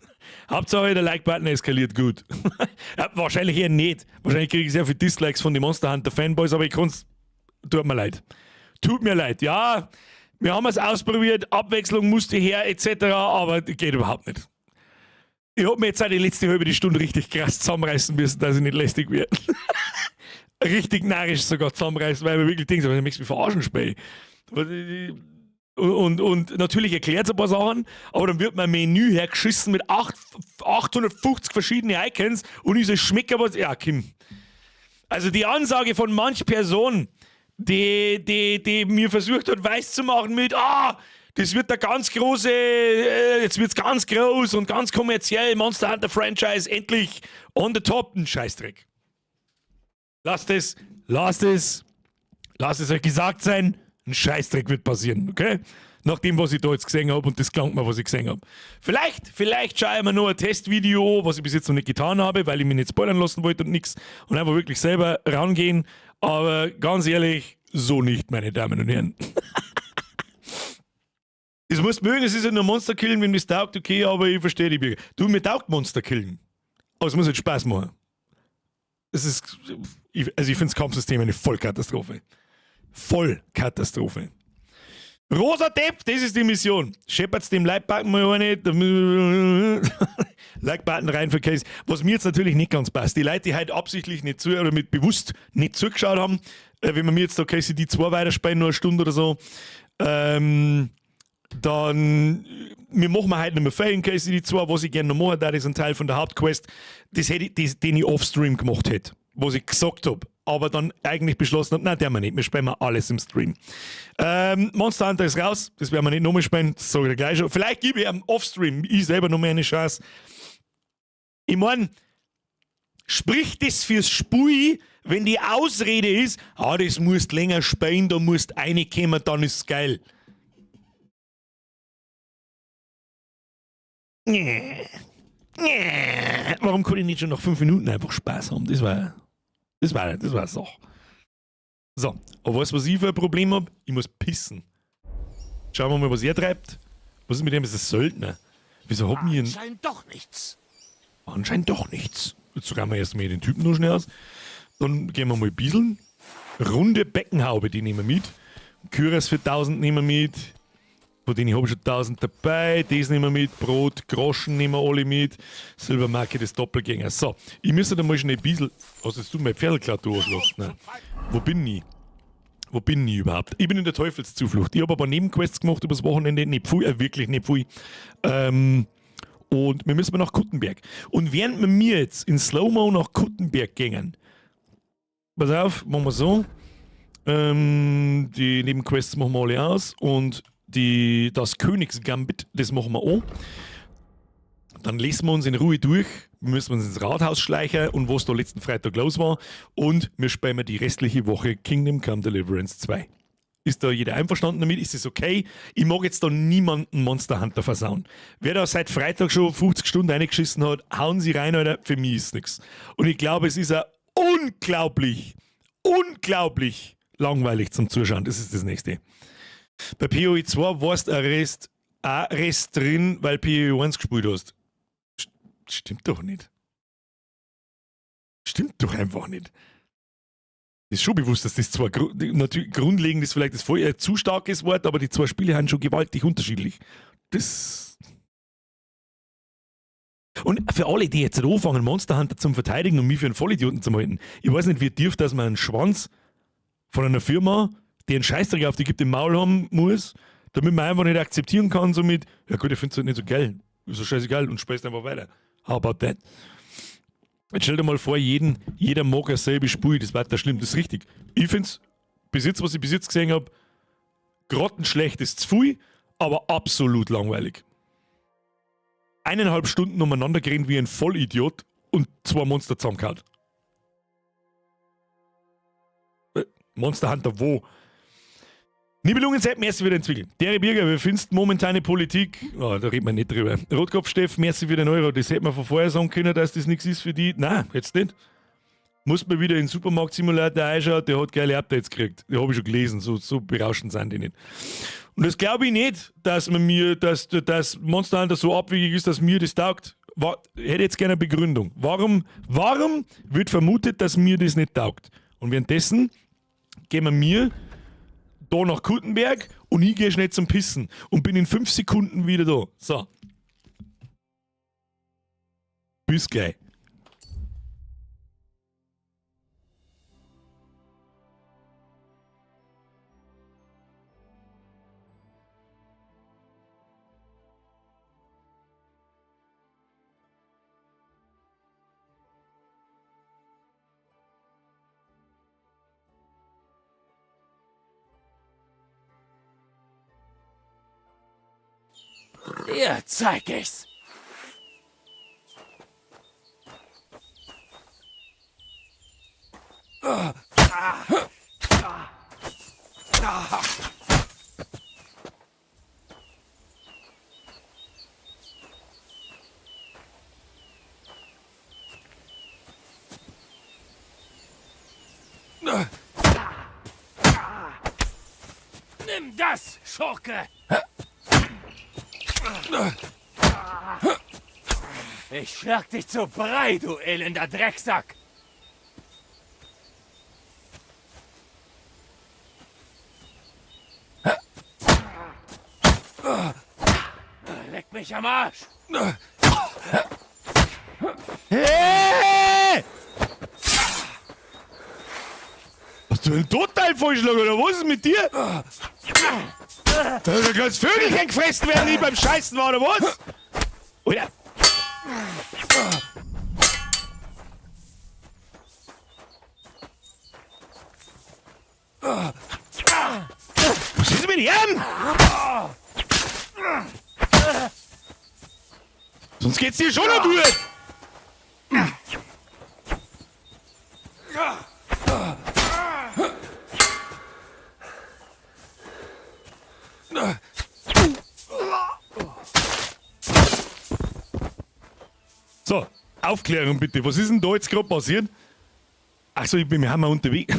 Hauptsache, der Like-Button eskaliert gut. Ja, wahrscheinlich eher nicht. Wahrscheinlich kriege ich sehr viele Dislikes von den Monster Hunter Fanboys, aber ich kann's. Tut mir leid. Tut mir leid. Ja, wir haben es ausprobiert, Abwechslung musste her, etc., aber geht überhaupt nicht. Ich hab mir jetzt auch die letzte halbe Stunde richtig krass zusammenreißen müssen, dass ich nicht lästig werde. Richtig narrisch sogar zusammenreißen, weil ich mir wirklich denke, ich möchte mich verarschen spielen. Und natürlich erklärt es ein paar Sachen, aber dann wird mein Menü hergeschissen mit 850 verschiedene Icons und ich so schmecke was. Ja, Kim. Also die Ansage von manch Person, die mir versucht hat, weiß zu machen mit, das wird der ganz große, jetzt wird's ganz groß und ganz kommerziell, Monster Hunter Franchise, endlich on the top, ein Scheißdreck. Lasst es euch gesagt sein, ein Scheißdreck wird passieren, okay? Nach dem, was ich da jetzt gesehen hab, und das klangt mir, was ich gesehen hab. Vielleicht schaue ich mir nur ein Testvideo, was ich bis jetzt noch nicht getan habe, weil ich mich nicht spoilern lassen wollte und nix und einfach wirklich selber rangehen. Aber ganz ehrlich, so nicht, meine Damen und Herren. Das musst du mögen, es ist ja nur Monster killen, wenn das taugt, okay, aber ich verstehe die Birger. Du, mir taugt Monster killen. Aber es muss halt Spaß machen. Es ist, also ich finde das Kampfsystem eine Vollkatastrophe. Vollkatastrophe. Rosa Depp, das ist die Mission. Scheppert's dem Like-Button mal eine. Like-Button rein für Case. Was mir jetzt natürlich nicht ganz passt. Die Leute, die halt absichtlich nicht zu oder mit bewusst nicht zugeschaut haben, wenn wir mir jetzt da KCD 2 weiterspielen, nur eine Stunde oder so, dann wir machen wir heute nicht mehr Ferien KCD 2, was ich gerne noch machen, das ist ein Teil von der Hauptquest, das hätte ich, den ich offstream gemacht hätte, was ich gesagt habe. Aber dann eigentlich beschlossen habe, nein, der wir nicht, wir spielen alles im Stream. Monster Hunter ist raus, das werden wir nicht nochmal spielen, das sage ich dir gleich schon. Vielleicht gebe ich am Offstream, ich selber noch mehr eine Chance. Ich meine, spricht das fürs Spiel, wenn die Ausrede ist, das musst länger spielen, da musst reinkommen, dann ist's geil. Nee. Nee. Warum konnte ich nicht schon nach 5 Minuten einfach Spaß haben? Das war so. So, aber weißt du, was ich für ein Problem habe? Ich muss pissen. Schauen wir mal, was er treibt. Was ist mit dem? Ist das Söldner? Wieso haben wir ihn? Anscheinend doch nichts. Anscheinend doch nichts. Jetzt räumen wir erstmal den Typen noch schnell aus. Dann gehen wir mal bieseln. Runde Beckenhaube, die nehmen wir mit. Küras für 1000 nehmen wir mit. Von denen habe ich schon 1000 dabei. Das nehmen wir mit. Brot, Groschen nehmen wir alle mit. Silbermarke des Doppelgängers. So, ich müsste da mal schnell ein bisschen. Was hast du mein Pferd geklaut, du Arschloch? Nein. Wo bin ich? Wo bin ich überhaupt? Ich bin in der Teufelszuflucht. Ich habe aber Nebenquests gemacht übers Wochenende. Nicht viel, wirklich nicht viel. Und wir müssen mal nach Kuttenberg. Und während wir mir jetzt in Slow-Mo nach Kuttenberg gingen, pass auf, machen wir so. Die Nebenquests machen wir alle aus und das Königsgambit, das machen wir auch. Dann lesen wir uns in Ruhe durch. Wir müssen uns ins Rathaus schleichen und was da letzten Freitag los war. Und wir spielen die restliche Woche Kingdom Come Deliverance 2. Ist da jeder einverstanden damit? Ist es okay? Ich mag jetzt da niemanden Monster Hunter versauen. Wer da seit Freitag schon 50 Stunden reingeschissen hat, hauen Sie rein, Alter. Für mich ist nix. Und ich glaube, es ist ja unglaublich, unglaublich langweilig zum Zuschauen. Das ist das Nächste. Bei PoE 2 warst du ein Rest drin, weil PoE 1 gespielt hast. Stimmt doch nicht. Stimmt doch einfach nicht. Ist schon bewusst, dass das zwar natürlich grundlegend ist vielleicht das voll, zu starkes Wort, aber die zwei Spiele sind schon gewaltig unterschiedlich. Das. Und für alle, die jetzt anfangen, Monster Hunter zum Verteidigen und mich für einen Vollidioten zu halten, ich weiß nicht, wie tief, dass man einen Schwanz von einer Firma, die einen Scheißdreck auf die gibt, im Maul haben muss, damit man einfach nicht akzeptieren kann, somit, ja gut, ich find's halt nicht so geil. Ist doch scheißegal und spielst einfach weiter. How about that? Jetzt stell dir mal vor, jeder mag dasselbe Spiel, das war da schlimm, das ist richtig. Ich find's, bis jetzt, was ich bis jetzt gesehen hab, grottenschlecht ist zu viel, aber absolut langweilig. 1,5 Stunden umeinander gerannt wie ein Vollidiot und 2 Monster zusammengehauen. Monster Hunter wo? Nibelungen-Sepp, merci für den Zwickel. Dere Birger, wie findest du momentane Politik? Oh, da redet man nicht drüber. Rotkopf-Steff, merci für den Euro. Das hätte man von vorher sagen können, dass das nichts ist für die. Nein, jetzt nicht. Muss man wieder in den Supermarkt-Simulator einschauen, der hat geile Updates gekriegt. Die hab ich schon gelesen, so berauschend sind die nicht. Und das glaube ich nicht, dass man mir, dass, dass Monster Hunter so abwegig ist, dass mir das taugt. Hätte jetzt gerne eine Begründung. Warum wird vermutet, dass mir das nicht taugt? Und währenddessen gehen wir mir da nach Kuttenberg und ich gehe schnell zum Pissen und bin in 5 Sekunden wieder da. So. Bis gleich. Dir zeig ich's. Nimm das, Schurke! Ich schlag dich zu Brei, du elender Drecksack! Leck mich am Arsch! Hey! Hast du einen Totalvorschlag oder was ist mit dir? Da hat ein kleines Vögelchen gefressen werden, die beim Scheißen war, oder was? Oder? Was ist mit ihm? Sonst geht's dir schon noch gut! So, Aufklärung bitte. Was ist denn da jetzt gerade passiert? Achso, wir haben ja unterwegs.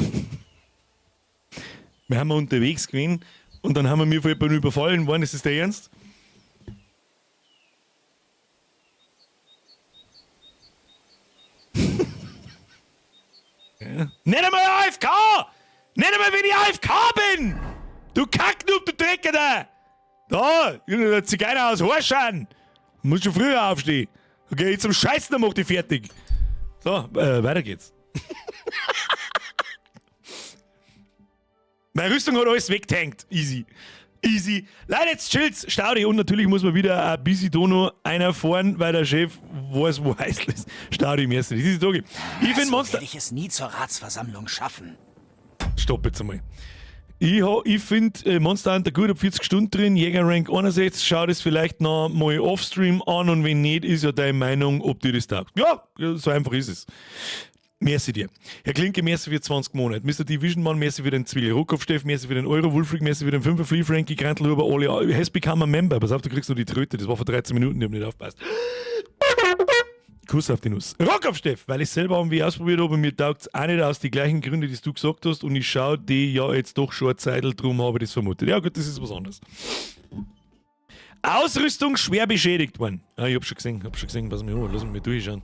Wir haben ja unterwegs gewesen und dann haben wir mir von jemandem überfallen worden. Ist das der Ernst? Ja. Nicht einmal AFK! Nicht einmal, wenn ich AFK bin! Du Kacknub, du Drecker da! Da, der Zigeuner aus Horschan! Muss schon früher aufstehen. Okay, jetzt zum Scheißen, dann mach dich fertig. So, weiter geht's. Meine Rüstung hat alles weggetankt. Easy. Easy. Leute, jetzt chillt's, stau dich. Und natürlich muss man wieder ein bisschen da noch einer fahren, weil der Chef weiß, wo heiß ist. Stau dich im ersten. Das ist die Ich finde So Monster. werde ich es nie zur Ratsversammlung schaffen. Stopp jetzt einmal. Ich finde Monster Hunter gut, hab 40 Stunden drin, Jäger Rank 61, schau das vielleicht noch mal offstream an und wenn nicht, ist ja deine Meinung, ob dir das taugt. Ja, so einfach ist es. Merci dir. Herr Klinke, merci für 20 Monate. Mr. Division Man, merci für den Zwiebel. Ruckhoff Steff, merci für den Euro. Wulfried, merci für den 5er. Flea Frankie, Grantelhuber, alle. Has become a member. Pass auf, du kriegst nur die Tröte. Das war vor 13 Minuten, ich hab nicht aufgepasst. Kuss auf die Nuss. Rock auf Steff, weil ich selber irgendwie ausprobiert habe und mir taugt es auch nicht aus die gleichen Gründe, die du gesagt hast und ich schaue die ja jetzt doch schon eine Zeitl drum, habe ich das vermutet. Ja gut, das ist was anderes. Ausrüstung schwer beschädigt worden. Ah, ich hab schon gesehen, was mir an. Lass mich mal durchschauen.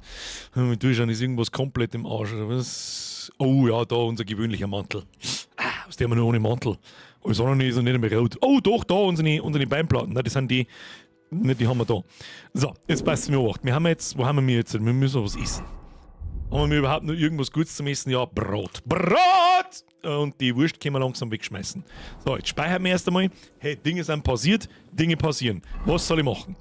Lass mich mal durchschauen, ist irgendwas komplett im Arsch oder was? Oh ja, da unser gewöhnlicher Mantel. Ah, was der haben wir nur ohne Mantel. Alles andere ist noch nicht einmal rot. Oh doch, da unsere Beinplatten. Nein, das sind die, ne, die haben wir da. So, jetzt passt es mir auf. Wir haben jetzt, wo haben wir jetzt? Wir müssen was essen. Haben wir überhaupt noch irgendwas Gutes zum Essen? Ja, Brot. Brot! Und die Wurst können wir langsam wegschmeißen. So, jetzt speichern wir erst einmal. Hey, Dinge sind passiert, Dinge passieren. Was soll ich machen?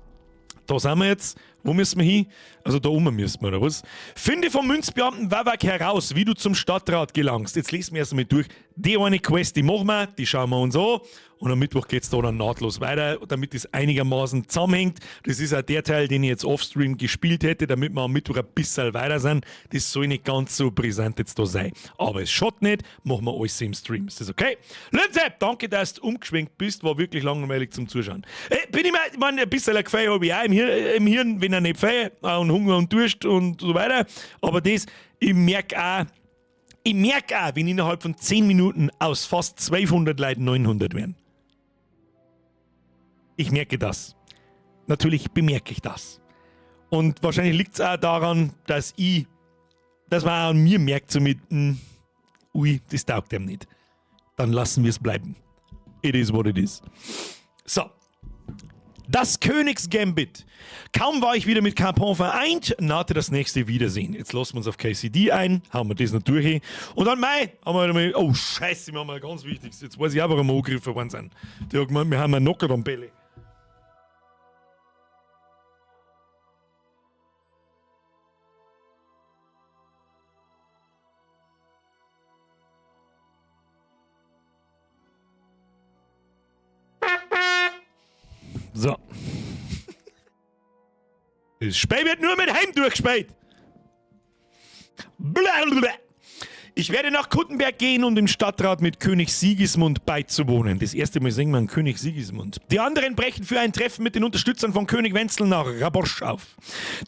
Da sind wir jetzt. Wo müssen wir hin? Also da oben müssen wir, oder was? Finde vom Münzbeamten Wawak heraus, wie du zum Stadtrat gelangst. Jetzt lesen wir erst einmal durch. Die eine Quest, die machen wir, die schauen wir uns an. Und am Mittwoch geht's da dann nahtlos weiter, damit es einigermaßen zusammenhängt. Das ist auch der Teil, den ich jetzt offstream gespielt hätte, damit wir am Mittwoch ein bisschen weiter sind. Das soll nicht ganz so brisant jetzt da sein. Aber es schaut nicht, machen wir alles im Stream. Ist das okay? Linze, danke, dass du umgeschwenkt bist. War wirklich langweilig zum Zuschauen. Bin ich mir, ich meine, ein bisschen ein Gefühl habe ich auch im Hirn, wenn er nicht feiert, und Hunger und Durst und so weiter. Aber das, ich merke auch, wenn innerhalb von 10 Minuten aus fast 1200 Leuten 900 werden. Ich merke das. Natürlich bemerke ich das. Und wahrscheinlich liegt's auch daran, dass man auch an mir merkt, so mit, ui, das taugt ihm nicht. Dann lassen wir's bleiben. It is what it is. So. Das Königsgambit. Kaum war ich wieder mit Capon vereint, nahte das nächste Wiedersehen. Jetzt lassen wir uns auf KCD ein, hauen wir das noch durch. Und dann Mai, haben wir mal, oh Scheiße, wir haben mal ganz wichtiges. Jetzt weiß ich auch, warum wir angegriffen worden sind. Die hat gemeint, wir haben einen Knocker am Bälle. So. Das Spiel wird nur mit Heim durchgespielt. Blablabla. Ich werde nach Kuttenberg gehen, um dem Stadtrat mit König Sigismund beizuwohnen. Das erste Mal singen wir einen König Sigismund. Die anderen brechen für ein Treffen mit den Unterstützern von König Wenzel nach Raborsch auf.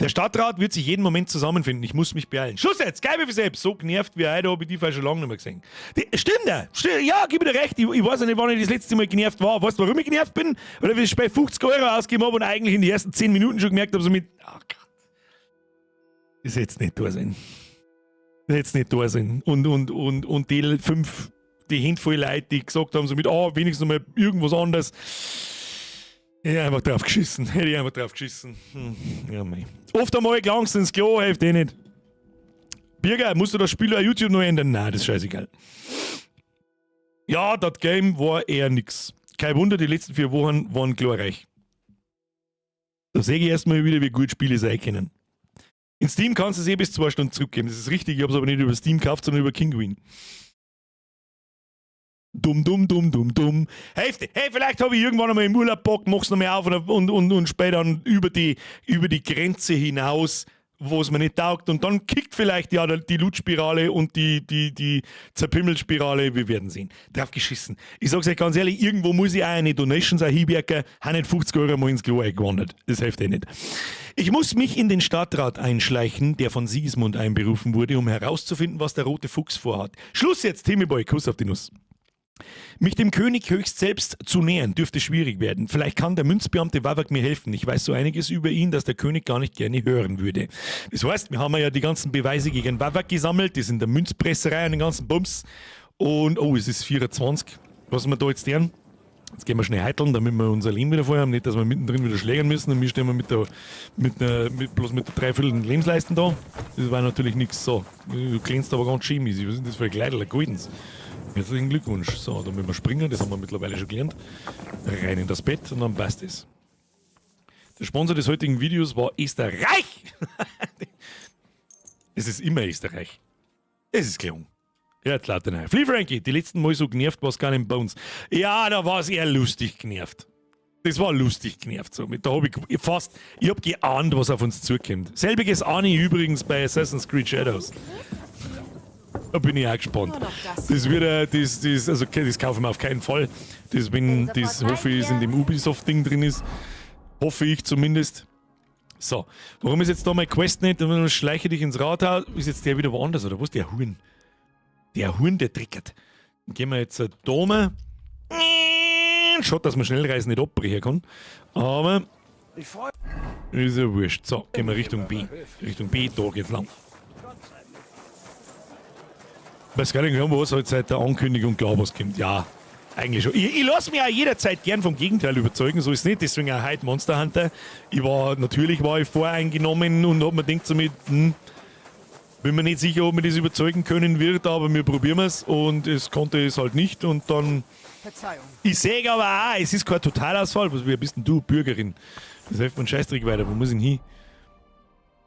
Der Stadtrat wird sich jeden Moment zusammenfinden. Ich muss mich beeilen. Schluss jetzt, geil wie selbst. So genervt wie heute habe ich die Fall schon lange nicht mehr gesehen. Die, stimmt ja. Stimmt, ja, gib mir recht. Ich weiß ja nicht, wann ich das letzte Mal genervt war. Weißt du, warum ich genervt bin? Weil ich das Spiel 50 Euro ausgegeben habe und eigentlich in den ersten 10 Minuten schon gemerkt habe, so mit... Oh Gott. Das hätt's nicht da sein. Das hätt's nicht da sein. Und die 5, die Handvoll Leute, die gesagt haben, so mit, oh, wenigstens mal irgendwas anderes. Hätte ich einfach drauf geschissen. Hätte ich einfach drauf geschissen. Ja, mei. Oft einmal gelangst ins Klo, hilft eh nicht. Birger, musst du das Spiel auf YouTube noch ändern? Nein, das ist scheißegal. Ja, das Game war eher nix. Kein Wunder, die letzten 4 Wochen waren glorreich. Da sehe ich erstmal wieder, wie gut Spiele sein können. In Steam kannst du es eh bis 2 Stunden zurückgeben. Das ist richtig, ich hab's aber nicht über Steam gekauft, sondern über Kinguin. Dumm, dumm, dumm, dumm, dumm. Hälfte. Hey, vielleicht habe ich irgendwann einmal im Urlaub Bock, mach's noch mal auf und später dann über die Grenze hinaus, wo es mir nicht taugt. Und dann kickt vielleicht ja die Loot-Spirale und die Zerpimmelspirale. Wir werden sehen. Drauf geschissen. Ich sag's euch ganz ehrlich, irgendwo muss ich auch eine Donations hinwerken. Haben nicht 50 Euro mal ins Klo eingewandert. Das hilft eh nicht. Ich muss mich in den Stadtrat einschleichen, der von Sigismund einberufen wurde, um herauszufinden, was der rote Fuchs vorhat. Schluss jetzt, Timmy Boy, Kuss auf die Nuss. Mich dem König höchst selbst zu nähern, dürfte schwierig werden. Vielleicht kann der Münzbeamte Wawak mir helfen. Ich weiß so einiges über ihn, dass der König gar nicht gerne hören würde. Das heißt, wir haben ja die ganzen Beweise gegen Wawak gesammelt, die sind in der Münzpresserei und den ganzen Bums. Und, oh, es ist 24. Was haben wir da jetzt deren? Jetzt gehen wir schnell heiteln, damit wir unser Leben wieder voll haben. Nicht, dass wir mittendrin wieder schlägern müssen und wir stehen wir bloß mit der Dreiviertel Lebensleisten da. Das war natürlich nichts so. Du glänzt aber ganz schön, Misi. Was ist denn das für ein Kleidel? Ein goldens. Herzlichen Glückwunsch. So, da müssen wir springen, das haben wir mittlerweile schon gelernt. Rein in das Bett und dann passt es. Der Sponsor des heutigen Videos war Österreich. Es ist immer Österreich. Es ist gelungen. Ja, jetzt lauter rein. Flea Frankie, die letzten Mal so genervt war es gar nicht Bones. Ja, da war es eher lustig genervt. Das war lustig genervt. So. Da hab ich fast, ich hab geahnt, was auf uns zukommt. Selbiges ahne ich übrigens bei Assassin's Creed Shadows. Da bin ich auch gespannt. Das wird, das, das, also das kaufen wir auf keinen Fall. Das, wenn, das hoffe ich, ist in dem Ubisoft-Ding drin ist. Hoffe ich zumindest. So, warum ist jetzt da meine Quest nicht? Dann schleiche dich ins Rathaus. Ist jetzt der wieder woanders, oder was? Der Huhn. Der Huhn, der trickert. Dann gehen wir jetzt da mal. Schaut, dass man Schnellreisen nicht abbrechen kann. Aber ist ja wurscht. So, gehen wir Richtung B. Richtung B, da geht's lang. Weiß gar nicht, was halt seit der Ankündigung klar was kommt. Ja, eigentlich schon. Ich lasse mich auch jederzeit gern vom Gegenteil überzeugen, so ist es nicht. Deswegen auch heute Monster Hunter. Natürlich war ich voreingenommen und hab mir gedacht, so mit, bin mir nicht sicher, ob mir das überzeugen können wird, aber wir probieren es und es konnte es halt nicht und dann. Verzeihung. Ich sehe aber auch, es ist kein Totalausfall. Was, wer bist denn du, Bürgerin? Das hilft mir einen Scheißdreck weiter. Wo muss ich denn hin?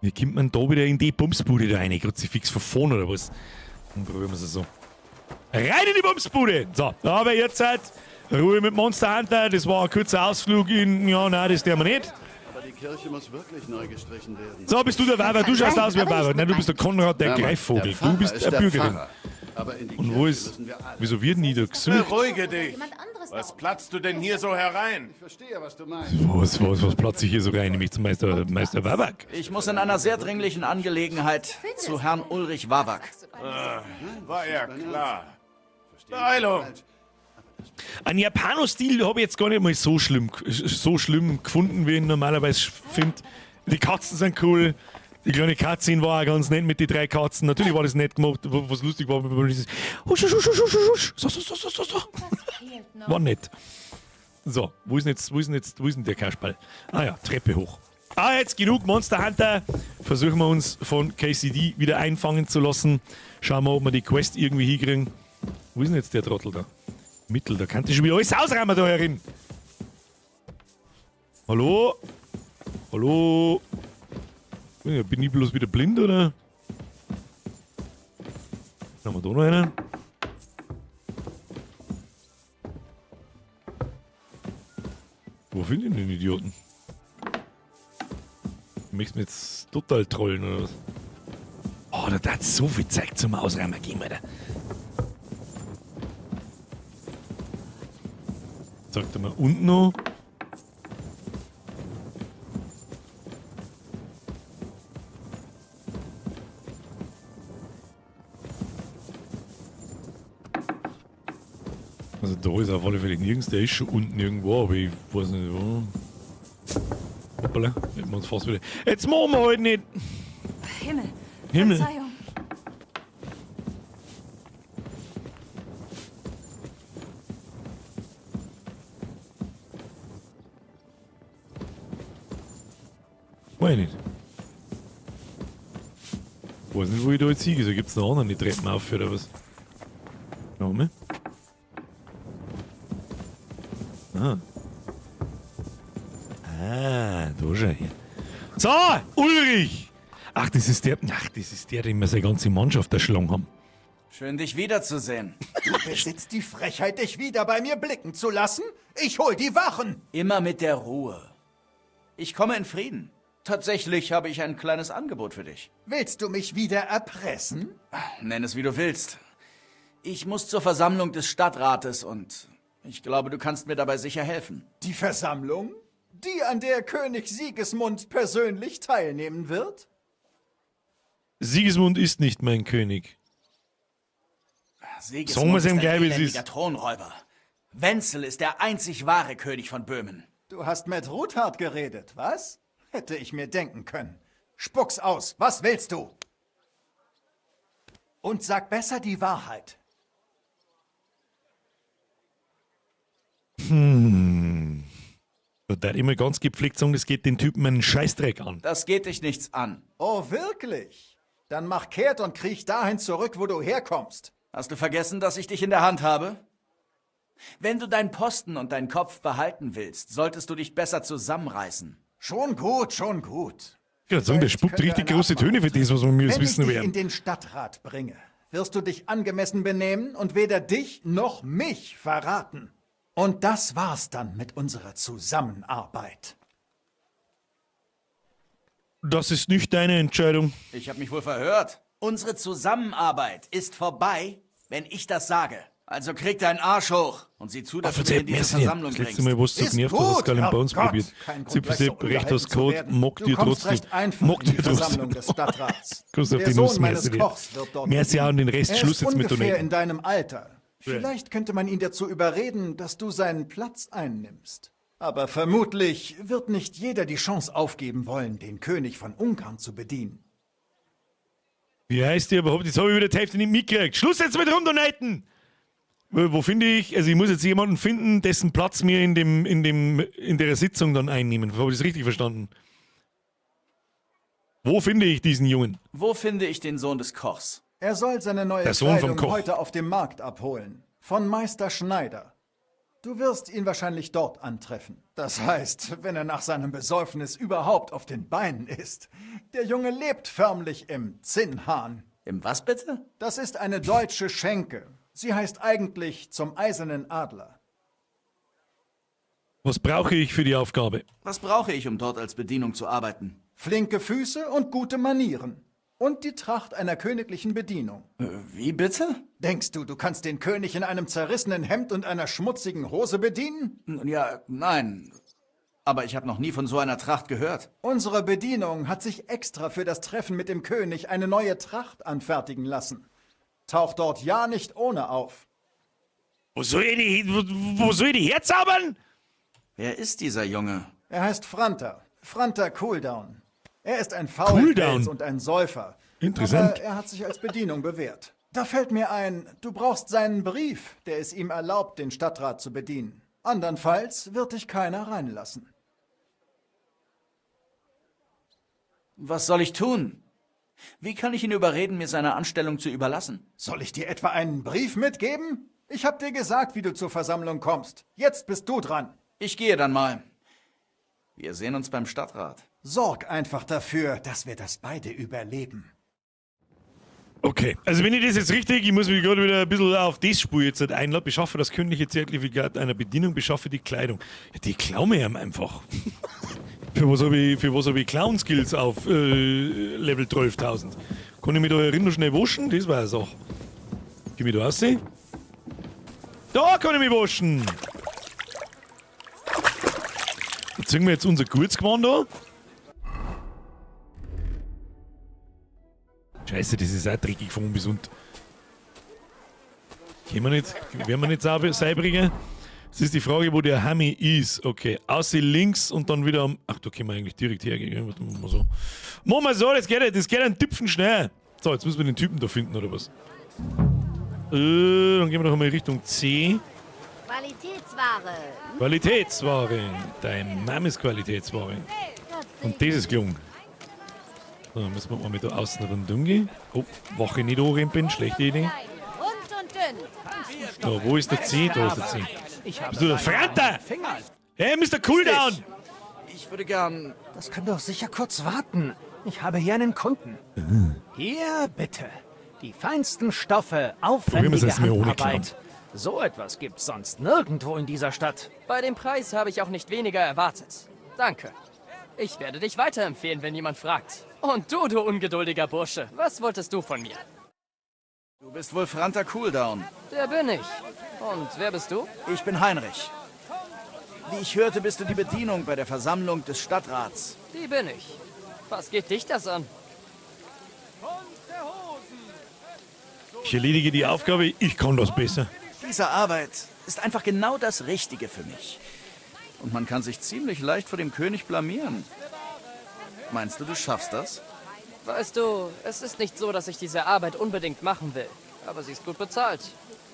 Wie kommt man da wieder in die Bumsbude da rein? Kruzifix von vorne oder was? Dann probieren wir es so. Rein in die Bumsbude! So, aber jetzt halt Ruhe mit Monster Hunter. Das war ein kurzer Ausflug in. Ja, nein, das tun wir nicht. Aber die Kirche muss wirklich neu gestrichen werden. So, bist du der Weiber? Du schaust aus wie ein Weiber. Nein, du bist der Konrad, der Ja, Mann, Greifvogel. der Du Pfarrer bist ist eine der Bürgerin. Pfarrer. Aber in die Und wo Kirche ist. müssen wir alle. Wieso wird nie da gesucht? Beruhige dich! Was platzt du denn hier so herein? Ich verstehe, was du meinst. Was platze ich hier so rein? Nämlich zum Meister Wawak. Ich muss in einer sehr dringlichen Angelegenheit zu Herrn Ulrich Wawak. Ah, war ja klar. Beeilung! Ein Japano-Stil habe ich jetzt gar nicht mal so schlimm gefunden, wie ich ihn normalerweise finde. Die Katzen sind cool. Die kleine Katze war auch ganz nett mit den 3 Katzen. Natürlich war das nett gemacht, was lustig war, war dieses Husch, husch, husch, husch, husch, husch. So, so, so, so, so, so. War nett. So, wo ist denn jetzt, wo ist denn jetzt, wo ist denn der Kasperl? Ah ja, Treppe hoch. Ah, jetzt genug Monster Hunter. Versuchen wir uns von KCD wieder einfangen zu lassen. Schauen wir, ob wir die Quest irgendwie hinkriegen. Wo ist denn jetzt der Trottel da? Mittel, da kann ich schon wieder alles ausräumen da herin. Hallo? Hallo? Bin ich bloß wieder blind, oder? Haben wir da noch einen? Wo finde ich denn den Idioten? Du möchtest mich jetzt total trollen, oder was? Oh, da hat so viel Zeug zum Ausräumen geben, Alter. Sagt er mal unten noch. Also da ist auf alle Fälle nirgends, der ist schon unten irgendwo, aber ich weiß nicht wo. Hoppala, hätten wir uns fast wieder. Jetzt machen wir halt nicht! Himmel. Himmel. Verzeihung. Weiß ich nicht. Weiß nicht, wo ich da jetzt hingehe. So gibt's noch anderen, die Treppen auf oder was? Nochmal. Ah. Ah, da schau her. So, Ulrich! Ach, das ist der, ach, das ist der, den wir seine ganze Mannschaft erschlagen haben. Schön, dich wiederzusehen. Du besitzt die Frechheit, dich wieder bei mir blicken zu lassen? Ich hol die Wachen! Immer mit der Ruhe. Ich komme in Frieden. Tatsächlich habe ich ein kleines Angebot für dich. Willst du mich wieder erpressen? Nenn es, wie du willst. Ich muss zur Versammlung des Stadtrates und ich glaube, du kannst mir dabei sicher helfen. Die Versammlung? Die, an der König Sigismund persönlich teilnehmen wird? Sigismund ist nicht mein König. Sigismund Sagen wir's ihm ist ein gleich, wie es ist. elendiger Thronräuber. Wenzel ist der einzig wahre König von Böhmen. Du hast mit Ruthard geredet, was? Hätte ich mir denken können. Spuck's aus, was willst du? Und sag besser die Wahrheit. Da hat immer ganz gepflegt sagen, das geht den Typen einen Scheißdreck an. Das geht dich nichts an. Oh, wirklich? Dann mach kehrt und kriech dahin zurück, wo du herkommst. Hast du vergessen, dass ich dich in der Hand habe? Wenn du deinen Posten und deinen Kopf behalten willst, solltest du dich besser zusammenreißen. Schon gut, schon gut. Ich würde sagen, der spuckt können wir richtig eine große Abmachung Töne für das, was wir mir jetzt Wenn ich wissen dich in werden. den Stadtrat bringe, wirst du dich angemessen benehmen und weder dich noch mich verraten. Und das war's dann mit unserer Zusammenarbeit. Das ist nicht deine Entscheidung. Ich habe mich wohl verhört. Unsere Zusammenarbeit ist vorbei, wenn ich das sage. Also krieg deinen Arsch hoch und sieh zu, dass du mich in diese Merci. Versammlung Das letzte bringst. Mal, wo du so Ist genervt hast, hast du gut, Skull and Bones Herrgott. probiert. Kein Grund, Zip, gleich so Zip, recht ungehalten aus zu Code, werden. mock Du dir kommst trotzdem. recht einfach Mock in die dir trotzdem. Versammlung des Stadtrats. Kuss auf Der die Sohn Nuss, meines merci dir. Kochs wird dort Merci auch und den Rest Er Schluss ist jetzt mit ungefähr Donaten. in deinem Alter. Vielleicht könnte man ihn dazu überreden, dass du seinen Platz einnimmst. Aber vermutlich wird nicht jeder die Chance aufgeben wollen, den König von Ungarn zu bedienen. Wie heißt der überhaupt? Jetzt habe ich wieder die Hälfte nicht mitgekriegt. Schluss jetzt mit rumdonaten! Wo finde ich, also ich muss jetzt jemanden finden, dessen Platz mir in der Sitzung dann einnehmen. Habe ich das richtig verstanden? Wo finde ich diesen Jungen? Wo finde ich den Sohn des Kochs? Er soll seine neue Der Sohn vom Kleidung Koch. heute auf dem Markt abholen. Von Meister Schneider. Du wirst ihn wahrscheinlich dort antreffen. Das heißt, wenn er nach seinem Besäufnis überhaupt auf den Beinen ist. Der Junge lebt förmlich im Zinnhahn. Im was bitte? Das ist eine deutsche Schenke. Sie heißt eigentlich zum Eisernen Adler. Was brauche ich für die Aufgabe? Was brauche ich, um dort als Bedienung zu arbeiten? Flinke Füße und gute Manieren. Und die Tracht einer königlichen Bedienung. Wie bitte? Denkst du, du kannst den König in einem zerrissenen Hemd und einer schmutzigen Hose bedienen? Nun ja, nein. Aber ich habe noch nie von so einer Tracht gehört. Unsere Bedienung hat sich extra für das Treffen mit dem König eine neue Tracht anfertigen lassen. Taucht dort ja nicht ohne auf. Wo soll ich die, wo soll ich die herzaubern? Wer ist dieser Junge? Er heißt Franta. Franta Cooldown. Er ist ein Faulpelz Cooldown. und ein Säufer. Interessant. Aber er hat sich als Bedienung bewährt. Da fällt mir ein, du brauchst seinen Brief, der es ihm erlaubt, den Stadtrat zu bedienen. Andernfalls wird dich keiner reinlassen. Was soll ich tun? Wie kann ich ihn überreden, mir seine Anstellung zu überlassen? Soll ich dir etwa einen Brief mitgeben? Ich hab dir gesagt, wie du zur Versammlung kommst. Jetzt bist du dran. Ich gehe dann mal. Wir sehen uns beim Stadtrat. Sorg einfach dafür, dass wir das beide überleben. Okay, also wenn ich das jetzt richtig, ich muss mich gerade wieder ein bisschen auf das Spur jetzt halt einladen. Beschaffe das königliche Zertifikat einer Bedienung, beschaffe die Kleidung. Ja, die klauen mir ihm einfach. Für was habe ich, für was hab ich Clown-Skills auf Level 12.000? Kann ich mich da herin noch schnell waschen? Das war eine Sache. Geh mich da raus? Da kann ich mich waschen! Dann ziehen wir jetzt unser Gurtsgewand da. Scheiße, das ist auch dreckig von bis und. Können wir nicht, werden wir nicht säubriger? Das ist die Frage, wo der Hammy ist. Okay, außer links und dann wieder am. Ach, da können wir eigentlich direkt hergehen. Machen wir so. Machen wir so, das geht einen Tüpfen schnell. So, jetzt müssen wir den Typen da finden, oder was? Dann gehen wir doch einmal Richtung C. Qualitätsware. Qualitätsware. Dein Name ist Qualitätsware. Und das ist gelungen. So, dann müssen wir mal mit da außen rundum gehen. Oh, Wache nicht anrempeln, schlechte Idee. Rund und dünn. Da, wo ist der C? Da ist der C. Ich habe Bist du der Franta? Finger. Hey, Mr. Cooldown! Ich würde gern. Das kann doch sicher kurz warten. Ich habe hier einen Kunden. Hier bitte. Die feinsten Stoffe, Probieren wir's aufwendige jetzt mal ohne Handarbeit. So etwas gibt's sonst nirgendwo in dieser Stadt. Bei dem Preis habe ich auch nicht weniger erwartet. Danke. Ich werde dich weiterempfehlen, wenn jemand fragt. Und du, du ungeduldiger Bursche, was wolltest du von mir? Du bist wohl Franta Cooldown. Der bin ich. Und wer bist du? Ich bin Heinrich. Wie ich hörte, bist du die Bedienung bei der Versammlung des Stadtrats. Die bin ich. Was geht dich das an? Ich erledige die Aufgabe, ich kann das besser. Diese Arbeit ist einfach genau das Richtige für mich. Und man kann sich ziemlich leicht vor dem König blamieren. Meinst du, du schaffst das? Weißt du, es ist nicht so, dass ich diese Arbeit unbedingt machen will. Aber sie ist gut bezahlt.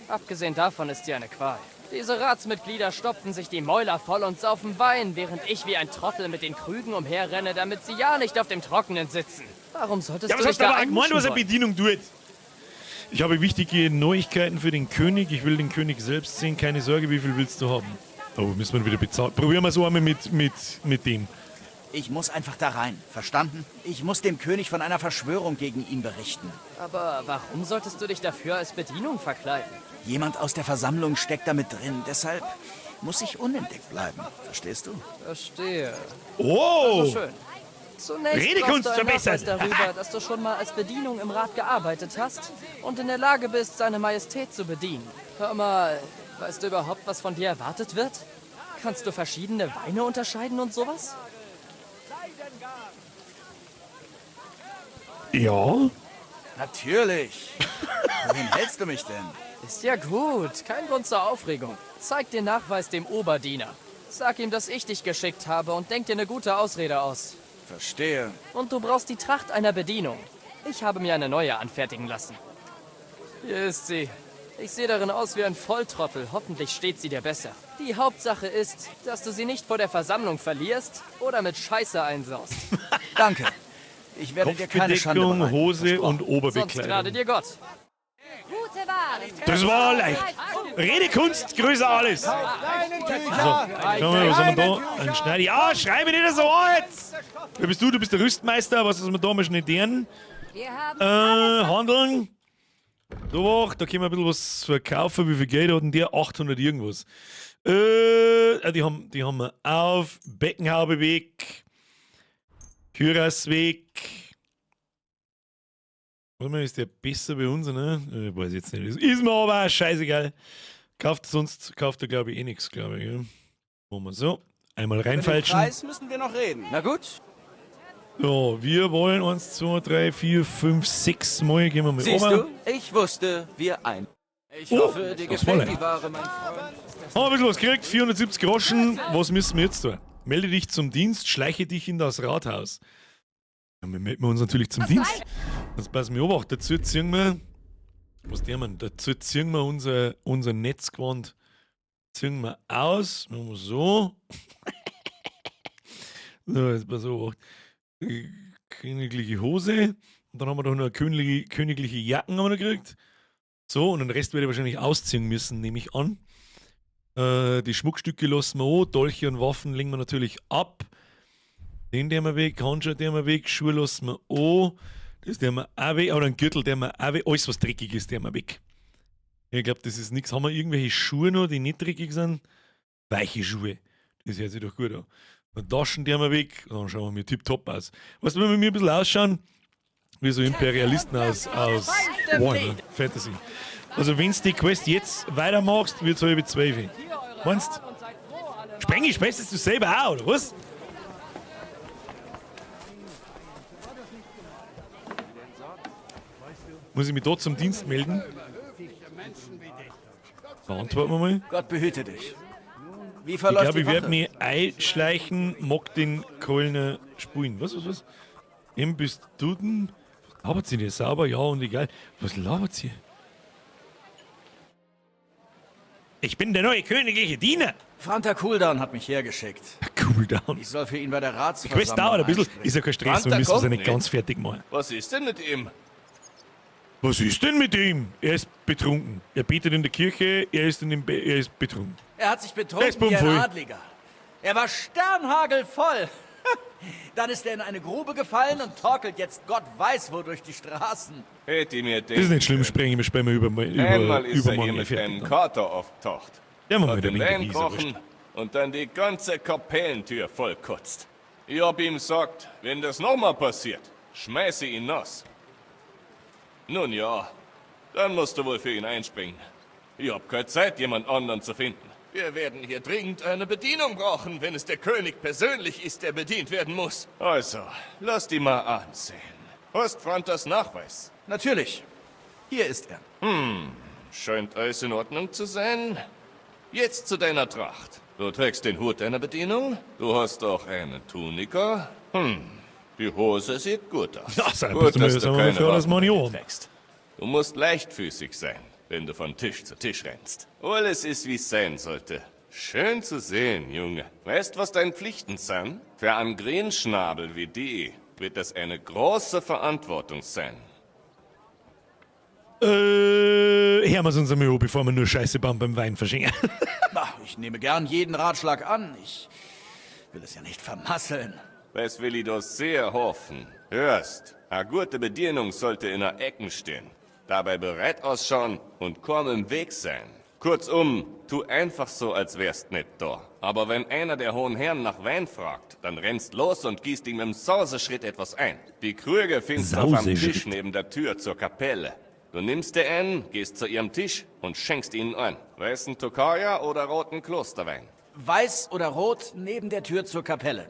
Abgesehen davon ist sie eine Qual. Diese Ratsmitglieder stopfen sich die Mäuler voll und saufen Wein, während ich wie ein Trottel mit den Krügen umherrenne, damit sie ja nicht auf dem Trockenen sitzen. Warum solltest Ja, du was dich hast du da aber auch gemeint, einmischen was eine wollen? Bedienung tut? Ich habe wichtige Neuigkeiten für den König. Ich will den König selbst sehen. Keine Sorge, wie viel willst du haben? Oh, müssen wir wieder bezahlen. Probieren wir es einmal mit dem. Ich muss einfach da rein, verstanden? Ich muss dem König von einer Verschwörung gegen ihn berichten. Aber warum solltest du dich dafür als Bedienung verkleiden? Jemand aus der Versammlung steckt da mit drin, deshalb muss ich unentdeckt bleiben. Verstehst du? Verstehe. Oh! Also schön. Zunächst Redekunst brauchst du einen verbessern. Nachweis darüber, dass du schon mal als Bedienung im Rat gearbeitet hast und in der Lage bist, seine Majestät zu bedienen. Hör mal, weißt du überhaupt, was von dir erwartet wird? Kannst du verschiedene Weine unterscheiden und sowas? Ja. Natürlich. Wohin hältst du mich denn? Ist ja gut, kein Grund zur Aufregung. Zeig den Nachweis dem Oberdiener. Sag ihm, dass ich dich geschickt habe und denk dir eine gute Ausrede aus. Verstehe. Und du brauchst die Tracht einer Bedienung. Ich habe mir eine neue anfertigen lassen. Hier ist sie. Ich sehe darin aus wie ein Volltrottel. Hoffentlich steht sie dir besser. Die Hauptsache ist, dass du sie nicht vor der Versammlung verlierst oder mit Scheiße einsaust. Danke. Ich werde dir keine Schande Kopfbedeckung, bereiten. Hose und Sonst Oberbekleidung. gnade dir Gott. Gute Ware. Das war leicht. Redekunst, größer alles. So, schauen wir mal, was haben wir da? Ein Schneider. Ja, schreibe nicht so an jetzt. Wer bist du? Du bist der Rüstmeister. Was ist wir da mal schnell deren? Wir haben Handeln. Doch, da können wir ein bisschen was verkaufen. Wie viel Geld hat denn der? 800 irgendwas. Die haben wir auf. Beckenhaube weg. Kürass weg. Warte mal, ist der besser bei uns, ne? Ich weiß jetzt nicht. Ist mir aber auch scheißegal. Kauft sonst, kauft er glaube ich eh nichts, glaube ich. Ja. Machen wir so. Einmal Über den reinfalschen. Preis müssen wir noch reden. Na gut. So, wir wollen 1, 2, 3, 4, 5, 6 Mal. Gehen wir mal Siehst runter. du? Ich wusste, wir ein. Ich Oh, hoffe, dir das war gefällt leicht. die Ware, mein Freund. Haben wir ein bisschen was gekriegt, 470 Groschen. Was müssen wir jetzt tun? Melde dich zum Dienst, schleiche dich in das Rathaus. Ja, wir melden uns natürlich zum Dienst. Das passen wir auf. Dazu ziehen wir. Was der man? Dazu ziehen wir unser Netzgewand. Ziehen wir aus. Machen wir so. So, jetzt pass auf. Königliche Hose. Und dann haben wir doch noch eine königliche Jacken haben wir noch gekriegt. So, und den Rest werde ich wahrscheinlich ausziehen müssen, nehme ich an. Die Schmuckstücke lassen wir an, Dolche und Waffen legen wir natürlich ab. Den nehmen wir weg, Handschuhe nehmen wir weg, Schuhe lassen wir an. Das nehmen wir auch weg, aber einen Gürtel nehmen wir auch weg. Alles, was dreckig ist, nehmen wir weg. Ich glaub, das ist nix. Haben wir irgendwelche Schuhe noch, die nicht dreckig sind? Weiche Schuhe. Das hört sich doch gut an. Und Taschen nehmen wir weg, dann schauen wir mir tipptopp aus. Weißt du, wenn wir mir ein bisschen ausschauen, wie so Imperialisten aus Warhammer Fantasy. Also, wenn du die Quest jetzt weitermachst, wird's 11:30. Meinst du? Sprengi, späßest du selber auch, oder was? Muss ich mich da zum Dienst melden? Beantworten wir mal. Gott behüte dich. Wie Ich verläuft glaube, die ich werde Wache? mich einschleichen, mag den Kölner spulen. Was? Eben bist du denn? Was labert sie denn? Sauber, ja und egal. Was labert sie? Ich bin der neue königliche Diener. Franta Cooldown hat mich hergeschickt. Cooldown. Ich soll für ihn bei der Die Ratsversammlung Quest dauert ein bisschen. einspringen. Ist ja kein Stress, wir Franta müssen es ja kommt nicht nicht. ganz fertig machen. Was ist denn mit ihm? Was ist denn mit ihm? Er ist betrunken. Er betet in der Kirche, er ist, er ist betrunken. Er hat sich Der ist betrunken wie ein bummvoll. Adliger. Er war sternhagelvoll. Dann ist er in eine Grube gefallen und torkelt jetzt Gott weiß wo durch die Straßen. Hätte ich mir Das ist nicht schlimm, sprengen wir sprechen wir Einmal ist er übermorgen hier eh mit fertig. einem dann. Kater aufgetaucht. Ja, mal Hat wieder den wegen der Wein Wiese, kochen und dann die ganze Kapellentür vollkotzt. Ich hab ihm gesagt, wenn das nochmal passiert, schmeiße ihn nass. Nun ja, dann musst du wohl für ihn einspringen. Ich hab keine Zeit, jemand anderen zu finden. Wir werden hier dringend eine Bedienung brauchen, wenn es der König persönlich ist, der bedient werden muss. Also, lass die mal ansehen. Hast Frantas Nachweis? Natürlich. Hier ist er. Scheint alles in Ordnung zu sein. Jetzt zu deiner Tracht. Du trägst den Hut deiner Bedienung. Du hast auch eine Tunika. Die Hose sieht gut aus. Ja, sei gut, bist du mir, dass du sagen wir mal, keine froh, dass Waffen wir nicht haben. trägst. Du musst leichtfüßig sein, wenn du von Tisch zu Tisch rennst. Alles ist, wie es sein sollte. Schön zu sehen, Junge. Weißt, was deine Pflichten sind? Für einen Grünschnabel wie die wird das eine große Verantwortung sein. Hören wir es uns einmal an, bevor wir nur Scheiße bauen beim Wein verschenken. Na, ich nehme gern jeden Ratschlag an. Ich will es ja nicht vermasseln. Das will ich doch sehr hoffen. Hörst, a gute Bedienung sollte in der Ecken stehen, dabei bereit ausschauen und kaum im Weg sein. Kurzum, tu einfach so, als wärst nicht da. Aber wenn einer der hohen Herren nach Wein fragt, dann rennst los und gießt ihm im Sauseschritt etwas ein. Die Krüge findest du auf am Tisch Sauseschritt. neben der Tür zur Kapelle. Du nimmst dir einen, gehst zu ihrem Tisch und schenkst ihnen ein. Weißen Tokaja oder roten Klosterwein. Weiß oder rot neben der Tür zur Kapelle.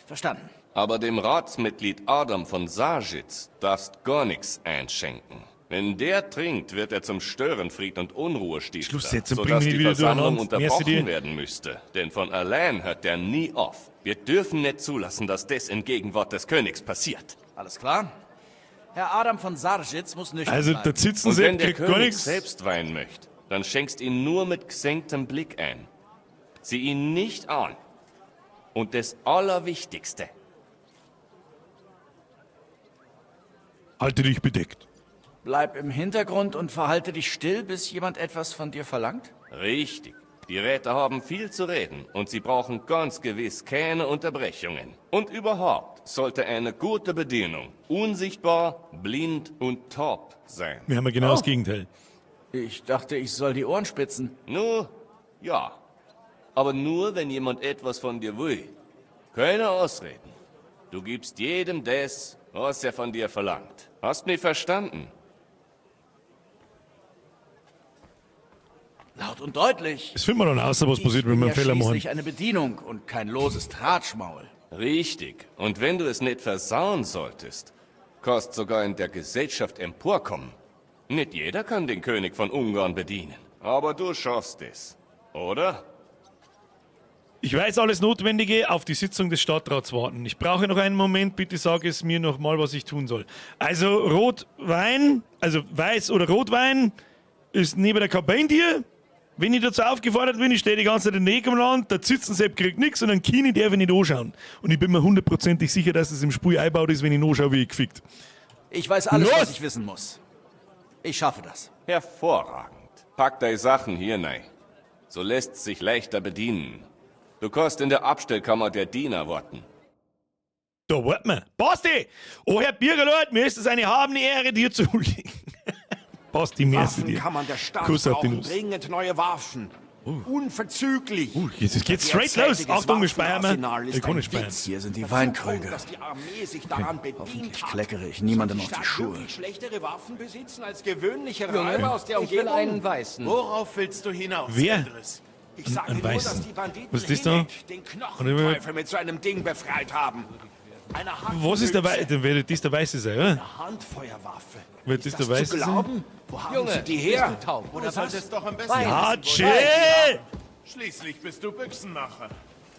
Verstanden. Aber dem Ratsmitglied Adam von Sajitz darfst gar nix einschenken. Wenn der trinkt, wird er zum Störenfried und Unruhestifter, Schluss jetzt und bring sodass mich die wieder Versammlung durcheinander. Merci unterbrochen dir. werden müsste. Denn von allein hört der nie auf. Wir dürfen nicht zulassen, dass das in Gegenwart des Königs passiert. Alles klar? Herr Adam von Sargitz muss nüchtern Also, bleiben. der Zitzen Und wenn selbst der kriegt gar König nichts. selbst Wein möchte, dann schenkst ihn nur mit gesenktem Blick ein. Sieh ihn nicht an. Und das Allerwichtigste, Halte dich bedeckt. Bleib im Hintergrund und verhalte dich still, bis jemand etwas von dir verlangt? Richtig. Die Räte haben viel zu reden und sie brauchen ganz gewiss keine Unterbrechungen. Und überhaupt sollte eine gute Bedienung unsichtbar, blind und taub sein. Wir haben ja genau das Gegenteil. Ich dachte, ich soll die Ohren spitzen. Nur, ja. Aber nur, wenn jemand etwas von dir will. Keine Ausreden. Du gibst jedem das, was er von dir verlangt. Hast mich verstanden? Laut und deutlich. Das finden wir dann außer, was passiert, wenn wir einen ja Fehler machen. schließlich eine Bedienung und kein loses Tratschmaul. Richtig. Und wenn du es nicht versauen solltest, kannst sogar in der Gesellschaft emporkommen. Nicht jeder kann den König von Ungarn bedienen. Aber du schaffst es, oder? Ich weiß alles Notwendige, auf die Sitzung des Stadtrats warten. Ich brauche noch einen Moment, bitte sag es mir nochmal, was ich tun soll. Also Rotwein, also Weiß oder Rotwein ist neben der Kapellentür. Wenn ich dazu aufgefordert bin, ich stehe die ganze Zeit in der Nähe umeinander, der Zitzensepp kriegt nichts und einen Kini darf ich nicht anschauen. Und ich bin mir hundertprozentig sicher, dass es im Spiel eingebaut ist, wenn ich ihn anschaue, wie ich gefickt. Ich weiß alles, Los! was ich wissen muss. Ich schaffe das. Hervorragend. Pack deine Sachen hier rein. So lässt sich leichter bedienen. Du kannst in der Abstellkammer der Diener warten. Da warten wir. Basti! Oh, Herr Bürgerlord, mir ist es eine habende Ehre, dir zu huldigen. Basti, merci dir. Waffenkammern der Stadt Kuss auf die brauchen Nuss. dringend neue Waffen. Unverzüglich. Jetzt geht's straight los. Derzeitiges Achtung, wir speichern. Waffenarsenal ist Ich kann ein nicht speichern. Witz. Hier sind die Weinkrüge. Dass die Armee sich daran bedient Hoffentlich hat. kleckere ich niemandem auf die Stadt Schuhe. wirklich schlechtere Waffen besitzen als gewöhnliche Junge, Räuber aus der ich will Umgebung? einen weißen. Worauf willst du hinaus, Wer? Idris? Ich sage Ein nur, dass Weißen. die Banditen Was ist das da? Hinek, den Knochenteufel mit so einem Ding befreit haben. Eine Was ist der Hackenbüchse, Weiße? Dann wird das der Weiße sein, oder? Eine Handfeuerwaffe. Wird das Ist der das zu Weiße sein? glauben? Wo haben Junge, sie die her? bist du taub, Oder oder was? was? doch am besten. Ja, chill! Schließlich bist du Büchsenmacher.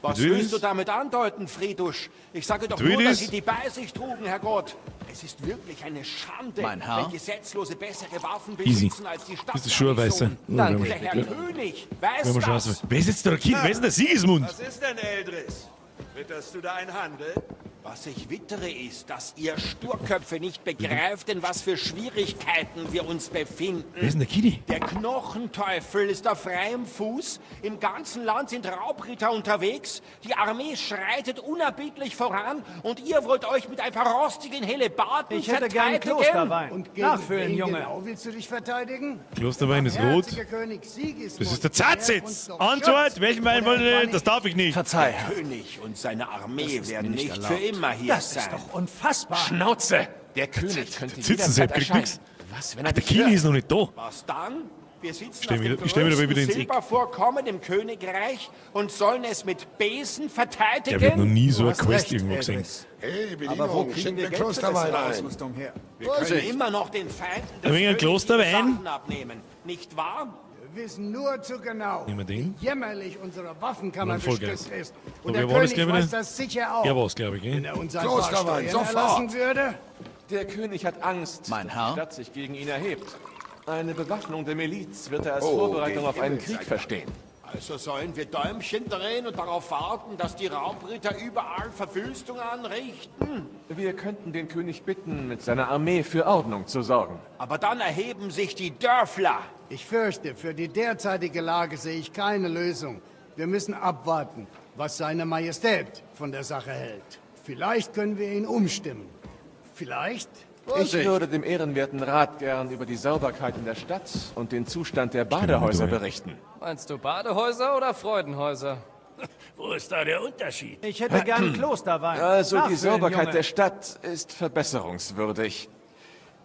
Was Natürlich. willst du damit andeuten, Friedusch? Ich sage doch nur, Natürlich. dass sie die bei sich trugen, Herrgott. Es ist wirklich eine Schande, Mein Herr? wenn Gesetzlose bessere Waffen Easy. besitzen als die Das ist schon ein Weißer. Stadtgarnison. Danke. Der Herr König weiß Werden wir schon das. raus- Wer ist jetzt der Kind? Wer ist denn der Sigismund? Was ist denn, Eldris? Witterst du da einen Handel? Was ich wittere ist, dass ihr Sturköpfe nicht begreift, in was für Schwierigkeiten wir uns befinden. Wer ist denn der Kini? Der Knochenteufel ist auf freiem Fuß. Im ganzen Land sind Raubritter unterwegs. Die Armee schreitet unerbittlich voran. Und ihr wollt euch mit ein paar rostigen Hellebarden Ich hätte gern verteidigen? Klosterwein. Und gegen Nachfüllen, wen Junge. genau willst du dich verteidigen? Klosterwein ist rot. Barmherziger König Sigismund Das ist der der uns Zatzitz. doch Antwort, schützt. welchen Wein Oder wollt ihr? etwa Das darf ich nicht. Verzeih. Der König und seine Armee Das ist werden mir nicht nicht für erlaubt. immer hier Das sein. ist doch unfassbar. Schnauze! Der König könnte Zitzensepp jederzeit kriegt erscheinen. nichts. Was, wenn Ach, er der dich Kini hört? ist noch nicht da. Was dann? Wir sitzen Stell auf mich- dem ich stell mich dabei größten wieder ins Eck. Silbervorkommen im Königreich und sollen es mit Besen verteidigen? Der wird noch nie so Du eine hast Quest recht, irgendwo gesehen. Eldris. Hey, Aber wo Bedienung, kriegen schenk wir mir Geld für Klosterwein bessere ein. Ausrüstung her? Wir können immer noch den Feinden Ein des wenig Königs Klosterwein. Sachen abnehmen, nicht wahr? Wir wissen nur zu genau, Nehmen wir den. wie jämmerlich unsere Waffenkammer Und dann Vollgas. bestückt ist. So, Und wer der war das König gleich wieder? weiß das sicher auch. Er war's, glaube ich. Wenn Gell? er uns ein paar Klosterwein, Steuern sofort. erlassen würde. Der König hat Angst, Mein dass Herr? die Stadt sich gegen ihn erhebt. Eine Bewaffnung der Miliz wird er als Oh, Vorbereitung den auf einen Himmel Krieg sei verstehen. Also sollen wir Däumchen drehen und darauf warten, dass die Raubritter überall Verwüstung anrichten? Wir könnten den König bitten, mit seiner Armee für Ordnung zu sorgen. Aber dann erheben sich die Dörfler. Ich fürchte, für die derzeitige Lage sehe ich keine Lösung. Wir müssen abwarten, was seine Majestät von der Sache hält. Vielleicht können wir ihn umstimmen. Vielleicht? Ich würde dem ehrenwerten Rat gern über die Sauberkeit in der Stadt und den Zustand der Badehäuser berichten. Meinst du Badehäuser oder Freudenhäuser? Wo ist da der Unterschied? Ich hätte gern Klosterwein. Also die Nachfüllen, Sauberkeit Junge. der Stadt ist verbesserungswürdig.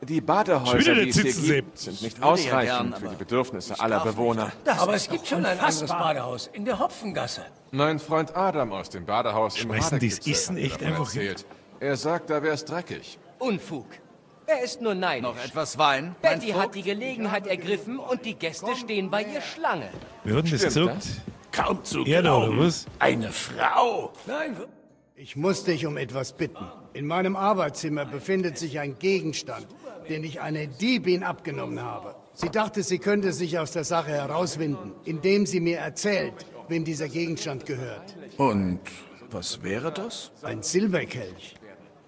Die Schon Badehäuser, wieder der die es hier Zitzensepp. gibt, sind nicht würde ja ausreichend gern, für die aber Bedürfnisse ich aller darf nicht. Bewohner. Das Aber ist es gibt doch schon ein anderes unfassbar. Badehaus in der Hopfengasse. Mein Freund Adam aus dem Badehaus im Schmeißen die das Radegipfel Essen hat mir echt davon einfach hin? erzählt. Er sagt, da wär's dreckig. Unfug. Er ist nur neidisch. Noch etwas Wein, mein Betty hat Vogt? die Gelegenheit ergriffen und die Gäste stehen bei ihr Schlange. Wer hat denn das Stimmt gesagt? Kaum zu Er da, oder glauben. was? Eine Frau. Nein, Ich muss dich um etwas bitten. In meinem Arbeitszimmer befindet sich ein Gegenstand, den ich einer Diebin abgenommen habe. Sie dachte, sie könnte sich aus der Sache herauswinden, indem sie mir erzählt, wem dieser Gegenstand gehört. Und was wäre das? Ein Silberkelch.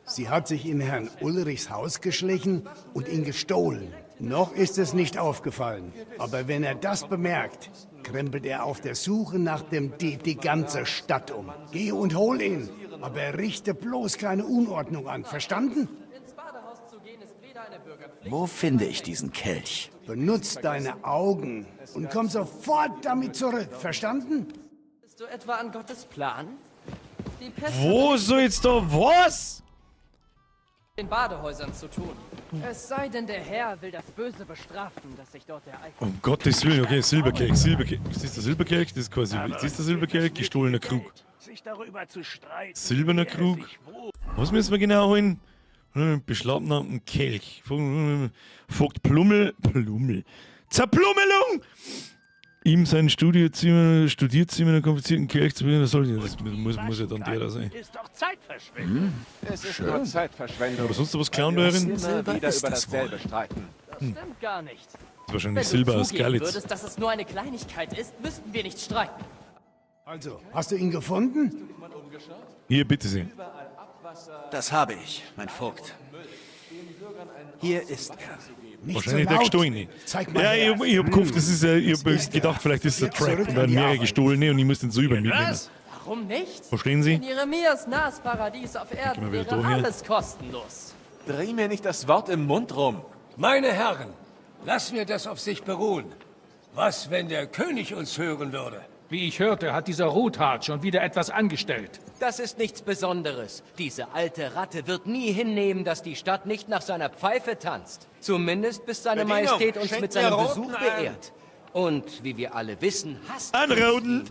Sie hat sich in Herrn Ulrichs Haus geschlichen und ihn gestohlen. Noch ist es nicht aufgefallen. Aber wenn er das bemerkt, krempelt er auf der Suche nach dem Dieb die ganze Stadt um. Geh und hol ihn. Aber richte bloß keine Unordnung an. Verstanden? Ins Badehaus zu gehen ist weder eine Bürgerpflicht. Wo finde ich diesen Kelch? Benutz deine Augen und komm sofort damit zurück. Verstanden? Bist du etwa an Gottes Plan? Die Pest Wo soll jetzt da was? hat mit den Badehäusern zu tun. Es sei denn, der Herr will das Böse bestrafen, das sich dort ereignet. Um Gottes Willen, okay, Silberkelch, Silberkelch. Ist das der Silberkelch? Das ist quasi. Ist das der Silberkelch? Gestohlener Krug. Sich darüber zu streiten. Silberner wer Krug. sich wo Was müssen wir genau holen? Beschlagnahmten Kelch. Vogt Plummel. Plummel. Zerplummelung! Ihm sein Studiozimmer, Studierzimmer in einem komplizierten Kelch zu bringen, das, soll, das muss ja dann der da sein. Ist doch Zeitverschwendung. Es ist nur Zeitverschwendung. Oder sonst was klauen Weil wir da uns drin? immer Silber wieder ist über das dasselbe streiten. Das stimmt gar nicht. Das ist wahrscheinlich Wenn du Silber aus zugeben Galitz. würdest, dass es nur eine Kleinigkeit ist, müssten wir nicht streiten. Also, hast du ihn gefunden? Hier, bitte sehr. Das habe ich, mein Vogt. Hier ist er. Nicht Wahrscheinlich so der laut. gestohlene. Zeig mal Ja, her. ich hab gehofft, das ist, ich hab gedacht, vielleicht ist es ein Trap Zurück und an dann die mehrere Arbeit. gestohlene und ich muss den Silber mitnehmen. Was? Warum nicht? Verstehen Sie? In Jeremias nahes Paradies auf Erden wir wieder wäre da her. alles kostenlos. Dreh mir nicht das Wort im Mund rum. Meine Herren, lassen wir das auf sich beruhen. Was, wenn der König uns hören würde? Wie ich hörte, hat dieser Ruthard schon wieder etwas angestellt. Das ist nichts Besonderes. Diese alte Ratte wird nie hinnehmen, dass die Stadt nicht nach seiner Pfeife tanzt. Zumindest bis seine Bedienung, Majestät uns schenk mit mir seinem roten Besuch ein. beehrt. Und wie wir alle wissen, hasst Ein Roten!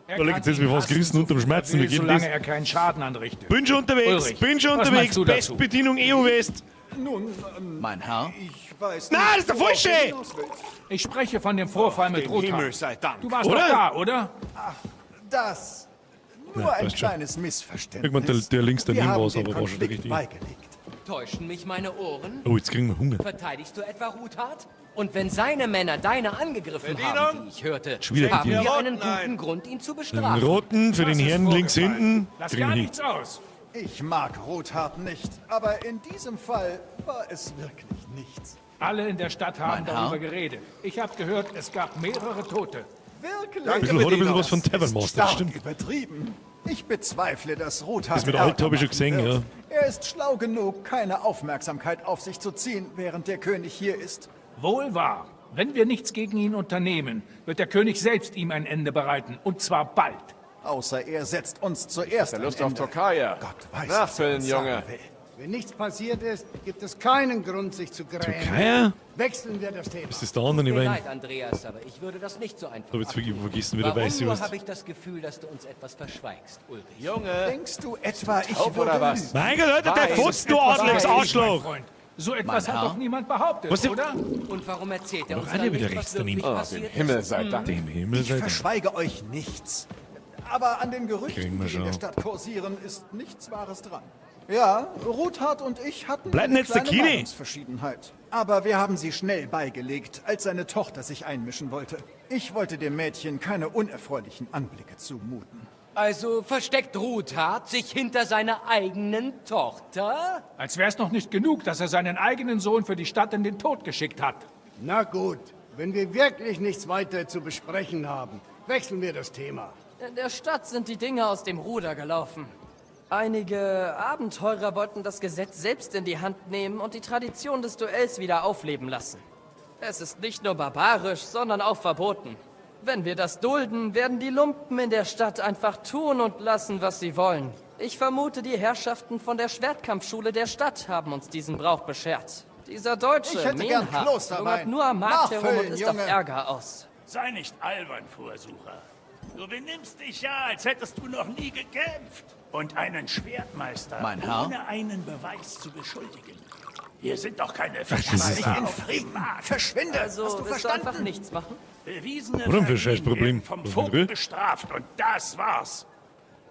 Er Da liegt kann jetzt mir ihn fast hassen, gerissen unterm Schmerzen. will, Wie geht denn solange das? er keinen Schaden anrichtet. Bin schon unterwegs, Ulrich, bin schon was unterwegs. meinst du dazu? Bestbedienung EU West. Nun, Mein Herr? ich weiß Nein, nicht, das ist der worauf du falsche! hinaus willst. Ich spreche von dem Vorfall mit Dem Ruthard. Himmel sei Dank. Du warst Oder? doch da, oder? Das. Nur Ja, ein passt schon. kleines Missverständnis. Irgendwann der links Wir daneben haben war es, den aber war schon der Konflikt richtige. beigelegt. Täuschen mich meine Ohren? Oh, jetzt kriegen wir Hunger. Verteidigst du etwa Ruthard? Und wenn seine Männer deine angegriffen haben, wie ich hörte, Schon wieder haben Bedienung. wir einen guten Grund, ihn zu Den bestrafen. roten für den Was ist Herrn links vorgefallen? hinten. Lass Kriegen gar wir hin. nichts aus. Ich mag Rothart nicht, aber in diesem Fall war es wirklich nichts. Alle in der Stadt haben Mein Herr? darüber geredet. Ich habe gehört, es gab mehrere Tote. Wirklich? Ein bisschen, hat ein bisschen was von Das Tavern ist Master, das stark stimmt. übertrieben. Ich bezweifle, dass Rothart Das mit Ärger Alt habe ich schon machen gesehen, wird. ja. Er ist schlau genug, keine Aufmerksamkeit auf sich zu ziehen, während der König hier ist. Wohl wahr. Wenn wir nichts gegen ihn unternehmen, wird der König selbst ihm ein Ende bereiten. Und zwar bald. Außer er setzt uns zuerst Hat er Lust ein auf Ende. Tokaya? Gott weiß, was er Nachfüllen, uns sagen Junge. will. Wenn nichts passiert ist, gibt es keinen Grund, sich zu grämen. Tokaya? Wechseln wir das Thema. Ist das der andere? Tut Ich mir mein, leid, Andreas, aber ich würde das nicht so einfach hab jetzt abtun. vergessen, wie der Warum Weiße nur heißt. habe ich das Gefühl, dass du uns etwas verschweigst, Ulrich? Junge. Denkst du etwa, ich Taub würde oder was? lügen? Mein Gott, Alter, der Weiß. Fotz, du adliges Weiß, mein Arschloch! Freund. So etwas Mein hat Herr? doch niemand behauptet, Was denn? oder? Und warum erzählt er Noch uns einer dann wieder nicht, was rechts daneben. wirklich Oh, dem passiert Himmel ist? sei Dank. Dem Himmel Ich sei Dank. verschweige euch nichts. Aber an den Kriegen Gerüchten, wir die in der schon. Stadt kursieren, ist nichts Wahres dran. Ja, Ruthard und ich hatten Bleibt eine jetzt der kleine Kine. Meinungsverschiedenheit. Aber wir haben sie schnell beigelegt, als seine Tochter sich einmischen wollte. Ich wollte dem Mädchen keine unerfreulichen Anblicke zumuten. Also versteckt Ruthard sich hinter seiner eigenen Tochter? Als wär's noch nicht genug, dass er seinen eigenen Sohn für die Stadt in den Tod geschickt hat. Na gut, wenn wir wirklich nichts weiter zu besprechen haben, wechseln wir das Thema. In der Stadt sind die Dinge aus dem Ruder gelaufen. Einige Abenteurer wollten das Gesetz selbst in die Hand nehmen und die Tradition des Duells wieder aufleben lassen. Es ist nicht nur barbarisch, sondern auch verboten. Wenn wir das dulden, werden die Lumpen in der Stadt einfach tun und lassen, was sie wollen. Ich vermute, die Herrschaften von der Schwertkampfschule der Stadt haben uns diesen Brauch beschert. Dieser Deutsche, Ich hätte gern Menhard, Klosterwein. lungert nur am Markt herum und Nachfüllen, ist auf Junge. Ärger aus. Sei nicht albern, Vorsucher. Du benimmst dich ja, als hättest du noch nie gekämpft. Und einen Schwertmeister Mein Herr? ohne einen Beweis zu beschuldigen. Hier sind doch keine das ist Fischmeister ja- auf dem Markt. Verschwinde! Also, Hast du willst du verstanden? einfach nichts machen? Bewiesene Oder ein Vergehen Scheißproblem. werden vom Was Vogt mit bestraft und das war's.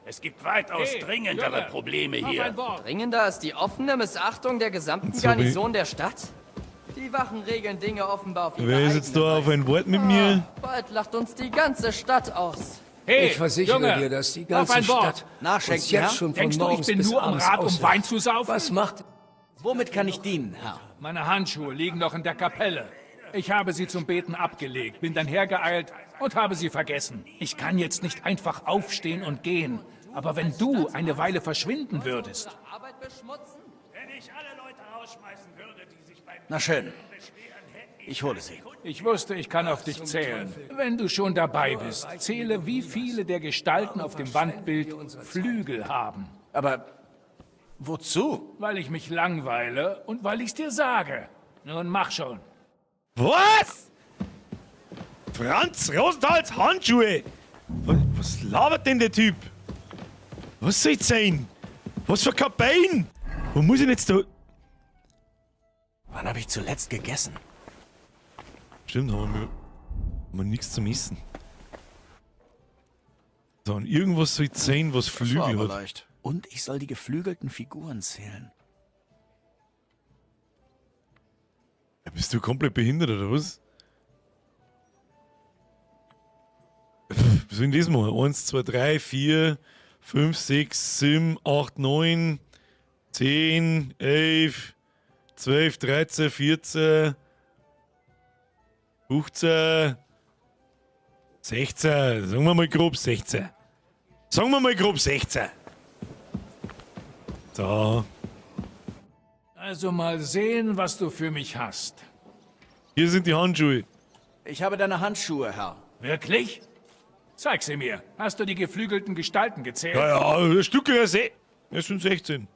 Es gibt weitaus Hey, dringendere Junge, Probleme auf hier. ein Wort. Dringender ist die offene Missachtung der gesamten So wie- Garnison der Stadt? Die Wachen regeln Dinge offenbar auf ihre Wer ist jetzt eigene da auf ein Wort mit mir? Bald lacht uns die ganze Stadt aus. Hey, Ich versichere Junge, dir, dass die auf ganze ein Wort. Stadt Nachschenken, uns jetzt Herr? schon von Denkst du, ich morgens bin bis nur am abends Rad, um auslacht. Wein zu saufen? Was macht Womit kann ich dienen, Herr? Meine Handschuhe liegen noch in der Kapelle. Ich habe sie zum Beten abgelegt, bin dann hergeeilt und habe sie vergessen. Ich kann jetzt nicht einfach aufstehen und gehen. Aber wenn du eine Weile verschwinden würdest. Arbeit beschmutzen? Wenn ich alle Leute rausschmeißen würde, die sich beim Na schön. beschweren, hätte Ich hole sie. Ich wusste, ich kann auf dich zählen. Wenn du schon dabei bist, zähle, wie viele der Gestalten auf dem Wandbild Flügel haben. Aber wozu? Weil ich mich langweile und weil ich's dir sage. Nun mach schon. Was? Franz Rosenthals Handschuhe! Was labert denn der Typ? Was soll's sein? Was für Kapellen? Wo muss ich denn jetzt da... Wann habe ich zuletzt gegessen? Stimmt, haben wir nichts zum Essen. So, und irgendwas soll sein, was Das war Flügel aber hat. leicht. Und ich soll die geflügelten Figuren zählen. Ja, bist du komplett behindert, oder was? Pff, Was soll ich denn das machen? 1, 2, 3, 4, 5, 6, 7, 8, 9, 10, 11, 12, 13, 14, 15, 16. Sagen wir mal grob 16. Sagen wir mal grob 16. So. Also mal sehen, was du für mich hast. Hier sind die Handschuhe. Ich habe deine Handschuhe, Herr. Wirklich? Zeig sie mir. Hast du die geflügelten Gestalten gezählt? Ja, ja, das Stück ja, es sind 16.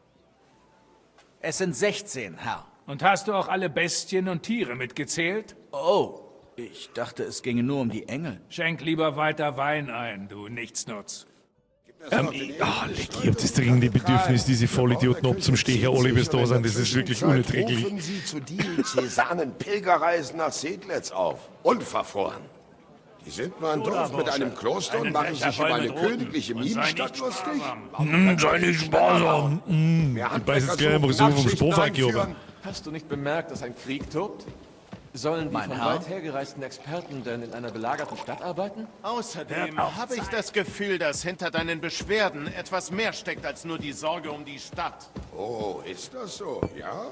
Es sind 16, Herr. Und hast du auch alle Bestien und Tiere mitgezählt? Oh, ich dachte, es ginge nur um die Engel. Schenk lieber weiter Wein ein, du Nichtsnutz. Leck, ich hab das dringende Bedürfnis, diese Vollidioten abzustechen, alle bis da sind. Das ist wirklich unerträglich. Rufen Sie zu diözesanen Pilgerreisen nach Sedlitz auf. Unverfroren. Die sind nur ein Dorf mit einem Kloster und Einen machen Becher sich voll über eine mit Roten. königliche Und sei Minenstadt nicht lustig? Sei nicht sparsam. Ich beiß jetzt gleich einfach so vom Strohfackel, aber. Hast du nicht bemerkt, dass ein Krieg tobt? Sollen die Mein von Herr? weit hergereisten Experten denn in einer belagerten Stadt arbeiten? Außerdem habe ich das Gefühl, dass hinter deinen Beschwerden etwas mehr steckt als nur die Sorge um die Stadt. Oh, ist das so, ja?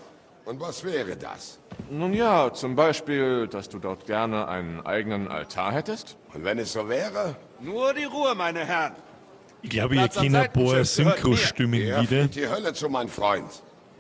Und was wäre das? Nun ja, zum Beispiel, dass du dort gerne einen eigenen Altar hättest. Und wenn es so wäre? Nur die Ruhe, meine Herren. Ich glaube, ich Platz am erkenne ein paar Seitenschiff gehört mir. Synchro-Stimmen Der wieder. fliegt die Hölle zu, mein Freund.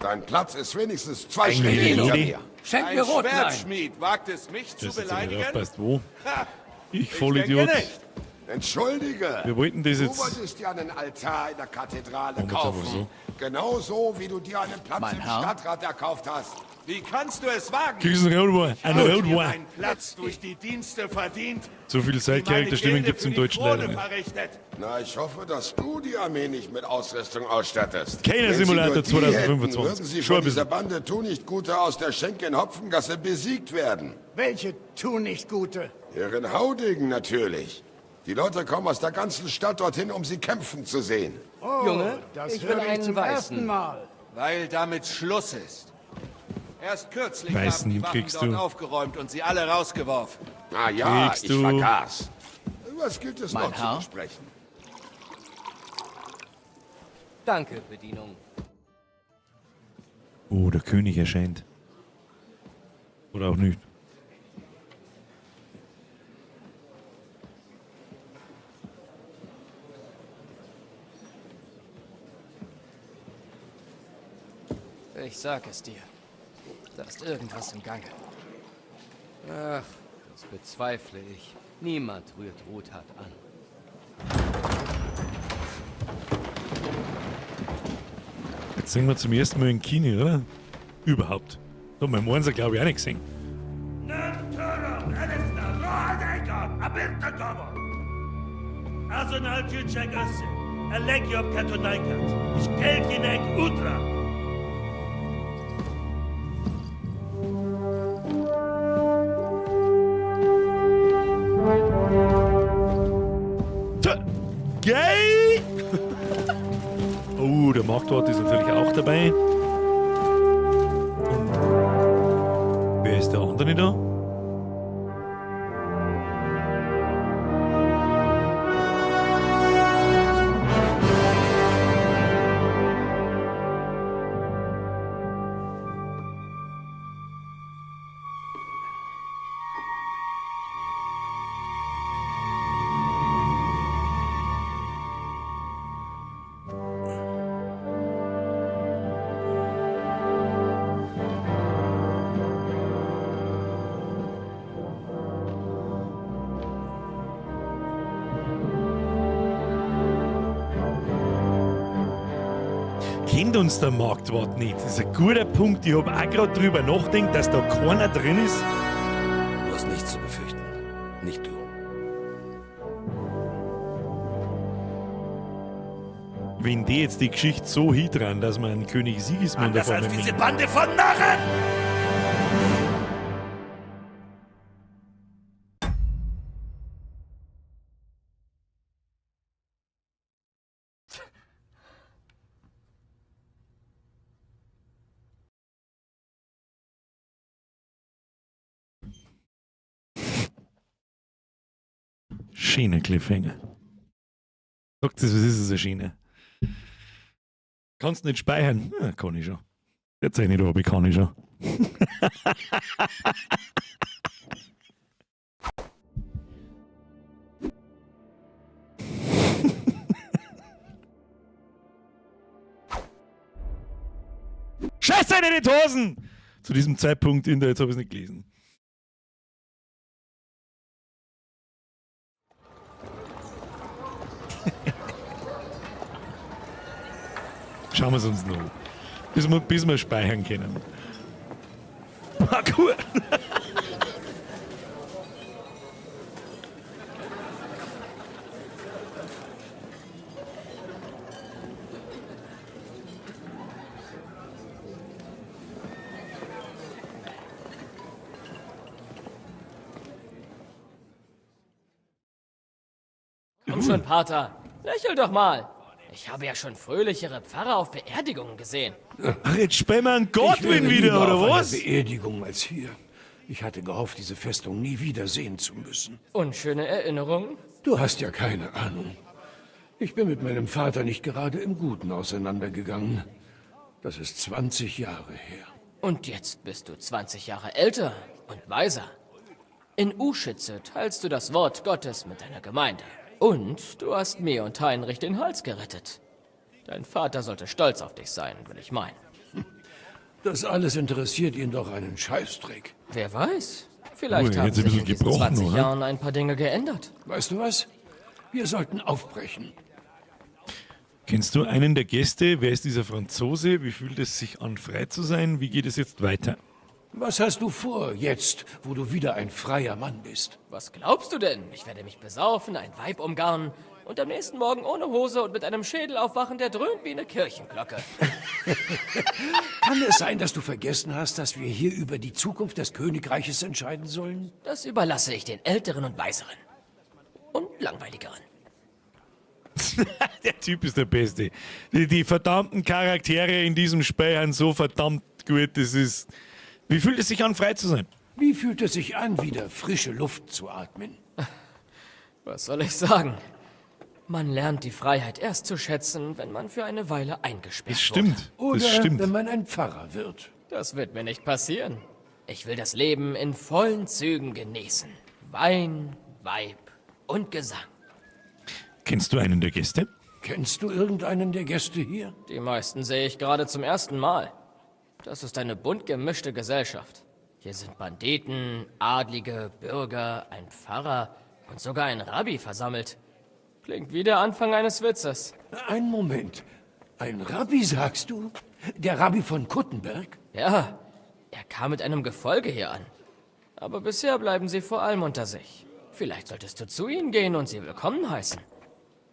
Dein Platz ist wenigstens zwei Eigentlich Schritte hinter Lady. mir. Schenk Ein mir Rotwein. Schwertschmied wagt es, mich zu Das ist jetzt aber nicht beleidigen? aufpasst, wo? Ha! Ich Ich Vollidiot. denke nicht. Entschuldige. Wir wollten das Du jetzt- wolltest dir einen Altar in der Kathedrale Machen wir's einfach kaufen. so. Genauso, wie du dir einen Platz Mein im Herr? Stadtrat erkauft hast. Wie kannst du es wagen? Kriegst du einen Rotwein? Ich Einen habe mir Rotwein. meinen Platz durch die Dienste verdient. So viele die meine Side-Charakter-Stimmen Gilde gibt's für im die Deutschen Krone leider nicht. verrichtet. Na, ich hoffe, dass du die Armee nicht mit Ausrüstung ausstattest. Keiner Wenn sie Simulator nur die 2025. Hätten, würden sie Schon von ein bisschen. dieser Bande Tunichtgute aus der Schenke in Hopfengasse besiegt werden. Welche Tunichtgute? Ihren Haudegen natürlich. Die Leute kommen aus der ganzen Stadt dorthin, um sie kämpfen zu sehen. Oh, Junge, das ich will höre ich einen zum weißen. ersten Mal. Weil damit Schluss ist. Erst kürzlich Weißen haben die Wachen kriegst dort du. aufgeräumt und sie alle rausgeworfen. Ah ja, Kriegst ich du. vergaß. Was gilt es Mein noch zu Herr? besprechen? Danke, Bedienung. Oh, der König erscheint. Oder auch nicht. Ich sag es dir. Da ist irgendwas im Gange. Ach, das bezweifle ich. Niemand rührt Ruthard an. Jetzt sehen wir zum ersten Mal in Kino, oder? Überhaupt. Da haben wir morgens, glaube ich, auch nicht gesehen. Gay! Oh, der Marktwart ist natürlich auch dabei. Und wer ist der andere da? Kennt uns der Marktwart nicht? Das ist ein guter Punkt. Ich habe auch gerade drüber nachgedacht, dass da keiner drin ist. Du hast nichts zu befürchten. Nicht du. Wenn die jetzt die Geschichte so hindran, dass man einen König Sigismund Anders auf als einmal diese mengt. Bande von Narren! Schöner Cliffhanger. Sagt es, was ist es, eine Schiene? Kannst nicht speichern? Ja, kann ich schon. Jetzt ich nicht, aber ich kann ich schon. Scheiße in die Hosen! Zu diesem Zeitpunkt in der, jetzt habe ich es nicht gelesen. Schauen wir es uns noch an. Bis wir speichern können. Parkour! Komm schon, Pater. Lächel doch mal. Ich habe ja schon fröhlichere Pfarrer auf Beerdigungen gesehen. Ach, jetzt spielen wir einen Godwin Ich wäre wieder, lieber oder auf einer was? Beerdigung als hier. Ich hatte gehofft, diese Festung nie wieder sehen zu müssen. Unschöne Erinnerungen? Du hast ja keine Ahnung. Ich bin mit meinem Vater nicht gerade im Guten auseinandergegangen. Das ist 20 Jahre her. Und jetzt bist du 20 Jahre älter und weiser. In Uschitze teilst du das Wort Gottes mit deiner Gemeinde. Und du hast mir und Heinrich den Hals gerettet. Dein Vater sollte stolz auf dich sein, will ich meinen. Das alles interessiert ihn doch einen Scheißdreck. Wer weiß? Vielleicht Ui, haben jetzt ein sich bisschen in diesen gebrochen, 20 oder? Jahren ein paar Dinge geändert. Weißt du was? Wir sollten aufbrechen. Kennst du einen der Gäste? Wer ist dieser Franzose? Wie fühlt es sich an, frei zu sein? Wie geht es jetzt weiter? Was hast du vor, jetzt, wo du wieder ein freier Mann bist? Was glaubst du denn? Ich werde mich besaufen, ein Weib umgarnen und am nächsten Morgen ohne Hose und mit einem Schädel aufwachen, der dröhnt wie eine Kirchenglocke. Kann es sein, dass du vergessen hast, dass wir hier über die Zukunft des Königreiches entscheiden sollen? Das überlasse ich den Älteren und Weiseren. Und Langweiligeren. Der Typ ist der Beste. Die verdammten Charaktere in diesem Spiel sind so verdammt gut. Das ist. Wie fühlt es sich an, frei zu sein? Wie fühlt es sich an, wieder frische Luft zu atmen? Was soll ich sagen? Man lernt die Freiheit erst zu schätzen, wenn man für eine Weile eingesperrt Das stimmt. Oder Das stimmt. wenn man ein Pfarrer wird. Das wird mir nicht passieren. Ich will das Leben in vollen Zügen genießen. Wein, Weib und Gesang. Kennst du einen der Gäste? Kennst du irgendeinen der Gäste hier? Die meisten sehe ich gerade zum ersten Mal. Das ist eine bunt gemischte Gesellschaft. Hier sind Banditen, Adlige, Bürger, ein Pfarrer und sogar ein Rabbi versammelt. Klingt wie der Anfang eines Witzes. Einen Moment. Ein Rabbi, sagst du? Der Rabbi von Kuttenberg? Ja, er kam mit einem Gefolge hier an. Aber bisher bleiben sie vor allem unter sich. Vielleicht solltest du zu ihnen gehen und sie willkommen heißen.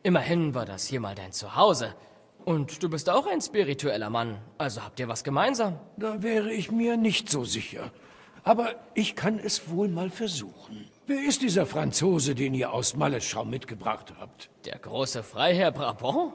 Immerhin war das hier mal dein Zuhause. Und du bist auch ein spiritueller Mann, also habt ihr was gemeinsam. Da wäre ich mir nicht so sicher. Aber ich kann es wohl mal versuchen. Wer ist dieser Franzose, den ihr aus Malleschau mitgebracht habt? Der große Freiherr Brabant?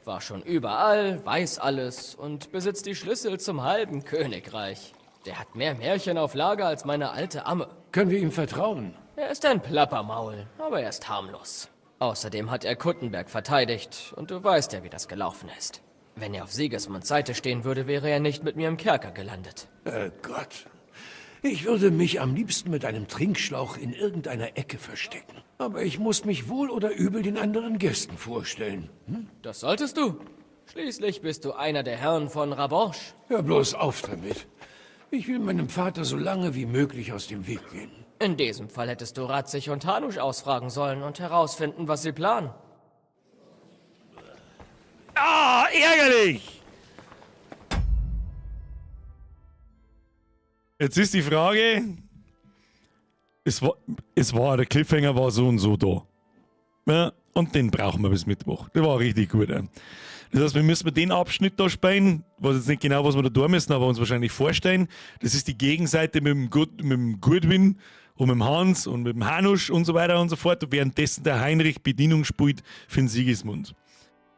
War schon überall, weiß alles und besitzt die Schlüssel zum halben Königreich. Der hat mehr Märchen auf Lager als meine alte Amme. Können wir ihm vertrauen? Er ist ein Plappermaul, aber er ist harmlos. Außerdem hat er Kuttenberg verteidigt und du weißt ja, wie das gelaufen ist. Wenn er auf Sigismunds Seite stehen würde, wäre er nicht mit mir im Kerker gelandet. Gott. Ich würde mich am liebsten mit einem Trinkschlauch in irgendeiner Ecke verstecken. Aber ich muss mich wohl oder übel den anderen Gästen vorstellen. Hm? Das solltest du. Schließlich bist du einer der Herren von Rabanche. Hör bloß auf damit. Ich will meinem Vater so lange wie möglich aus dem Weg gehen. In diesem Fall hättest du Ratzig und Hanusch ausfragen sollen und herausfinden, was sie planen. Ah, ärgerlich! Jetzt ist die Frage, der Cliffhanger war so und so da. Ja, und den brauchen wir bis Mittwoch. Der war richtig gut. Ja. Das heißt, wir müssen den Abschnitt da spielen. Ich weiß jetzt nicht genau, was wir da tun müssen, aber uns wahrscheinlich vorstellen. Das ist die Gegenseite mit dem Goodwin und mit dem Hans und mit dem Hanusch und so weiter und so fort. Und währenddessen der Heinrich Bedienung spielt für den Sigismund.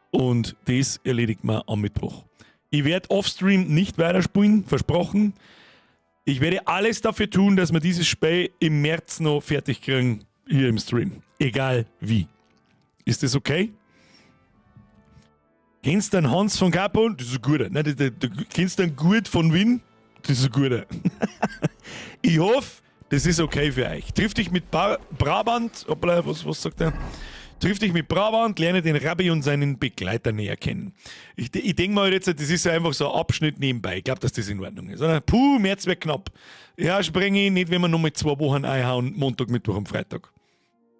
Und das erledigt man am Mittwoch. Ich werde offstream nicht weiterspielen, versprochen. Ich werde alles dafür tun, dass wir dieses Spiel im März noch fertig kriegen, hier im Stream. Egal wie. Ist das okay? Kennst du den Hans von Capon? Das ist ein guter. Nein, du kennst den Gurt von Wien? Das ist ein guter. Ich hoffe, das ist okay für euch. Triff dich mit Brabant. Hoppla, was sagt der? Triff dich mit Brabant, lerne den Rabbi und seinen Begleiter näher kennen. Ich denke mal jetzt, das ist ja einfach so ein Abschnitt nebenbei. Ich glaube, dass das in Ordnung ist. Oder? Puh, März wird knapp. Ja, springe ich nicht, wenn wir nur mit 2 Wochen einhauen, Montag, Mittwoch und Freitag.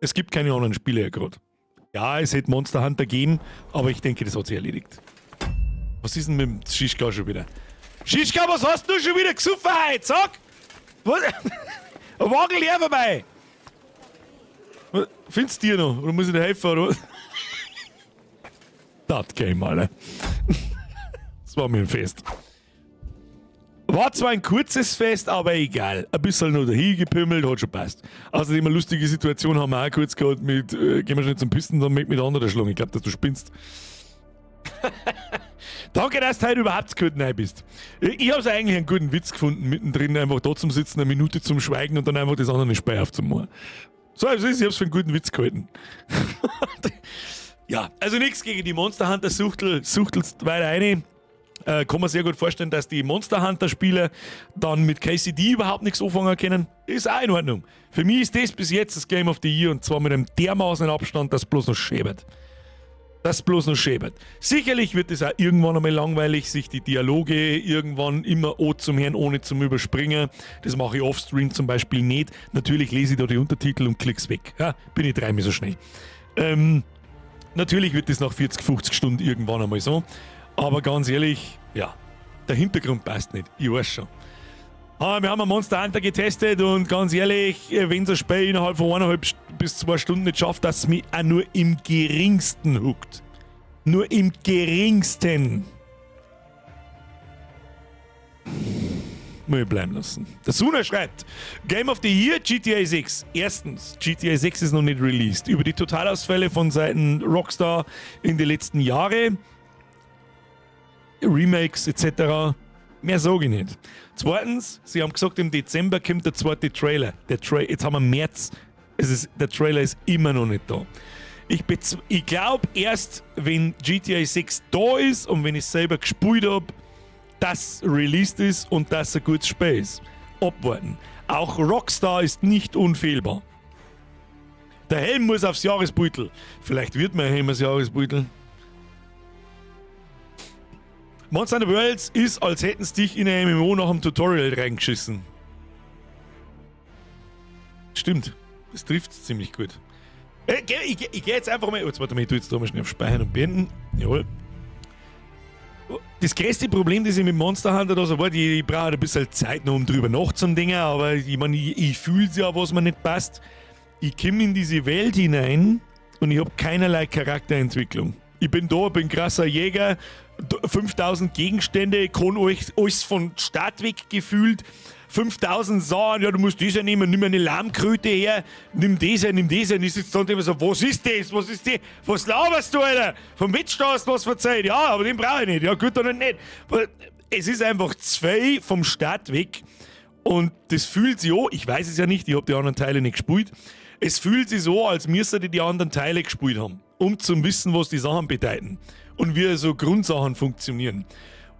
Es gibt keine anderen Spiele ja gerade. Ja, es hätte Monster Hunter gegeben, aber ich denke, das hat sich erledigt. Was ist denn mit dem Schischka schon wieder? Schischka, was hast du schon wieder gesoffen heute? Sag! Was? Ein Wagen leer vorbei! Findest du dir noch? Oder muss ich dir helfen? Oder was? Das Game, Alter. Das war mir ein Fest. War zwar ein kurzes Fest, aber egal. Ein bisschen noch dahin gepümmelt, hat schon passt. Außerdem eine lustige Situation haben wir auch kurz gehabt mit, gehen wir schnell zum Pisten, dann mit anderen Schlagen. Ich glaub, dass du spinnst. Danke, dass du heute überhaupt gut rein bist. Ich hab's eigentlich einen guten Witz gefunden, mittendrin einfach da zum Sitzen, eine Minute zum Schweigen und dann einfach das andere Spiel aufzumachen. So, also ich hab's für einen guten Witz gehalten. Ja, also nichts gegen die Monster Hunter Suchtel, suchtelst weiter rein. Kann man sehr gut vorstellen, dass die Monster Hunter Spieler dann mit KCD überhaupt nichts anfangen können. Ist auch in Ordnung. Für mich ist das bis jetzt das Game of the Year und zwar mit einem dermaßen Abstand, dass bloß noch schäbert. Das bloß noch schäbert. Sicherlich wird es auch irgendwann einmal langweilig, sich die Dialoge irgendwann immer o zum Hören, ohne zum Überspringen. Das mache ich offstream zum Beispiel nicht. Natürlich lese ich da die Untertitel und klick's weg. Ja, bin ich dreimal so schnell. Natürlich wird das nach 40, 50 Stunden irgendwann einmal so. Aber ganz ehrlich, ja, der Hintergrund passt nicht. Ich weiß schon. Ah, wir haben ein Monster Hunter getestet und ganz ehrlich, wenn so ein Spiel innerhalb von 1,5 bis 2 Stunden nicht schafft, dass es mich auch nur im geringsten huckt. Nur im geringsten. Muss ich bleiben lassen. Der Suna schreibt: Game of the Year GTA 6. Erstens, GTA 6 ist noch nicht released. Über die Totalausfälle von Seiten Rockstar in den letzten Jahren, Remakes etc. Mehr sage ich nicht. Zweitens, sie haben gesagt, im Dezember kommt der zweite Trailer. Jetzt haben wir März. Der Trailer ist immer noch nicht da. Ich glaube erst, wenn GTA 6 da ist und wenn ich selber gespielt habe, dass released ist und dass ein gutes Spiel ist. Abwarten. Auch Rockstar ist nicht unfehlbar. Der Helm muss aufs Jahresbeutel. Vielleicht wird mein Helm das Jahresbeutel. Monster Hunter Worlds ist, als hätten sie dich in ein MMO nach dem Tutorial reingeschissen. Stimmt. Das trifft ziemlich gut. Ich geh jetzt einfach mal. Jetzt warte mal, ich tue jetzt da mal schnell auf Speichern und Beenden. Jawohl. Das größte Problem, das ich mit Monster Hunter da so war, ich brauche ein bisschen Zeit noch, um drüber nachzudenken, aber ich meine, ich fühle es ja, was mir nicht passt. Ich komme in diese Welt hinein und ich habe keinerlei Charakterentwicklung. Ich bin da, bin krasser Jäger, 5000 Gegenstände, kann euch alles von Start weg gefühlt. 5000 sagen, ja, du musst das ja nehmen, nimm eine Lammkröte her, nimm das her, nimm das her. Und ich sitze da und immer so, was ist das? Was ist das? Was laberst du, Alter? Vom Metzger hast du was verzeiht. Ja, aber den brauche ich nicht. Ja, gut, dann nicht. Aber es ist einfach zwei vom Start weg. Und das fühlt sich an, ich weiß es ja nicht, ich habe die anderen Teile nicht gespielt. Es fühlt sich so, als müsste die die anderen Teile gespielt haben, um zu wissen, was die Sachen bedeuten und wie so Grundsachen funktionieren.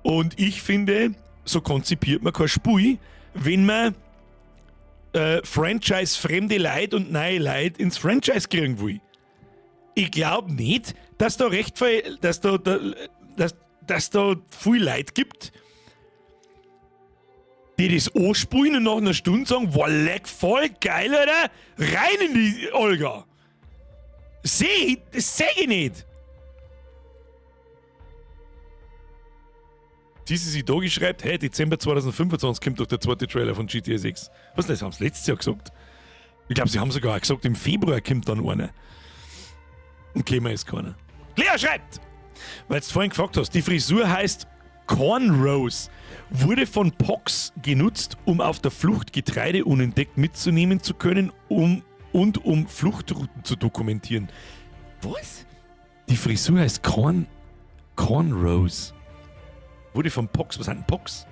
Und ich finde, so konzipiert man kein Spiel, wenn man Franchise-fremde Leute und neue Leute ins Franchise kriegen will. Ich glaub nicht, dass da recht viel, dass da, da, dass, dass da viel Leute gibt, die das anspielen und nach einer Stunde sagen, wow, leck, voll geil, Alter, rein in die Olga. Das seh ich nicht. TCC Doggy schreibt, hey, Dezember 2025 kommt doch der zweite Trailer von GTA 6. Was denn, das haben sie letztes Jahr gesagt. Ich glaub, sie haben sogar auch gesagt, im Februar kommt dann einer. Und gekommen ist keiner. Lea schreibt, weil du vorhin gefragt hast, die Frisur heißt Cornrows, wurde von Pox genutzt, um auf der Flucht Getreide unentdeckt mitzunehmen zu können, und um Fluchtrouten zu dokumentieren. Was? Die Frisur heißt Cornrows. Wurde von Pox. Was sind denn Pox?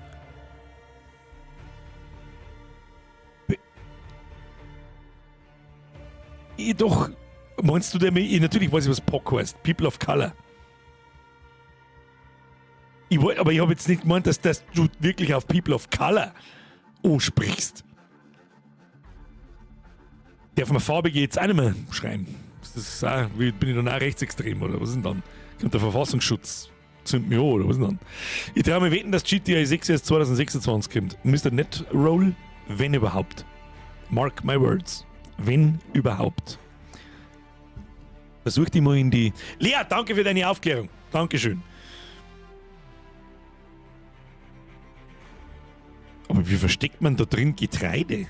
Ich doch. Meinst du denn, ich, natürlich weiß ich, was Pox heißt. People of Color. Ich wollt, aber ich hab jetzt nicht gemeint, dass du wirklich auf People of Color ansprichst. Darf man Farbige jetzt auch nicht mehr schreiben? Das ist auch, wie, bin ich dann auch rechtsextrem oder was ist denn dann? Kommt der Verfassungsschutz? Zündet mich an, oder was ist denn dann? Ich trau mir wetten, dass GTA 6 erst 2026 kommt. Mister Netroll, wenn überhaupt. Mark my words. Wenn überhaupt. Versuch dich mal in die... Lea, danke für deine Aufklärung. Dankeschön. Aber wie versteckt man da drin Getreide?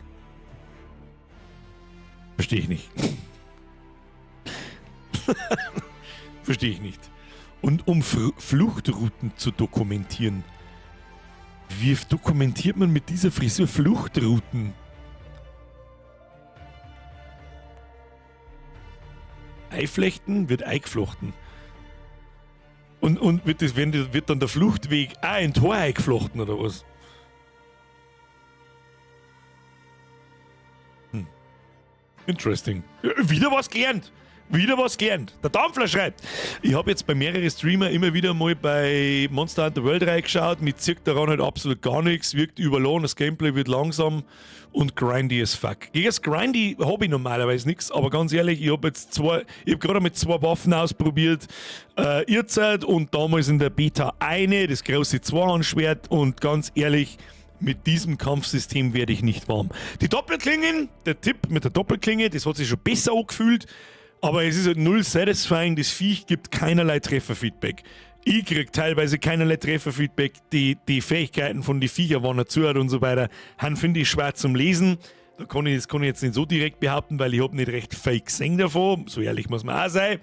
Verstehe ich nicht. Verstehe ich nicht. Und um Fluchtrouten zu dokumentieren. Wie dokumentiert man mit dieser Frisur Fluchtrouten? Eiflechten wird eingeflochten. Und wird, das, wenn, wird dann der Fluchtweg auch in Tor eingeflochten oder was? Interesting. Ja, wieder was gelernt. Wieder was gelernt. Der Dampfler schreibt, ich hab jetzt bei mehreren Streamer immer wieder mal bei Monster Hunter World reingeschaut, mir zirkt daran halt absolut gar nichts, wirkt überladen, das Gameplay wird langsam und grindy as fuck. Gegen das Grindy hab ich normalerweise nix, aber ganz ehrlich, ich hab jetzt zwei, ich hab gerade mit zwei Waffen ausprobiert, Irrzeit und damals in der Beta eine, das große Zweihandschwert und ganz ehrlich, mit diesem Kampfsystem werde ich nicht warm. Die Doppelklingen, der Tipp mit der Doppelklinge, das hat sich schon besser angefühlt, aber es ist halt null satisfying, das Viech gibt keinerlei Trefferfeedback. Ich krieg teilweise keinerlei Trefferfeedback, die Fähigkeiten von den Viecher, wann er zuhört und so weiter, han finde ich schwer zum Lesen. Da kann ich, das kann ich jetzt nicht so direkt behaupten, weil ich hab nicht recht viel gesehen davon, so ehrlich muss man auch sein.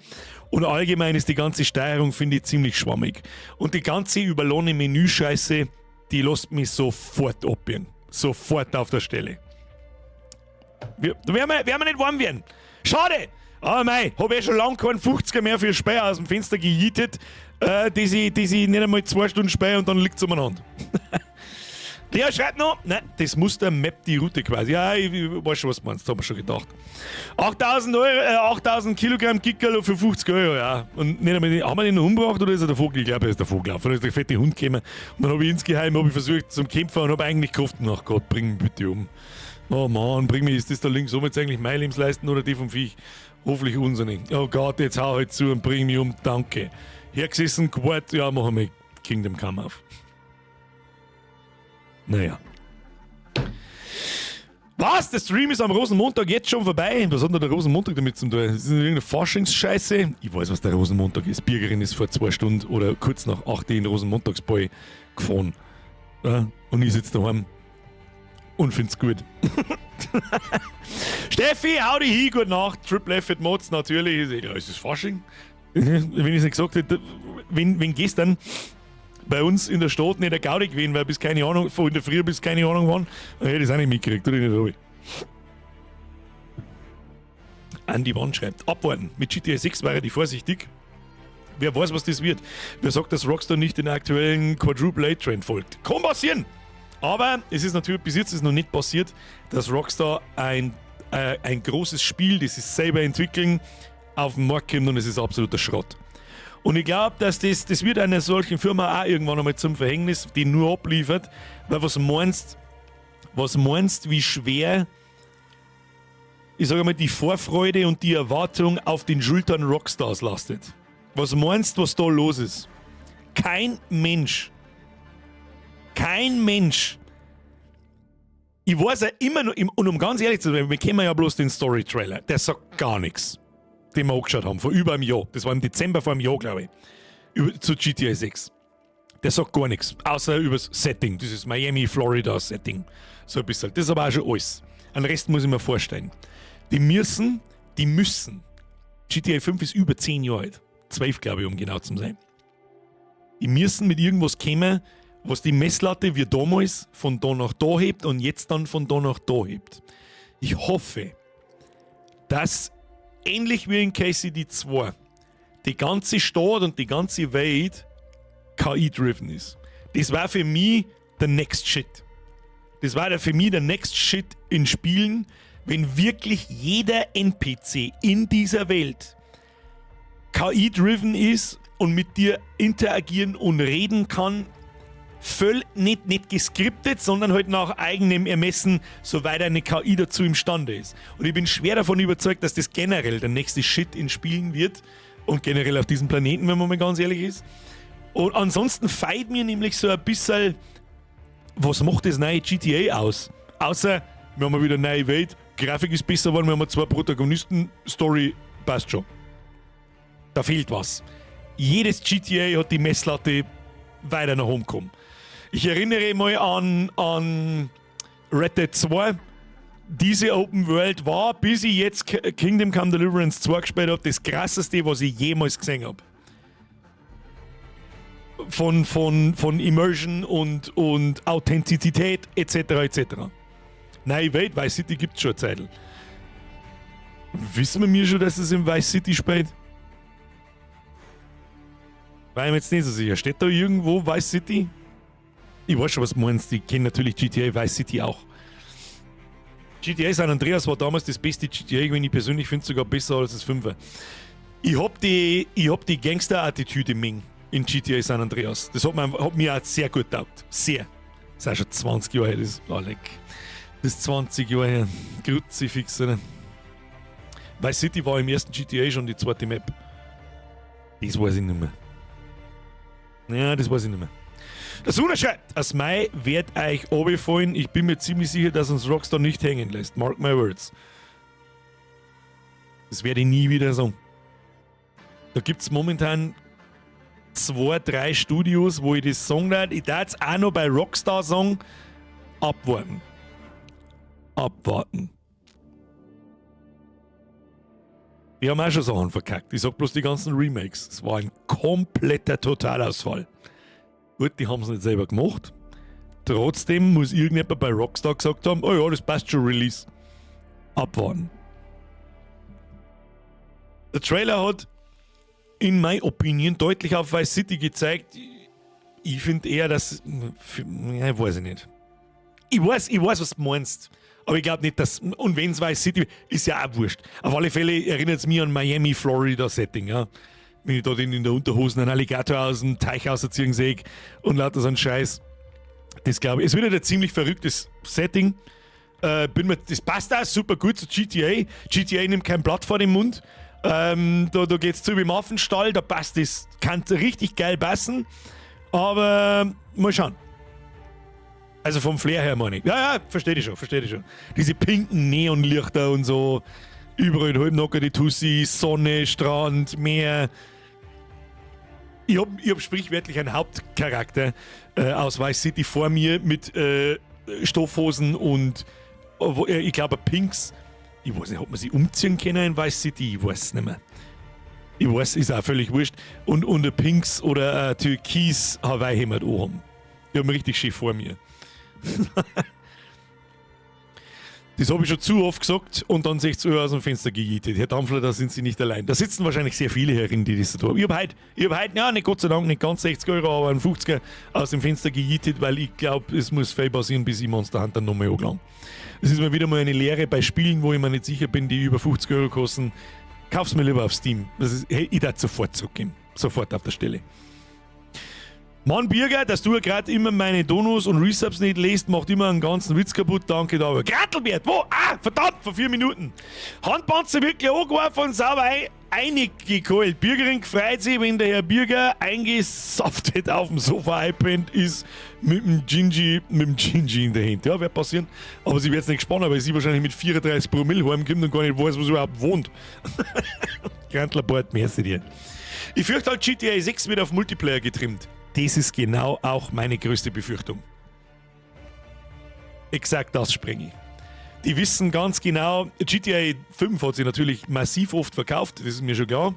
Und allgemein ist die ganze Steuerung, finde ich, ziemlich schwammig. Und die ganze überlohne Menüscheiße, die lässt mich sofort abbiegen. Sofort auf der Stelle. Wir, da werden wir, werden wir nicht warm werden. Schade! Aber mei, hab eh schon lange keinen 50er mehr für Speer aus dem Fenster gejietet, die sie nicht einmal 2 Stunden spielen und dann liegt's umeinander. Der schreibt noch, nein, das Muster mappt die Route quasi. Ja, ich weiß schon, was du meinst, hab ich schon gedacht. 8000 Euro, 8000 Kilogramm Kickerl für 50 Euro, ja. Und nicht einmal, haben wir den noch umgebracht oder ist er davon? Ich glaube, er ist davon gelaufen. Da ist der fette Hund gekommen. Und dann habe ich insgeheim hab ich versucht zum Kämpfen und habe eigentlich gehofft, ach Gott, bring mich bitte um. Oh Mann, bring mich, ist das da links oben jetzt eigentlich meine Lebensleisten oder die vom Viech? Hoffentlich unsere. Oh Gott, jetzt hau halt zu und bring mich um, danke. Hergesessen, gewartet, ja, machen wir Kingdom Come auf. Naja. Was? Der Stream ist am Rosenmontag jetzt schon vorbei? Was hat denn der Rosenmontag damit zu tun? Das ist irgendeine Faschingsscheiße. Ich weiß, was der Rosenmontag ist. Birgerin ist vor 2 Stunden oder kurz nach 8 in Rosenmontagsball gefahren. Ja, und ich sitze daheim und find's gut. Steffi, hau dich hin, gute Nacht. Triple F at Mods natürlich. Ja, ist das Fasching? Wenn ich es nicht gesagt hätte, wenn gestern bei uns in der Stadt nicht der Gaudi gewesen, weil bis keine Ahnung, von in der Früh bis keine Ahnung wann, dann hätte ich es auch nicht mitgekriegt, oder nicht, Robi? Andy Wann schreibt, abwarten. Mit GTA 6 wäre ich vorsichtig. Wer weiß, was das wird. Wer sagt, dass Rockstar nicht den aktuellen Quadruple A-Trend folgt? Kann passieren! Aber es ist natürlich, bis jetzt ist noch nicht passiert, dass Rockstar ein großes Spiel, das sie selber entwickeln, auf den Markt kommt und es ist absoluter Schrott. Und ich glaube, dass das wird einer solchen Firma auch irgendwann einmal zum Verhängnis, die nur abliefert, weil was meinst, wie schwer, ich sage mal, die Vorfreude und die Erwartung auf den Schultern Rockstars lastet? Was meinst, was da los ist? Kein Mensch, kein Mensch, ich weiß ja immer noch, und um ganz ehrlich zu sein, wir kennen ja bloß den Story-Trailer, der sagt gar nichts, den wir angeschaut haben, vor über einem Jahr. Das war im Dezember vor einem Jahr, glaube ich, zu GTA 6. Der sagt gar nichts, außer übers Setting, dieses Miami, Florida Setting. So ein bisschen. Das ist aber auch schon alles. Den Rest muss ich mir vorstellen. Die müssen. GTA 5 ist über 10 Jahre alt. 12, glaube ich, um genau zu sein. Die müssen mit irgendwas kommen, was die Messlatte wie damals von da nach da hebt und jetzt dann von da nach da hebt. Ich hoffe, dass ähnlich wie in KCD 2 die ganze Stadt und die ganze Welt KI-driven ist. Das war für mich der Next Shit. Das war der für mich der Next Shit in Spielen, wenn wirklich jeder NPC in dieser Welt KI-driven ist und mit dir interagieren und reden kann, völlig nicht geskriptet, sondern halt nach eigenem Ermessen, soweit eine KI dazu imstande ist. Und ich bin schwer davon überzeugt, dass das generell der nächste Shit in Spielen wird und generell auf diesem Planeten, wenn man mal ganz ehrlich ist. Und ansonsten fehlt mir nämlich so ein bisschen, was macht das neue GTA aus? Außer, wir haben wieder eine neue Welt, Grafik ist besser geworden, wir haben zwei Protagonisten, Story passt schon. Da fehlt was. Jedes GTA hat die Messlatte weiter nach oben gekommen. Ich erinnere mal an Red Dead 2. Diese Open World war, bis ich jetzt Kingdom Come Deliverance 2 gespielt habe, das Krasseste, was ich jemals gesehen habe. Von Immersion und Authentizität etc. etc. Nein, Welt, Vice City gibt es schon eine Zeit. Wissen wir mir schon, dass es im Vice City spielt? War ich mir jetzt nicht so sicher. Steht da irgendwo Vice City? Ich weiß schon, was du meinst. Ich kenne natürlich GTA Vice City auch. GTA San Andreas war damals das beste GTA, wenn ich persönlich finde, sogar besser als das 5er. Ich hab die Gangster-Attitüde mögen in GTA San Andreas. Das hat mir auch sehr gut taugt. Sehr. Das ist auch schon 20 Jahre her. Das ist, oh, leck. Das ist 20 Jahre her. Kruzifix, oder? Vice City war im ersten GTA schon die zweite Map. Das weiß ich nicht mehr. Ja, das weiß ich nicht mehr. Der Suna schreibt, as Mai wird euch runterfallen. Ich bin mir ziemlich sicher, dass uns Rockstar nicht hängen lässt. Mark my words. Das werde ich nie wieder sagen. Da gibt es momentan zwei, drei Studios, wo ich das sagen darf. Ich darf es auch noch bei Rockstar sagen. Abwarten. Abwarten. Die haben auch schon Sachen verkackt. Ich sag bloß die ganzen Remakes. Es war ein kompletter Totalausfall. Gut, die haben es nicht selber gemacht. Trotzdem muss irgendjemand bei Rockstar gesagt haben, oh ja, das passt schon, Release. Abwarten. Der Trailer hat in my opinion deutlich auf Vice City gezeigt. Ich finde eher, dass. Ja, weiß ich nicht. Ich weiß, was du meinst. Aber ich glaube nicht, dass. Und wenn es Vice City ist, ja auch wurscht. Auf alle Fälle erinnert es mich an Miami, Florida Setting. Ja. Wenn ich dort in der Unterhosen einen Alligator aus dem Teich rausziehen sehe und lauter so einen Scheiß. Das glaube ich. Es wird halt ein ziemlich verrücktes Setting. Das passt auch super gut zu GTA. GTA nimmt kein Blatt vor den Mund. Da geht es zu wie im Affenstall, da passt das, kann richtig geil passen. Aber mal schauen. Also vom Flair her meine ich. Ja, verstehe ich schon, verstehe ich schon. Diese pinken Neonlichter und so. Überall halbnackte die Tussi, Sonne, Strand, Meer. Ich hab sprichwörtlich einen Hauptcharakter aus Vice City vor mir mit Stoffhosen und ich glaube Pinks. Ich weiß nicht, ob man sie umziehen können in Vice City? Ich weiß es nicht mehr. Ich weiß, ist auch völlig wurscht. Und ein Pinks oder ein Türkis Hawaii-Hemd anhaben. Ich habe richtig schön vor mir. Das habe ich schon zu oft gesagt und dann 60 Euro aus dem Fenster gejietet. Herr Dampfler, da sind Sie nicht allein. Da sitzen wahrscheinlich sehr viele herin, die das so tun. Ich hab heute, ja, nicht Gott sei Dank, nicht ganz 60 Euro, aber einen 50er aus dem Fenster gejietet, weil ich glaube, es muss viel passieren, bis ich Monster Hunter nochmal angelangt. Es ist mir wieder mal eine Lehre bei Spielen, wo ich mir nicht sicher bin, die über 50 Euro kosten. Kauf's mir lieber auf Steam. Das ist, hey, ich darf sofort zurückgeben. Sofort auf der Stelle. Mann, Birger, dass du gerade immer meine Donos und Resubs nicht lest, macht immer einen ganzen Witz kaputt. Danke, da. Grattelbert, wo? Ah, verdammt, vor 4 Minuten. Handpanzer wirklich angeworfen und sauber eingekeult. Bürgerin freut sich, wenn der Herr Birger eingesaftet auf dem Sofa einpennt ist mit dem Gingy in der Hand. Ja, wird passieren. Aber sie wird jetzt nicht gespannt, weil sie wahrscheinlich mit 34 Promille heimkommt und gar nicht weiß, wo sie überhaupt wohnt. Grantlerbord, merci dir. Ich fürchte halt, GTA 6 wird auf Multiplayer getrimmt. Das ist genau auch meine größte Befürchtung. Exakt das, Sprengi. Die wissen ganz genau, GTA 5 hat sich natürlich massiv oft verkauft, das ist mir schon klar.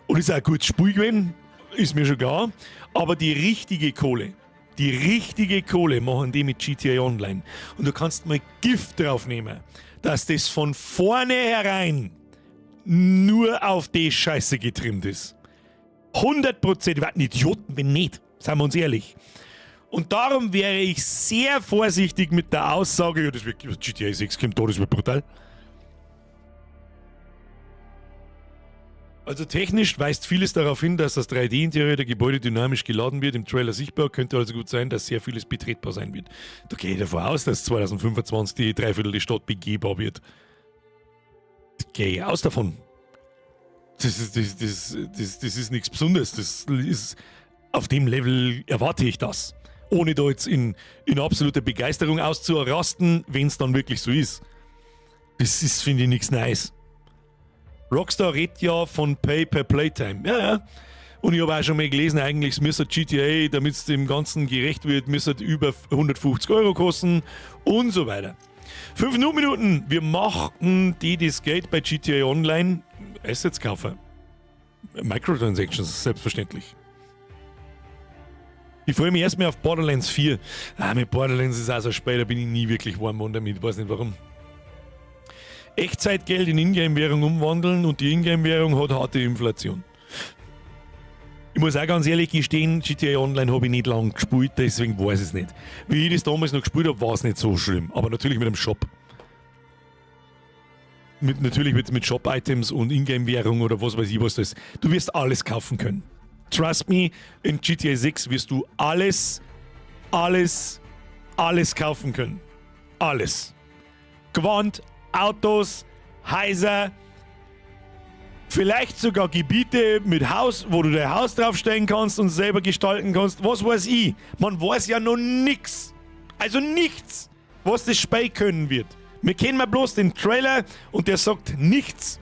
Und ist auch ein gutes Spiel gewesen, ist mir schon klar. Aber die richtige Kohle machen die mit GTA Online. Und du kannst mal Gift drauf nehmen, dass das von vornherein nur auf die Scheiße getrimmt ist. 100%, wir Idioten, wenn nicht. Seien wir uns ehrlich. Und darum wäre ich sehr vorsichtig mit der Aussage, ja, das wird, GTA 6 kommt da, das wird brutal. Also technisch weist vieles darauf hin, dass das 3D-Interieur der Gebäude dynamisch geladen wird, im Trailer sichtbar. Könnte also gut sein, dass sehr vieles betretbar sein wird. Da gehe ich davon aus, dass 2025 die Dreiviertel die Stadt begehbar wird. Gehe ich aus davon. Das ist nichts Besonderes. Das ist, auf dem Level erwarte ich das. Ohne da jetzt in absoluter Begeisterung auszurasten, wenn es dann wirklich so ist. Das ist, finde ich, nichts Neues. Rockstar redet ja von Pay per Playtime. Ja. Und ich habe auch schon mal gelesen, eigentlich müsste GTA, damit es dem Ganzen gerecht wird, müsste über 150 € kosten und so weiter. 5 Minuten, wir machen die das Geld bei GTA Online Assets kaufen. Microtransactions, selbstverständlich. Ich freue mich erstmal auf Borderlands 4. Ah, mit Borderlands ist auch so spät, da bin ich nie wirklich warm geworden damit, weiß nicht warum. Echtzeitgeld in Ingame-Währung umwandeln und die Ingame-Währung hat harte Inflation. Ich muss auch ganz ehrlich gestehen, GTA Online habe ich nicht lange gespielt, deswegen weiß ich es nicht. Wie ich das damals noch gespielt habe, war es nicht so schlimm. Aber natürlich mit einem Shop. Natürlich mit Shop-Items und Ingame-Währung oder was weiß ich was das ist. Du wirst alles kaufen können. Trust me, in GTA 6 wirst du alles, alles, alles kaufen können. Alles. Gewand, Autos, Häuser, vielleicht sogar Gebiete mit Haus, wo du dein Haus draufstellen kannst und selber gestalten kannst. Was weiß ich? Man weiß ja noch nix. Also nichts, was das Spiel können wird. Wir kennen mal bloß den Trailer und der sagt nichts.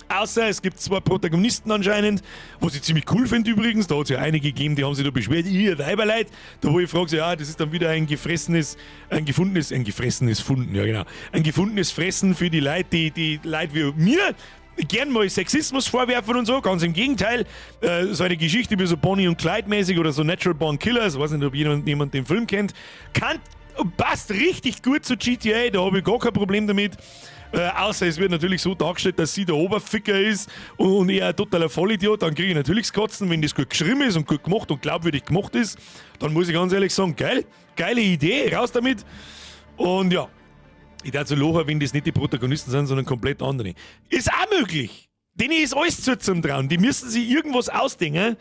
Außer es gibt zwei Protagonisten anscheinend, was ich ziemlich cool finde übrigens. Da hat es ja einige gegeben, die haben sich da beschwert, ihr Weiberleid. Da wo ich frage, so, ja, das ist dann wieder ein gefressenes, ein gefundenes, ein gefressenes Funden, ja genau. Ein gefundenes Fressen für die Leute, die Leute wie mir, gern mal Sexismus vorwerfen und so, ganz im Gegenteil. So eine Geschichte wie so Bonnie und Clyde mäßig oder so Natural Born Killers, weiß nicht, ob jemand den Film kennt, passt richtig gut zu GTA, da habe ich gar kein Problem damit. Außer es wird natürlich so dargestellt, dass sie der Oberficker ist und er ein totaler Vollidiot, dann kriege ich natürlich das Kotzen. Wenn das gut geschrieben ist und gut gemacht und glaubwürdig gemacht ist, dann muss ich ganz ehrlich sagen, geil, geile Idee, raus damit. Und ja, ich darf so lachen, wenn das nicht die Protagonisten sind, sondern komplett andere. Ist auch möglich. Denen ist alles zu zum Trauen. Die müssen sich irgendwas ausdenken,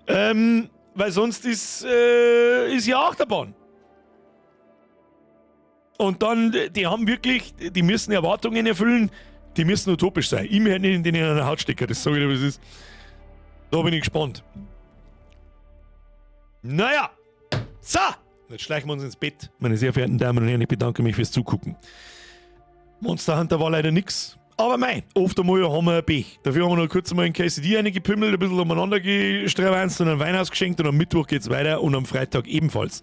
weil sonst ist ja Achterbahn. Und dann, die haben wirklich, die müssen Erwartungen erfüllen, die müssen utopisch sein. Ich möchte nicht in denen einer Haut stecken, das sage ich dir, was es ist. Da bin ich gespannt. Naja, so, jetzt schleichen wir uns ins Bett. Meine sehr verehrten Damen und Herren, ich bedanke mich fürs Zugucken. Monster Hunter war leider nix. Aber mei, oft einmal haben wir ein Pech. Dafür haben wir noch kurz einmal in KCD reingepümmelt, ein bisschen umeinander gestravanzt und ein Wein ausgeschenkt und am Mittwoch geht's weiter und am Freitag ebenfalls.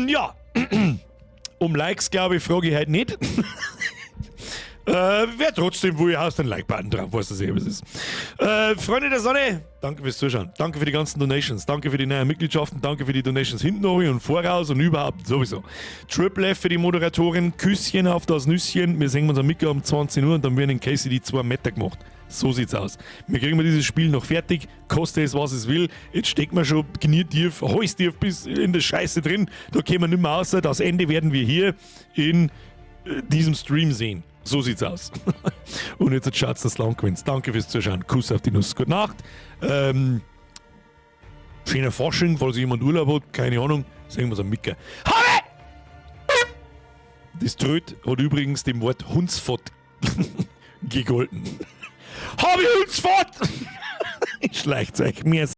Ja. Um Likes, glaube ich, frage ich heute nicht. Wer trotzdem wo ihr haust, einen Like-Button drauf, weißt du eh, was es ist. Freunde der Sonne, danke fürs Zuschauen. Danke für die ganzen Donations. Danke für die neuen Mitgliedschaften. Danke für die Donations hinten noch und voraus und überhaupt sowieso. Triple F für die Moderatorin. Küsschen auf das Nüsschen. Wir sehen uns am Mittag um 20 Uhr und dann werden in KCD 2 Meter gemacht. So sieht's aus. Wir kriegen dieses Spiel noch fertig, koste es, was es will. Jetzt stecken wir schon knietief, halstief bis in der Scheiße drin. Da kommen wir nicht mehr raus. Das Ende werden wir hier in diesem Stream sehen. So sieht's aus. Und jetzt schaut's, dass Land gewinnt. Danke fürs Zuschauen. Kuss auf die Nuss. Gute Nacht. Schöner Fasching, falls jemand Urlaub hat, keine Ahnung. Sehen wir uns am Micker. Habe! Das Tröd hat übrigens dem Wort Hunsfott gegolten. Hab ich Hunsfott! Ich schleicht euch. Mir